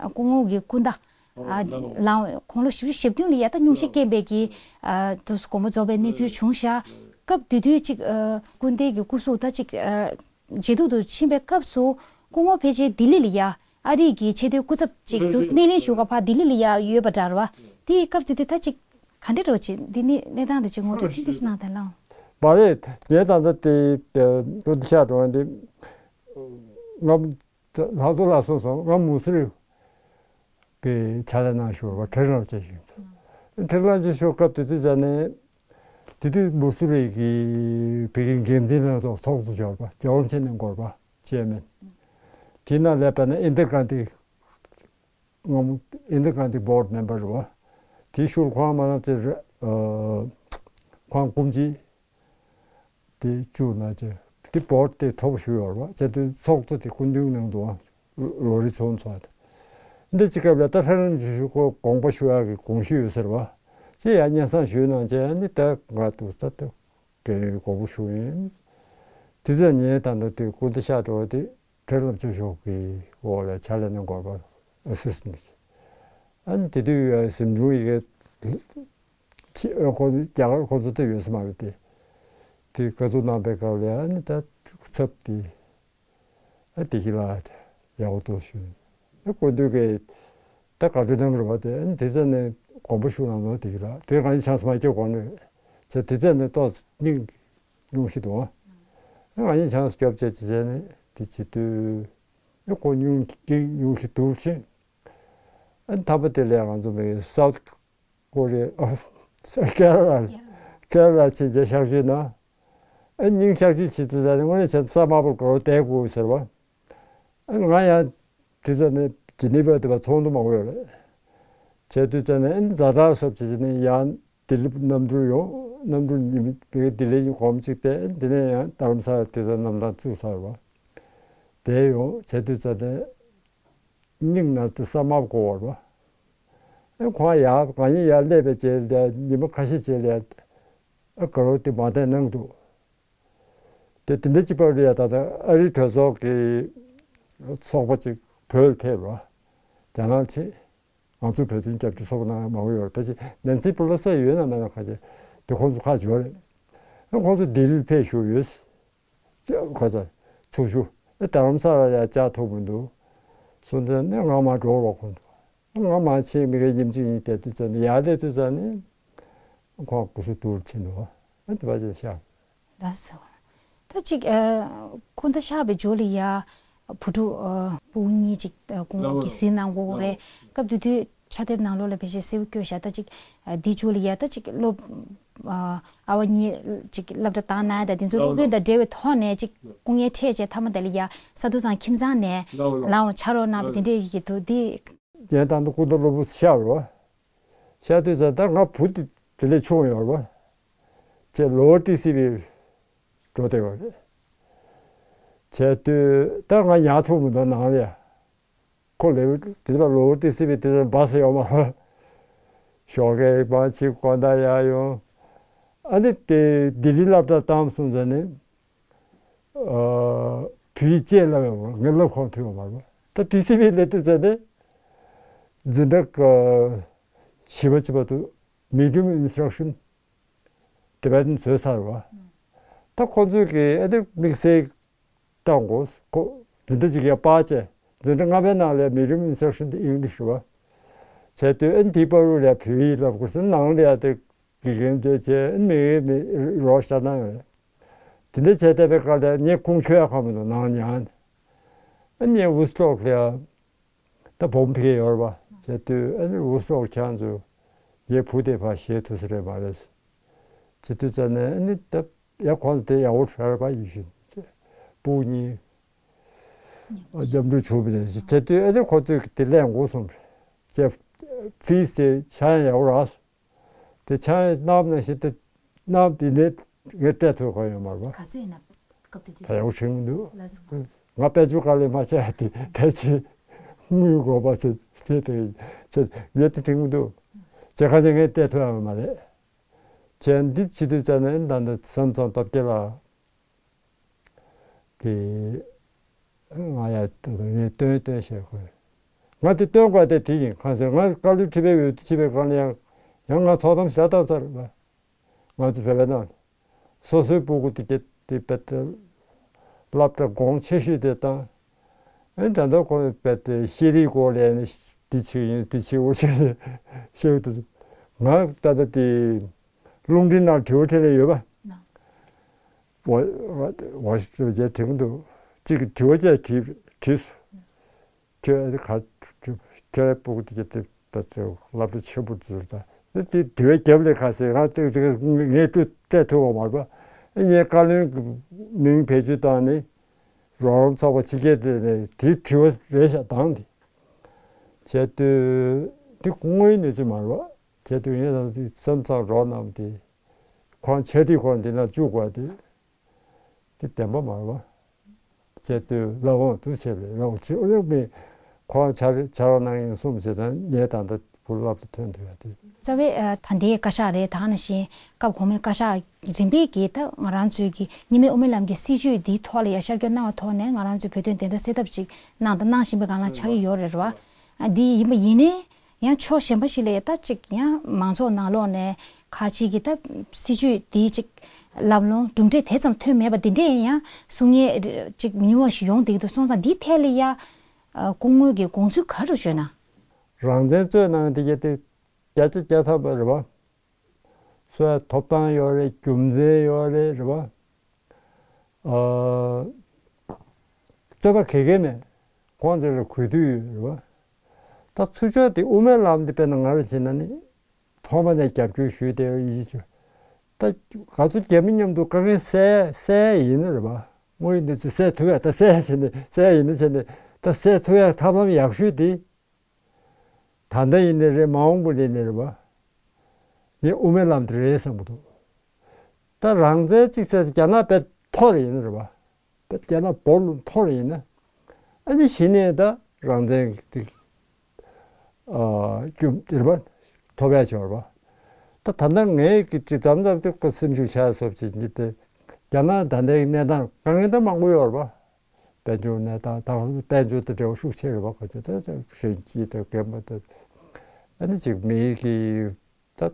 སྐུ་ངོ་གི་སྐུ་ཟླ། ཨ་ལའང་དགུང་ལོ་བཞི་བཅུ་ཞེ་བདུན་ལ་ཡ་ད་སྙུང་གཞི་རྐྱེན་པས་ཀྱི་ཨ་དུས་དགོངས་པ་རྫོགས་པའི་གནས་ཚུལ་བྱུང་ཤག་སྐབས་དེ་དུས་ཅིག་ཨ་སྐུ་ཟླའི་གི་སྐུ་གཟུགས་ད་ཅིག་ཨ་ཇེ་སྡུག་ཏུ་ཕྱིན་པའི་སྐབས་སུ་སྐུ་ངོ་ཕལ་ཆེར་ལྡི་ལི་ལ་ཡ་ཨ་རིའི་གི་ཆེས་མཐོའི་སྐུ་ཚབ་ཅིག་ཏུ་སྣེ་ལེན་ཞུ་ག་ཕར་ལྡི་ལི་ལ་ཡ་ཡོད་པ་འདྲ་བ། དེའི་སྐབས་དེ་དུས་ད་ཅིག་ག་འདྲ་འགྲོ་ཅིག་འདི་ནི་གནས་སྟངས་དེ་ཅིག་ངོ་སྤྲོད་ཁྲིད་དེ་ཞིག་གནང་དང་ལའང་། མ་རེད། ངས་ད་ལྟ་དེ་ཀུན་ཏུ་ཤ་འགྲོ་འདི་ང་། ལྷག་ཏུ་ལ་སོང་སོང་ང་མུ་སི་རི་གི་ཆ་ལ་ན་ཞོར་བ་ཁྲེ་རབ་ཅེས་ཞུ། ཁྲི་ལམ་ཆོས་ཞུ་སྐབས་དེ་དུས་ཙ་ནས་དེ་དུས་མུ་སུ་རི་གི་བོད་ཀྱི་འགན་འཛིན་ལྷན་ཚོགས་ཚོགས་གཙོ་འབྱོར་པ་རྒྱལ་བ་ཚེ་རིང་དགོན་པ་ཅེར་མེན། དེའི་ནང་ལས་པ་ན་ཨིན་དི་ར་གྷན་དྷི་སྔོན་མོ་ཨིན་དི་ར་གྷན་དྷི་བྷོར་ཌི་མེམ་བར་རེད་བ། དེའི་ཤུལ་ཁོང་མ་ནམ་ཚེ་ར་ཁོང་སྐུ་མཆེད་དེ་བཅུ་ན་ཅེ་དེ་བྷོར་ཌི་དེ་ཐོབ་ཞུ་ཡོད་རེད་བ། ཅེ་དེ་ཚོགས་གཙོ་དེ་སྐུ་མདུན་གནང་འདུག་བ། ལོ་རི་ཚོན་ཚོགས་དེ་འདི་ཅི་སྐབས་ལ་ད་ལྷ་རམས་ཆོས་ཞུ་ཁོ་དགོངས་པ་ཞུ་ཡག་གི་དགོངས་གཞི་ཡོད་ཟེར་བ། ཅེ་ཡང་སྙན་སེང་ཞུས་གནང་ཅེ་ནི་ད་ང་དུ་ད་ད་དགོངས་པ་ཞུ་ཡིན། དེ་ཚོ་ཉན་དང་ད་དེ་སྐུ་ད་ཤག་འགྲོ་བ་དེ། ཁྲི་ལམ་ཆོས་ཞུ་གི་འོག་ལ་ཕྱག་ལས་གནང་དགོས་པ་ཨེ་སི་སི་ཊེན་ཊི། ཨ་ནི་དེ་དུས་ཡང་གཟིམ་ཆུང་ཡི་གེ་ཁྱི་ཁོ་རྒྱ་གར་ཁོ་ཚོ་ལྟ་ཡོད་ས་མ་རེད་དེ། དེ་དཀའ་སྡུག་གནང་པའི་སྐབས་ལ་ཨ་ནི་ད་ཚབ་དེ་ཨ་དེ་གི་ལ་ཡག་པོ་འདུག་ཞུ། ཨ་སྐུ་མདུན་གི་ད་ག་ཚོད་གནང་རེད་བ་དེ་ཨ་ནི་དེ་ཚོ་ནས་དགོངས་པ་ཞུ་གནང་ནོ་དེ་གི་ལ་དེ་ག་ནི་ཆང་ས་མ་སྐྱོ་གོ་ནས་ཚེ་དེ་ཚོ་ནས་ཏོག་སྙིང་ཉུང་ཤི་འདུག་ཨ། ང་ཡིན་ཆང་སྐྱོབ་བྱེད་ཅེས་བྱས་ནས་དེ་བྱེད་དུས་ཨེ་ཁོ་ཉུང་སྐྱིད་ཉུང་ཤི་འདུག་ཕྱིན། ཨ་ཐ་པ་དེ་ལས་ང་ཚོ་མི་སའུ་ཐི་ཀོ་རི་ཡ་ཨ་ཁེ་ར་ལ་ཁེ་ར་ལ་ཕྱིན་རྗེས་ཤག་ཤུལ་ན་ཨ་སྙིང་ཤག་ཤུལ་བྱེད་དུས་ད་ནི་དངོས་གནས་བྱས་ས་དམར་པོར་དགའ་བོ་བསྡད་དགོས་ཟེར་བ། ཨ་ང་ཡང་དེ་ཚོ་ནི་ཇི་ནི་ཝ་དེ་བ་ཚོགས་འདུ་མང་པོ་ཡོད་རེད། བྱས་དུས་ད་ནི་ཨ་ཛ་དྲག་སོབ་བྱེད་ནི་ཡང་། ལྡི་ལི་གནམ་གྲུ་ཡོང་། གནམ་གྲུ་ཉི་མ་ལྡི་ལི་གོམ་གཅིག་བསྡད། དེ་ནས་ཡང་རྡ་རམ་ས་ལ་དེ་ཚོ་གནམ་ཐང་བཙུགས་ཚར་བ། དེ་ཡོང་བྱས་དུས་ཙ་ནས་སྙིང་ན་དེ་ས་དམར་གོ་བར་བ། ཨེ་ཁོང་ཡར་ང་གཉིས་ཡར་སླེབས་པའི་རྗེས་ལ་ཉི་མ་ཁ་ཤས་རྗེས་ལ་ཨ་དགའ་རོགས་དེ་མ་བསྡད་གནང་འདུག་དེ་དེ་འདྲ་གཅིག་པ་རེད་ཡ། ད་ལྟ་ཨ་རིའི་གྲོས་ཚོགས་ཀྱི་ཚོགས་པ་གཅིག་བོད་ལ་ཕེབས་རོགས་རྒྱ་ནག་ཕྱིན། ང་ཚོ་བོད་དོན་རྒྱབ་སྐྱོར་ཚོགས་པ་ནང་མང་པོ་ཡོད་རེད། ཕལ་ཆེར་ནན་སི་པེ་ལོ་སི་ཡོད་ན་མེད་ན་ཁ་ཆེ་དེ་ཁོང་ཚོ་ཁ་འབྱོར་རེད། ཨ་ཁོང་ཚོ་ལྡི་ལིར་ཕེབས་བཞུགས་ཡོད། ཁ་ཚ་ཚུགས་ཞུ་ཨ་རྡ་རམ་ས་ལ་ཡ་བཅར་ཐུབ་མི་འདུག་སོང་ཙང་ནས་ང་མ་འགྲོ་རོགས་ཁོང་ཚོ་ང་མ་ཕྱིན་མི་གའི་ཉིན་གཅིག་ཡིན་བསྡད་དུས་ཙམ་ནས་ཡར་སླེབས་དུས་ཙམ་ནས་ཁོང་སྐུ་གཟུགས་སྡུག་ཕྱིན་འདུག་ཨ་དེ་བ་ཅན་ཤག་ལགས་སོ། ད་ཅིག་ཨ་ཁོང་ད་ཤག་པའི་ཇོ་ལི་ཡ་བུ་ཕྲུག་ཨ་སྤུ་གུ་གཉིས་ཅིག་ཨ་ཁོང་གི་གཟིགས་གནང་དགོས་རེད། སྐབས་དེ་དུས་ཕྱག་དེབ་ནང་ལོགས་ལ་ཕལ་ཆེར་གསལ་པོ་བཀོད་བཞག་ད་ཅིག་ཨ་འདི་ཇོ་ལི་ཡ་ད་ཅིག་སློབ་ཨ་ཨ་བ་གཉིས་ཅིག་སློབ་གྲྭ་བཏང་གནང་ཡ་ད་དེ་ཚོ་སློབ་དཔོན་དང་འབྲེལ་བའི་ཐོག་ནས་ཅིག་སྐུ་ངལ་འཕྲད་བྱས་མཐའ་མ་དེ་ལ་ཡ་ས་ཐུབ་ཚང་ཁྱིམ་ཚང་ནས་ལའང་ཕྱག་རོགས་གནང་བ་དེ་འདྲས་ཡི་གེ་འདུག་འདི། རྒན་དང་དུ་སྐུ་ཟླ་སློབ་བུ་ཤར་བ། ཤར་དུས་ཙམ་ད་ང་བུ་དེ་དེ་ལས་ཆུང་ཡོད་རེད་བ། ཅེས་ལོ་ཏི་སི་བི་འགྲོ་བསྡད་ཡོད་རེད། བྱས་དུས་ད་ང་ཉར་ཐུབ་མི་འདུག་ནང་ལ་ཡ། ཁོ་ལས་དེ་ལ་ལོ་ཏི་སི་བི་དེ་ལ་སྦ་ས་ཡོད་མ་རེད། ཞོགས་ཀས་མ་ཕྱི་དགོང་དག་ཡར་ཡོང་། ཨ་ནི་དེ་ལྡི་ལི་སློབ་གྲྭ་བཏང་སོང་ཙང་ནི། བོད་ཡིག་ཅེས་ལབ་ཡོང་བ་ངས་ལབ་ཁོང་ཐུབ་ཡོང་བ་རེད། ད་ཏི་སི་བི་ལས་དུས་ཚོད་དེ་འཛིན་གྲྭ་བཞི་པ་བཅུ་པ་དུ་medium instruction Tibetan་བཟོས་ཚར་བ། ད་ཁོང་ཚོས་ཀྱི་ཨ་ནི་དམིགས་བསལ་བཏང་དགོས་ཁོ་འཛིན་གྲྭ་གཅིག་ཡང་སྤར་བྱས་འཛིན་གྲྭ་ལྔ་པའི་ནང་ལ་medium instruction་དེ་English་རེད་བ། བྱས་དུས་ཨ་ནི་དེའི་བར་དུ་ལ་བོད་ཡིག་ལབ་དགོས་ཟེར་ནང་ལ་ཡ་དེ། དགེ་རྒན་བཅས་བྱས་མི་མི་རོགས་ཤ་ན་ཡོད། དེ་འདྲ་བྱས་བསྡད་པའི་སྐབས་ལ་ངས་ཁུངས་འཁྱོལ་ཡག་ཁག་མི་འདུག་ནང་ཉར་ནས། ངས་ཝུ་སི་ལོག་ལ་ཡ་ད་བོམ་ཕི་ཡོད་རེད་པ། བྱས་དུས་ཨ་ནི་ཝུ་སི་ལོག་ཁྱེད་ཚོ་ངའི་བུ་དེ་ཕར་བཞེས་ཐུབ་ས་རེད་མ་རེད། བྱེད་དུས་ཙམ་ནས་ཨ་ནི་ད་ཡ་ཁོང་ཚོ་དེ་ཡག་པོ་ཧྲ་པ་ཡིན་ཞིང་སྤུ་གུ་གཉིས་མཉམ་འགྲོ་བྱུང་བ་རེད། བྱེད་དུས་ཨ་ནི་ཁོང་ཚོས་དེ་ལེན་དགོས་སོང་། བྱས་ཕི་སི་དེ་ཆ་ཡང་ཡག་པོ་རག་སོང་། དེ་ཆ་གནང་ནང་བཞིན་དུ་གནང་དེ་ནས་ངས་སྤྲད་ཐུབ་ཁག་ཡོད་མ་རེད་པ། ག་ཚོད་ཡིན་ན་སྐབས་དེ་དུས། ད་ཡག་པོ་དྲན་གྱི་མི་འདུག་ལགས་སོ། ང་དཔལ་འབྱོར་དཀའ་ལས་མ་བྱས་དེ་ཕལ་ཆེར་དངུལ་དགོས་པ་ཚོ་དེ་དེ་ཚོ་ངས་དེ་དྲན་གྱི་མི་འདུག་བྱས་ཁ་ཅིག་ངས་སྤྲད་ཐུབ་ཡོད་མ་རེད། བྱས་འདི་བྱེད་དུས་ཙམ་ནས་ད་ལྟ་བསམ་ཚང་སྟོབས་རྒྱལ་ལགས། དེ་ང་ཡ་ངས་སྟོན་སྟོན་བྱས་དགོས། ང་དེ་སྟོན་དགོས་དེ་དེ་ཡིན་གང་ཟེར་ང་བཀའ་བློན་ཁྲི་པའི་འོས་བསྡུ་བྱེད་པའི་སྒང་ལ་ཡང་ཡང་ང་ཚོགས་གཏམ་བཞག་བཏང་ཚར་བ། ང་ཚོ་བོད་པའི་ནང་སོ་སོའི་སྤུ་གུ་དེ་སྐད་དེ་བེད་སློབ་གྲྭ་གོང་ཆེ་ཤོས་དེ་བཏང་། ཨེ་ད་ལྟ་ཁོང་བེད་ཤེས་རིག་སྐོར་ལ་ནི་འདི་བྱེད་ཡིན་འདི་བྱེད་འོ་བྱེད་ཤེས་འདུག་ང་ད་ལྟ་དེ་རླུང་འཕྲིན་ནང་དྲི་བ་དྲིས་ལན་ཡོད་པ། ཝ་ཝ་ཤི་ཊོན་རྒྱལ་དེ་མི་འདུག་གཅིག་གིས་དྲི་བ་བཅས་དྲིས་དྲིས་སོ། ཁྱོད་ཨ་ནི་ག་ཁྱོད་ཁྱོད་སྤུ་གུ་དེ་གྱད་དེ་ད་ཚོད་སློབ་གྲྭ་ཆེན་པོ་འཛུལ་ད་ དེ་དྲི་བའི་རྒྱབ་ལ་ཁ་ཤས་ང་དེ་དེ་ངས་དུ་སྤྲད་ཐུབ་པ་མ་རེད་པ། ངས་བཀའ་བློན་གྱི་མིང་བེད་སྤྱོད་བཏང་ནས་རོགས་རམ་ཚོགས་པ་ཕྱི་རྒྱལ་དེ་ནས་དེའི་དྲི་བ་རེད་ཤག་དང་དེ། བྱས་དུས་དེ་དངོས་ཡོད་གནས་ཚུལ་མ་རེད་པ། བྱས་དུས་ངས་ད་དེ་སེམས་ཚང་རོགས་གནང་དེ་ཁོང་ཆ་དེ་ཁོང་འདི་ན་བཅུག་དགོས་དེ། དེ་བདེན་པ་མ་རེད་པ། བྱས་དུས་ལབ་འོང་དུ་བྱས་པས་ལབ་འོང་ཆེ་འོ་ཡོད་མེད་ཁོང་བྱ་རེད་བྱ་རོགས་གནང་ཡིན་གསུངས་བྱས་ཙང་ངས་ད་ལྟ་བུ་སློབ་ཏུ་ཐོན་ཐུབ་ཡ་དེ། རྩ་བའི་ཨ་ད་ལྟའི་བཀའ་ཤག་རེད་ད་ག་ནང་བཞིན་སྐབས་གོང་མའི་བཀའ་ཤག་རིམ་པས་ཀྱིས་ད་ང་རང་ཚོའི་གི་གཉིས་སྨན་དབུ་མའི་ལམ་གྱི་སྲིད་བྱུས་འདིའི་ཐོག་ལ་ཡ་ཤར་སྐྱོད་གནང་བའི་ཐོག་ནས་ང་རང་ཚོའི་བོད་དོན་བདེན་མཐའ་གསལ་ཐབས་ཅིག་གནང་དང་གནང་བཞིན་པའི་སྒང་ལ་ཆགས་ཀྱི་ཡོད་རེད་རེད་བ། ཨ་འདི་ཡིན་པ་ཡིན་ནའི། ཡང་ཕྱོགས་གཞན་པ་ཞིག་ལ་ཡ་ད་ཅིག་ཡང་མང་ཚོགས་ནང་ལོགས་ནས་ཁ་ཅིག་གིས་ད་སྲིད་བྱུས་དེའི་ཅིག་ལམ་ལྷོང་གྲུབ་འབྲས་དེ་ཙམ་ཐོན་མེད་པ་འདི་འདྲས་ཡང་གསུང་ཡས་ཅིག་མི་ཉུང་བ་ཞིག་ཡོང་བསྡད་ཀྱི་འདུག་སོང་ཙང་འདིའི་ཐད་ལ་ཡ་སྐུ་ངོ་གི་དགོངས་ཚུལ་ག་རེ་ཞུས་ན། རང་བཙན་རྩོད་གནང་དེ་ག་དེ་བརྒྱ་ཆ་བརྒྱ་ཐམ་པ་རེད་བ། སོ་ཡ་ཐོབ་ཐང་ཡོད་རེད་རྒྱུ་མཚན་ཡོད་རེད་རེད་བ། རྩོད་པ་ག་གེ་མེད། ཁོང་ཚོ་ལ་གུས་འདུད་ཡོད་རེད་བ། ད་ཚུར་ཕྱོགས་དེ་དབུ་མའི་ལམ་དེ་དཔེར་ན་ང་རང་བྱས་ན་ནི་ཐོག་མ་ནས་རྒྱབ་སྐྱོར་ཞུས་ཏེ་ཡིན་ཞུ། ད་ང་ཚོ་རྒྱ་མི་མཉམ་དུ་དཀའ་ངལ་སེལ་སེལ་ཡིན་ནི་རེད་བ། དངོས་ཡོད་གནས་ཚུལ་སེལ་ཐུབ་ཡ་ད་སེལ་བྱས་ནས་སེལ་ཡིན་ནི་བྱས་ནས་ད་སེལ་ཐུབ་ཡ་ཐབས་ལམ་ཡག་ཤོས་དེ། ད་ལྟ་ཡིན་ནི་རེད་མ་འོངས་པ་ཡིན་ནི་རེད་བ། ངས་དབུ་མའི་ལམ་དེ་རེད་བསམ་གྱི་འདུག་ད་རང་བཙན་གཅིག་ཟེར་རྒྱ་ནག་དཔེ་མཐོ་རེ་ཡིན་ནི་རེད་བ། དཔེ་རྒྱ་ནག་བོར་ལ་མཐོ་རེ་ཡིན་ན། ཨ་ནི་གཞི་ནས་ད་རང་བཙན་གཅིག་ཨ་རྒྱུ་དེ་རེད་བ། ཐོབ་ཡ་ཆོག་རེད་བ། ད་ད་ལྟ་ངས་ཀྱི་དེ་དམ་དམ་དེ་ཀོ་སེམས་ཤུགས་ཆག་སོབ་ཅིག་འདི་དེ་རྒྱ་ནག་ད་ལྟའི་གནས་སྟངས་དཀའ་ངལ་ད་མང་པོ་ཡོད་རེད་བ། དཔལ་འབྱོར་གནས་སྟངས་དང་དཔལ་འབྱོར་དང་འབྲེལ་བ་ཤུགས་ཆེ་རེད་བ། ཁོ་ཚོ་ད་ད་གཞོན་སྐྱེས་དང་རྒན་པ་དང་ཨ་ནི་ཅིག་མི་གི་ད་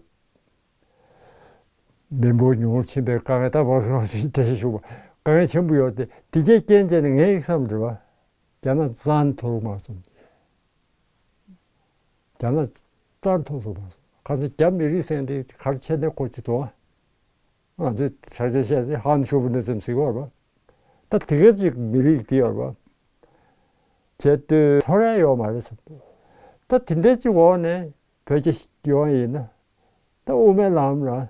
མི་འབོར་ཉུང་རུ་ཕྱིན་པའི་དཀའ་ངལ་ད་བར་སོང་ཞིག་དེ་ཞིག་ཞུགས་པ་དཀའ་ངལ་ཆེན་པོ་ཡོད་དེ་དེ་གའི་རྐྱེན་བྱས་ནས་ངའི་བསམ་འདྲི་བ་རྒྱ་ནག་རྩ་ནས་མཐོ་རུ་མ་སོང་། རྒྱ་ནག་རྩ་ནས་མཐོ་རུ་མ་སོང་། ཁ་སང་རྒྱ་མི་རིགས་ཟེར་འདི་གར་ཆེ་ནས་ཁོ་ཅི་དོ། ང་ཚོས་ཕྱག་ཆ་བཤད་ཚེ་ཧང་ཤོར་བུ་འདི་ཙམ་ཟིག་ཡོད་རེད་པ། ད་དེ་ག་ཅིག་མི་རིགས་དེ་ཡོད་རེད་པ། བྱས་དུས་ཚོར་ཡ་ཡོད་མ་རེད་བསམ་འདུག་ད་དེ་འདྲ་ཅིག་འོག་ནས་བོད་ཀྱི་ཡོང་ཡིན་ན། ད་དབུ་མའི་ལམ་ལ།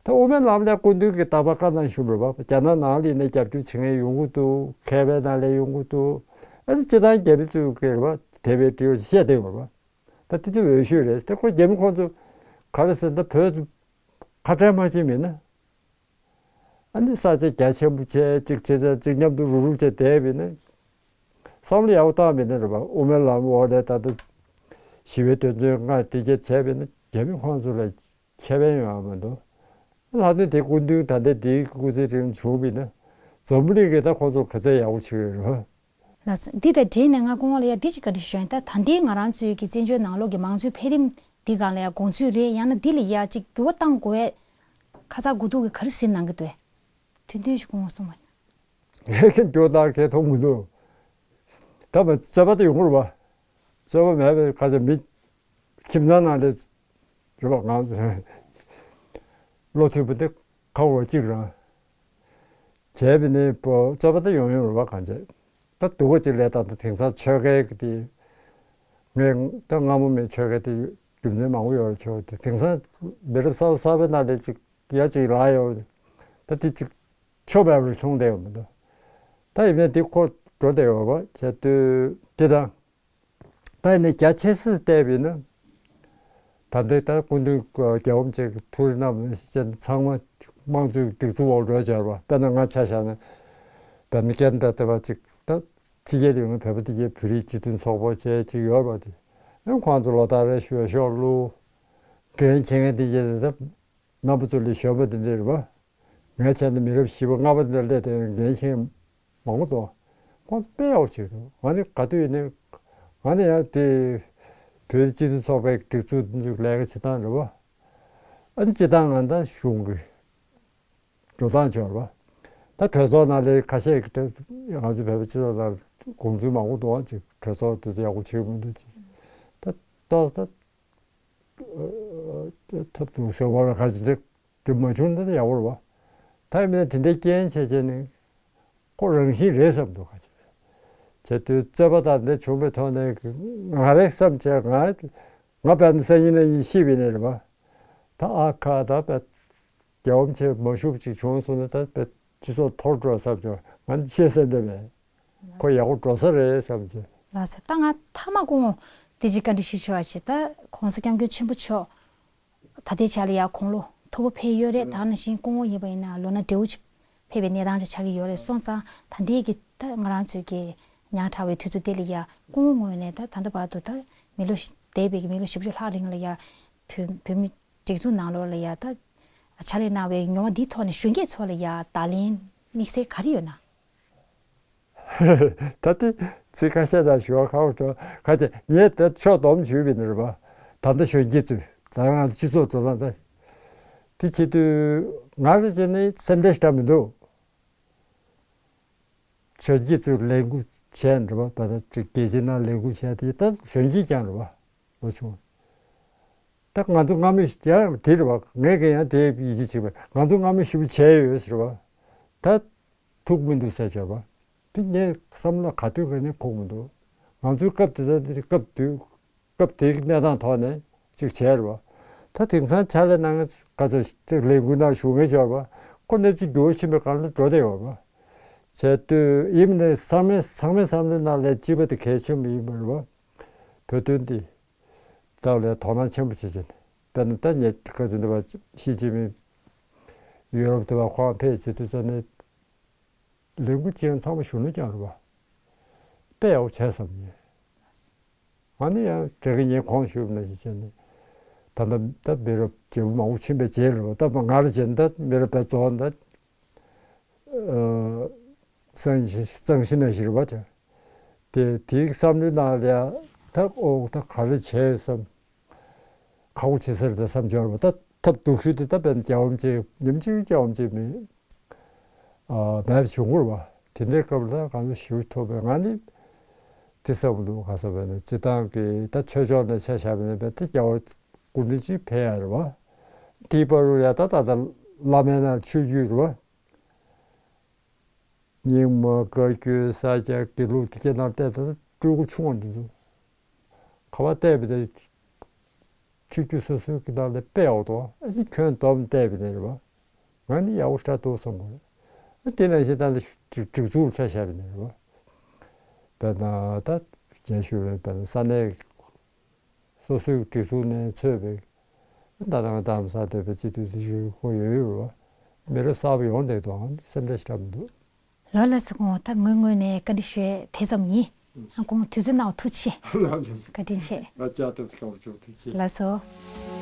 ད་དབུ་མའི་ལམ་ལ་སྐུ་མདུན་གྱིས་རྟག་པར་བཀའ་གནང་བཞིན་རེད་པ། རྒྱ་ནག་ནང་ལ་ཡིན་ན་རྒྱབ་སྐྱོར་བྱེད་མཁན་ཡོང་གི་འདུག་མཁས་པའི་ནང་ལ་ཡོང་གི་འདུག་ཨ་ནི་སྤྱི་བཏང་རྒྱ་མི་ཚོས་ཀྱི་རེད་པ་དེ་བས་དྲི་བ་བཤད་བསྡད་ཡོད་རེད་པ། ད་དེ་ཚོ་འོས་ཤོས་རེད། ད་ཁོ་རྒྱ་མི་ཁོང་ཚོ་ག་རེ་ཟེར་ན་ད་བོད་ཁ་བྲལ་མ་བྱས་མིན་ན། ཨ་ནི་ས་ཆ་རྒྱ་ཆེན་པོ་བྱས་ཅིག་བྱས་ཙང་ཅིག་མཉམ་དུ་རུབ་རུབ་བྱས་བསྡད་པས་ན། བསམ་བློ་ཡག་པོ་བཏང་བས་ན་རེད་པ། དབུ་མའི་ལམ་འོག་ལ་ད་ལྟ་ཞི་བའི་དོན་ཚན་ལྔ་དེ་གྱད་བྱས་པས་ན་རྒྱ་མི་ཁོང་ཚོ་ལ་ཁེ་ཕན་ཡོང་བ་མི་འདུག་ལྷག་དོན་དེ་སྐུ་མདུན་ད་ལྟ་དེའི་སྐུ་ཚེ་རིང་བྱུང་བས་ན་འཛམ་བུ་གླིང་གིས་ད་ཁོང་ཚོ་ག་ཚད་ཡག་པོ་བྱེད་ཀྱི་ཡོད་རེད་པ། ལགས་སོ། འདི་དང་འབྲེལ་ནས་ང་སྐུ་ངོ་ལ་ཡ་འདི་ཅིག་བཀའ་འདྲི་ཞུ་ཡ་ཡིན། ད་ད་ལྟའི་ང་རང་ཚོའི་གི་བཙན་བྱོལ་ནང་ལོགས་ཀྱི་མང་གཙོའི་འཕེལ་རིམ་འདི་སྒང་ལ་ཡ་དགོངས་ཚུལ་རེད། ཡང་ན་འདི་ལ་ཡ་ཅིག་འགྱུར་བ་གཏང་དགོས་ཡས་ཁ་ཚ་དགོས་གཏུགས་ཀྱི་ག་རེ་ཟིན་གནང་གི་འདུག་དེ་འདྲ་ཞིག་སྐུ་ངོ་གསུངས་པ་ཡིན། ངས་ཀྱང་འགྱུར་བ་གཏང་གི་མཐོང་མི་འདུག་ད་མ་རྩོད་པ་དེ་ཡོང་གི་རེད་པ། རྩོད་པ་མེད་པའི་ཁ་ཚ་མི་ཁྱིམ་ཚང་ནང་ལ་རེད་པ། ང་ཚོ་བློ་མཐུན་པ་དེ་ཁ་བ་གཅིག་རང་བྱས་པས་ནི་པོ་རྩོད་པ་དེ་ཡོང་ཡོང་རེད་པ། གང་བྱས་ད་སྡུག་ག་ཅིག་ལས་ད་ད་དེང་སང་ཆོལ་ཁའི་གི་དེ་ངས་ད་སྔ་མོ་མེད་ཆོལ་ཁའི་དེ་རྒྱུ་མཚན་མང་པོ་ཡོད་རེད། ཆོལ་ཁ་དེ་དེང་སང་མི་རབས་གསར་པ་གསར་པའི་ནང་ལ་ཅིག་ཡ་ཅིག་ལ་ཡོད་ད་དེ་ཅིག་ཆོ་བའི་རུ་ཆུང་བསྡད་ཡོད་མི་འདུག་ད་ཡིན་ནའི་དེ་ཁོ་འགྲོ་བསྡད་ཡོད་པ་བྱས་དུས་ཅི་དང་། ད་ཡིན་ནའི་རྒྱ་ཆེ་སར་བལྟས་པས་ན། ད་ལྟའི་ད་སྐུ་མདུན་རྒྱལ་བ་རིན་པོ་ཆེ་གི་ཐུགས་རེ་གནང་བ་ནང་བཞིན་བྱས་ན་ཚང་མ་དམངས་གཙོའི་སྒྲིག་འཛུགས་འོག་འགྲོ་བྱས་པ། དཔེར་ན་ང་ཆ་བཞག་ན་བོད་མི་སྐད་འདྲ་ལྟ་བ་ཅིག་ད་ཕྱི་རྒྱལ་ཡོང་ན་བོད་པ་དེ་གའི་བོད་རིགས་སྤྱི་མཐུན་ཚོགས་པ་བཅས་ཅིག་ཡོད་པ་དེ། ཨ་ཁོང་ཚོ་ལོ་ལྟར་རེ་ཞུ་བའི་ཤོག་བླུགས། འགན་འཁྱེར་མཁན་དེ་གའི་ད་རྣམ་པ་ཚོ་ལས་གཞོན་པ་དེ་འདྲ་རེད་པ། ངས་བྱས་ན་མི་རབས་བཞི་པ་ལྔ་པ་འདྲ་སླེབས་དེ་འགན་འཁྱེར་མང་པོ་འདུག་ཁོང་ཚོ་དཔེ་ཡག་པོ་བྱེད་འདུག་ང་ནི་ག་དུས་ཡིན་ནའི་ང་ནི་ཡང་དེ་བོད་སྤྱི་མཐུན་ཚོགས་པའི་སྒྲིག་འཛུགས་འདི་ཚོའི་ལས་ཀ་བྱེད་སྟངས་རེད་པ། ཨ་ནི་སྤྱི་བཏང་ང་ད་གཞུང་གི་འགྲོ་སྟངས་བྱས་པ། ད་གྲོས་ཚོགས་ནང་ལ་ཁ་ཤས་ཀྱིས་ང་ཚོ་བོད་པའི་སྤྱི་ཚོགས་ནང་དགོངས་ཚུལ་མང་པོ་འདུག་ཅིག་གྲོས་ཚོགས་དེ་ཚོ་ཡག་པོ་བྱེད་ཀྱི་མི་འདུག་ཅིག་ད་ཏོག་ཙམ། ཐབས་སྡུག་ཟེར་བ་ལ་ག་ཅི་འདྲ་དེ་མ་བྱུང་ན་ཡག་པོ་རེད་པ། ད་ཡིན་ན་དེ་འདྲའི་རྐྱེན་བྱས་བྱས་ནས་ཁོ་རང་བཞིན་རེད་བསམ་འདུག་ག་ཅི་རེད། བྱས་དུས་རྩོད་པ་དང་འདི་བྱུང་བའི་ཐོག་ནས་ང་རེ་བསམ་བྱས་ང་ང་བན་སང་ཉིན་ནས་ཤི་བའི་ནས་རེད་པ། ད་ཨ་ཁ་ད་པད་རྒྱལ་བ་ཆེ་མ་ཞུབ་ཅིག་བྱུང་སོང་ན་ད་པད་སྤྱི་ཚོགས་འཐོར་འགྲོ་བསམ་བྱུང་། ང་ནི་ཤེས་ས་འདི་མེད། ཁོ་ཡག་པོ་འགྲོ་ས་རེད་བསམ་བྱུང་། ལགས་སོ། ད་ང་མཐའ་མ་སྐུ་ངོ་དེ་ཅིག་བཀའ་འདྲི་ཞུ་ཆོག་པ་ཞིག་ད་༸གོང་ས་༸སྐྱབས་མགོན་ཆེན་པོ་མཆོག་ད་ལྟའི་ཆ་ལ་ཡ་དགུང་ལོ་མཐོ་པོ་ཕེབས་ཡོད་རེད། ད་ནང་བཞིན་སྐུ་ངོ་ཡིན་པ་ཡིན་ན་ལོ་ན་བགྲེས་པོ་ཅིག་ཕེབས་པའི་གནས་སྟངས་ཅིག་ཆགས་ཀྱི་ཡོད་རེད་སོང་ཙང་། ད་ལྟའི་གི་ད་ང་རང་ཚོའི་གི་ཉག་ཕྲ་བའི་དུས་ཚོད་དེ་ལ་ཡ་སྐུ་ངོ་ངོས་ནས་ད་ད་ལྟ་བར་དུ་ད་མི་ལོ་ཤི་འདས་པའི་གི་མི་ལོ་བཞི་བཅུ་ལྷག་རིང་ལ་ཡ་བོད་བོད་མི་སྒྲིག་འཛུགས་ནང་ལོགས་ལ་ཡ་ད་ཕྱག་ལས་གནང་བའི་མྱོང་བ་འདིའི་ཐོག་ནས་གཞོན་སྐྱེས་ཚོ་ལ་ཡ་བརྡ་ལན་དམིགས་བསལ་ག་རེ་ཡོད་ན། ད་ལྟའི་ཚིག་ཁ་ཤས་དང་ཞུ་བ་ཁག་པོ་འགྲོ་ཁ་ཅིག་ངས་ད་ཕྱོགས་བསྡོམས་ཞུས་པ་ཡིན་ན་རེད་པ། ད་ལྟ་གཞོན་སྐྱེས་ཚོས་ད་ང་སྤྱི་ཚོགས་འགྲོ་སྟངས་ད་དེ་བྱེད་དུས་ང་རང་བྱས་ནས་སེམས་ཁྲལ་ཞེ་དྲག་མི་འདུག་གཞོན་སྐྱེས་ཚོས་ལས་འགུལ་བྱས་འགྲོ་བ་ད་ལྟ་ཅིག་རྒྱལ་སྤྱིའི་ནང་ལས་འགུལ་བྱས་དེ་ད་གཞོན་སྐྱེས་ཀྱང་རེད་པ། ལོ་ཆུང་། ད་ང་ཚོ་སྔ་མོ་ཡང་དེ་རེད་པ། ངས་ཀྱང་ཡང་དེ་ཡིད་ཆེས་བྱེད་པ། ང་ཚོ་སྔ་མོ་ཞེ་པོ་བྱས་ཡོད་ཟེར་བ། ད་ཐུག་མི་འདུག་ཟེར་བྱས་པ། དེ་ངས་བསམ་བློ་ག་དུས་ག་ནས་འཁོར་མི་འདུག་ང་ཚོའི་སྐབས་དེ་ཚོ་དེ་སྐབས་དུས་སྐབས་དེའི་གནས་སྟངས་ཐོག་ནས་ཅིག་བྱས་རེད་པ། ད་དེང་སང་ཕྱག་ལས་གནང་མཁན་ག་ཚོད་ཅིག་ལས་འགུལ་ནང་ཞུགས་མཁན་ཡོད་པ། ཁོ་གནས་ཚུལ་འགྱུར་བ་ཕྱིན་པའི་སྒང་ལ་འགྲོ་བསྡད་ཡོད་པ། བྱས་དུས་ཡིན་ནའི་ཚང་མས་ཚང་མའི་བསམ་བློའི་ནང་ལ་སྤྱི་པ་དེ་གལ་ཆེན་པོ་ཡིན་པ་རེད་པ། བོད་དོན་འདི་ལྟ་བ་ལ་དོ་སྣང་ཆེན་པོ་བྱེད་བྱེད། དཔེར་ན་ད་ངས་ཁ་ཚིག་འདི་བ་ཞི་ཅིན་ཕིང་ཡུ་རོབ་དེ་བ་ཁོང་ཕེབས་བྱེད་དུས་ཙམ་ནས་ལས་འགུལ་ཅན་ཚང་མ་གཞོན་ནུ་རྐྱང་རེད་པ། དཔེ་ཡག་པོ་བྱས་བསམ་ཡིན། ང་ནི་ཡང་དྲན་གི་ཉིན་གོང་ཞུས་པ་ནང་བཞིན་བྱས་ནས་ད་ལྟ་ད་མི་རབས་རྒྱལ་པོ་མང་པོ་ཕྱིན་པའི་རྗེས་ལ་ད་ང་རང་བྱས་ན་ད་མི་རབས་པའི་རྫོགས་ད། གཙང་གཙང་ཞི་ན་ཞི་རུ་བ་དེ་དེ་དེའི་བསམ་བློའི་ནང་ལ་ཡང་ད་ཨོ་ད་ག་རེ་བྱས་བསམ། ཁག་པོ་བྱེད་ས་རེད་ད་བསམ་འཇོག་རེད་པ། ད་ཐབས་སྡུག་ཤོས་དེ་ད་དཔེར་ན་རྒྱལ་བ་རིན་པོ་ཆེ་ཉིན་གཅིག་རྒྱལ་བ་རིན་པོ་ཆེ་མེད་ཨ་མེད་པ་བྱུང་གི་རེད་པ། དེ་འདྲའི་སྐབས་ལ་ད་གང་ལ་ཞུ་ཐུབ་པའི་ང་ནི་དེ་བསམ་འདུག་ག་ས་བས་ན་སྤྱི་བཏང་གི་ད་ཆོས་ཕྱོགས་ནས་ཆ་བཞག་པ་ཡིན་ན་ད་རྒྱལ་བ་སྐུ་ཕྲེང་གཅིག་ཕེབས་ཡ་རེད་པ། དེའི་བར་དུ་ཡ་ད་ད་ད་བླ་མའི་ནང་ཆོས་བརྒྱུད་རེད་པ། རྙིང་མ་བཀའ་བརྒྱུད་ས་སྐྱ་དགེ་ལུགས་དེ་ཚོའི་ནང་བལྟས་ད་སྤྲུལ་སྐུ་ཆུང་བ་འདི་ཚོ་ག་པར་བལྟས་པ་དེ་ཆོས་བརྒྱུད་སོ་སོའི་གི་ནང་ལ་དཔེ་ཡག་པོ་འདུག་ཨ་ནི་ཁྱོན་བསྡོམས་བལྟས་པ་ནས་རེད་པ། ང་ནི་ཡག་པོ་ཞེ་དྲག་འདུག་བསམ་གི་རེད། ཨ་དེ་ནང་བཞིན་ད་ལྟ་སྒྲིག་སྒྲིག་འཛུགས་ཆ་བཞག་པ་ནས་རེད་པ། དཔེར་ན་ད་རྒན་ཞུ་བའི་དཔེར་ན་ས་གནས་སོ་སོའི་སྒྲིག་འཛུགས་ནས་ཚོས་པའི་ད་ལྟ་ང་རྡ་རམ་ས་ལ་བསྡད་པའི་སྤྱི་འཐུས་སྲིད་གཞུང་ཁོ་ཡོད་ཡོད་རེད་པ། མི་རབས་གསར་པ་ཡོང་བསྡད་འདུག་ཨང་སེམས་ཁྲལ་ཞེ་དྲག་མི་འདུག་ལགས་ལགས་སོ། ཁོང་ད་ངོས་ངོས་ནས་བཀའ་འདྲི་ཞུ་ཡས་དེ་ཙམ་ཡིན། ཁོང་དུས་ཚོད་གནང་བ་ཐུགས་རྗེ་ཆེ། ལགས་ལགས་སོ། བཀའ་དྲིན་ཆེ། ང་བཅར་ཐུབ་ཐུབ་ཐུགས་རྗེ་ཆེ། ལགས་སོ།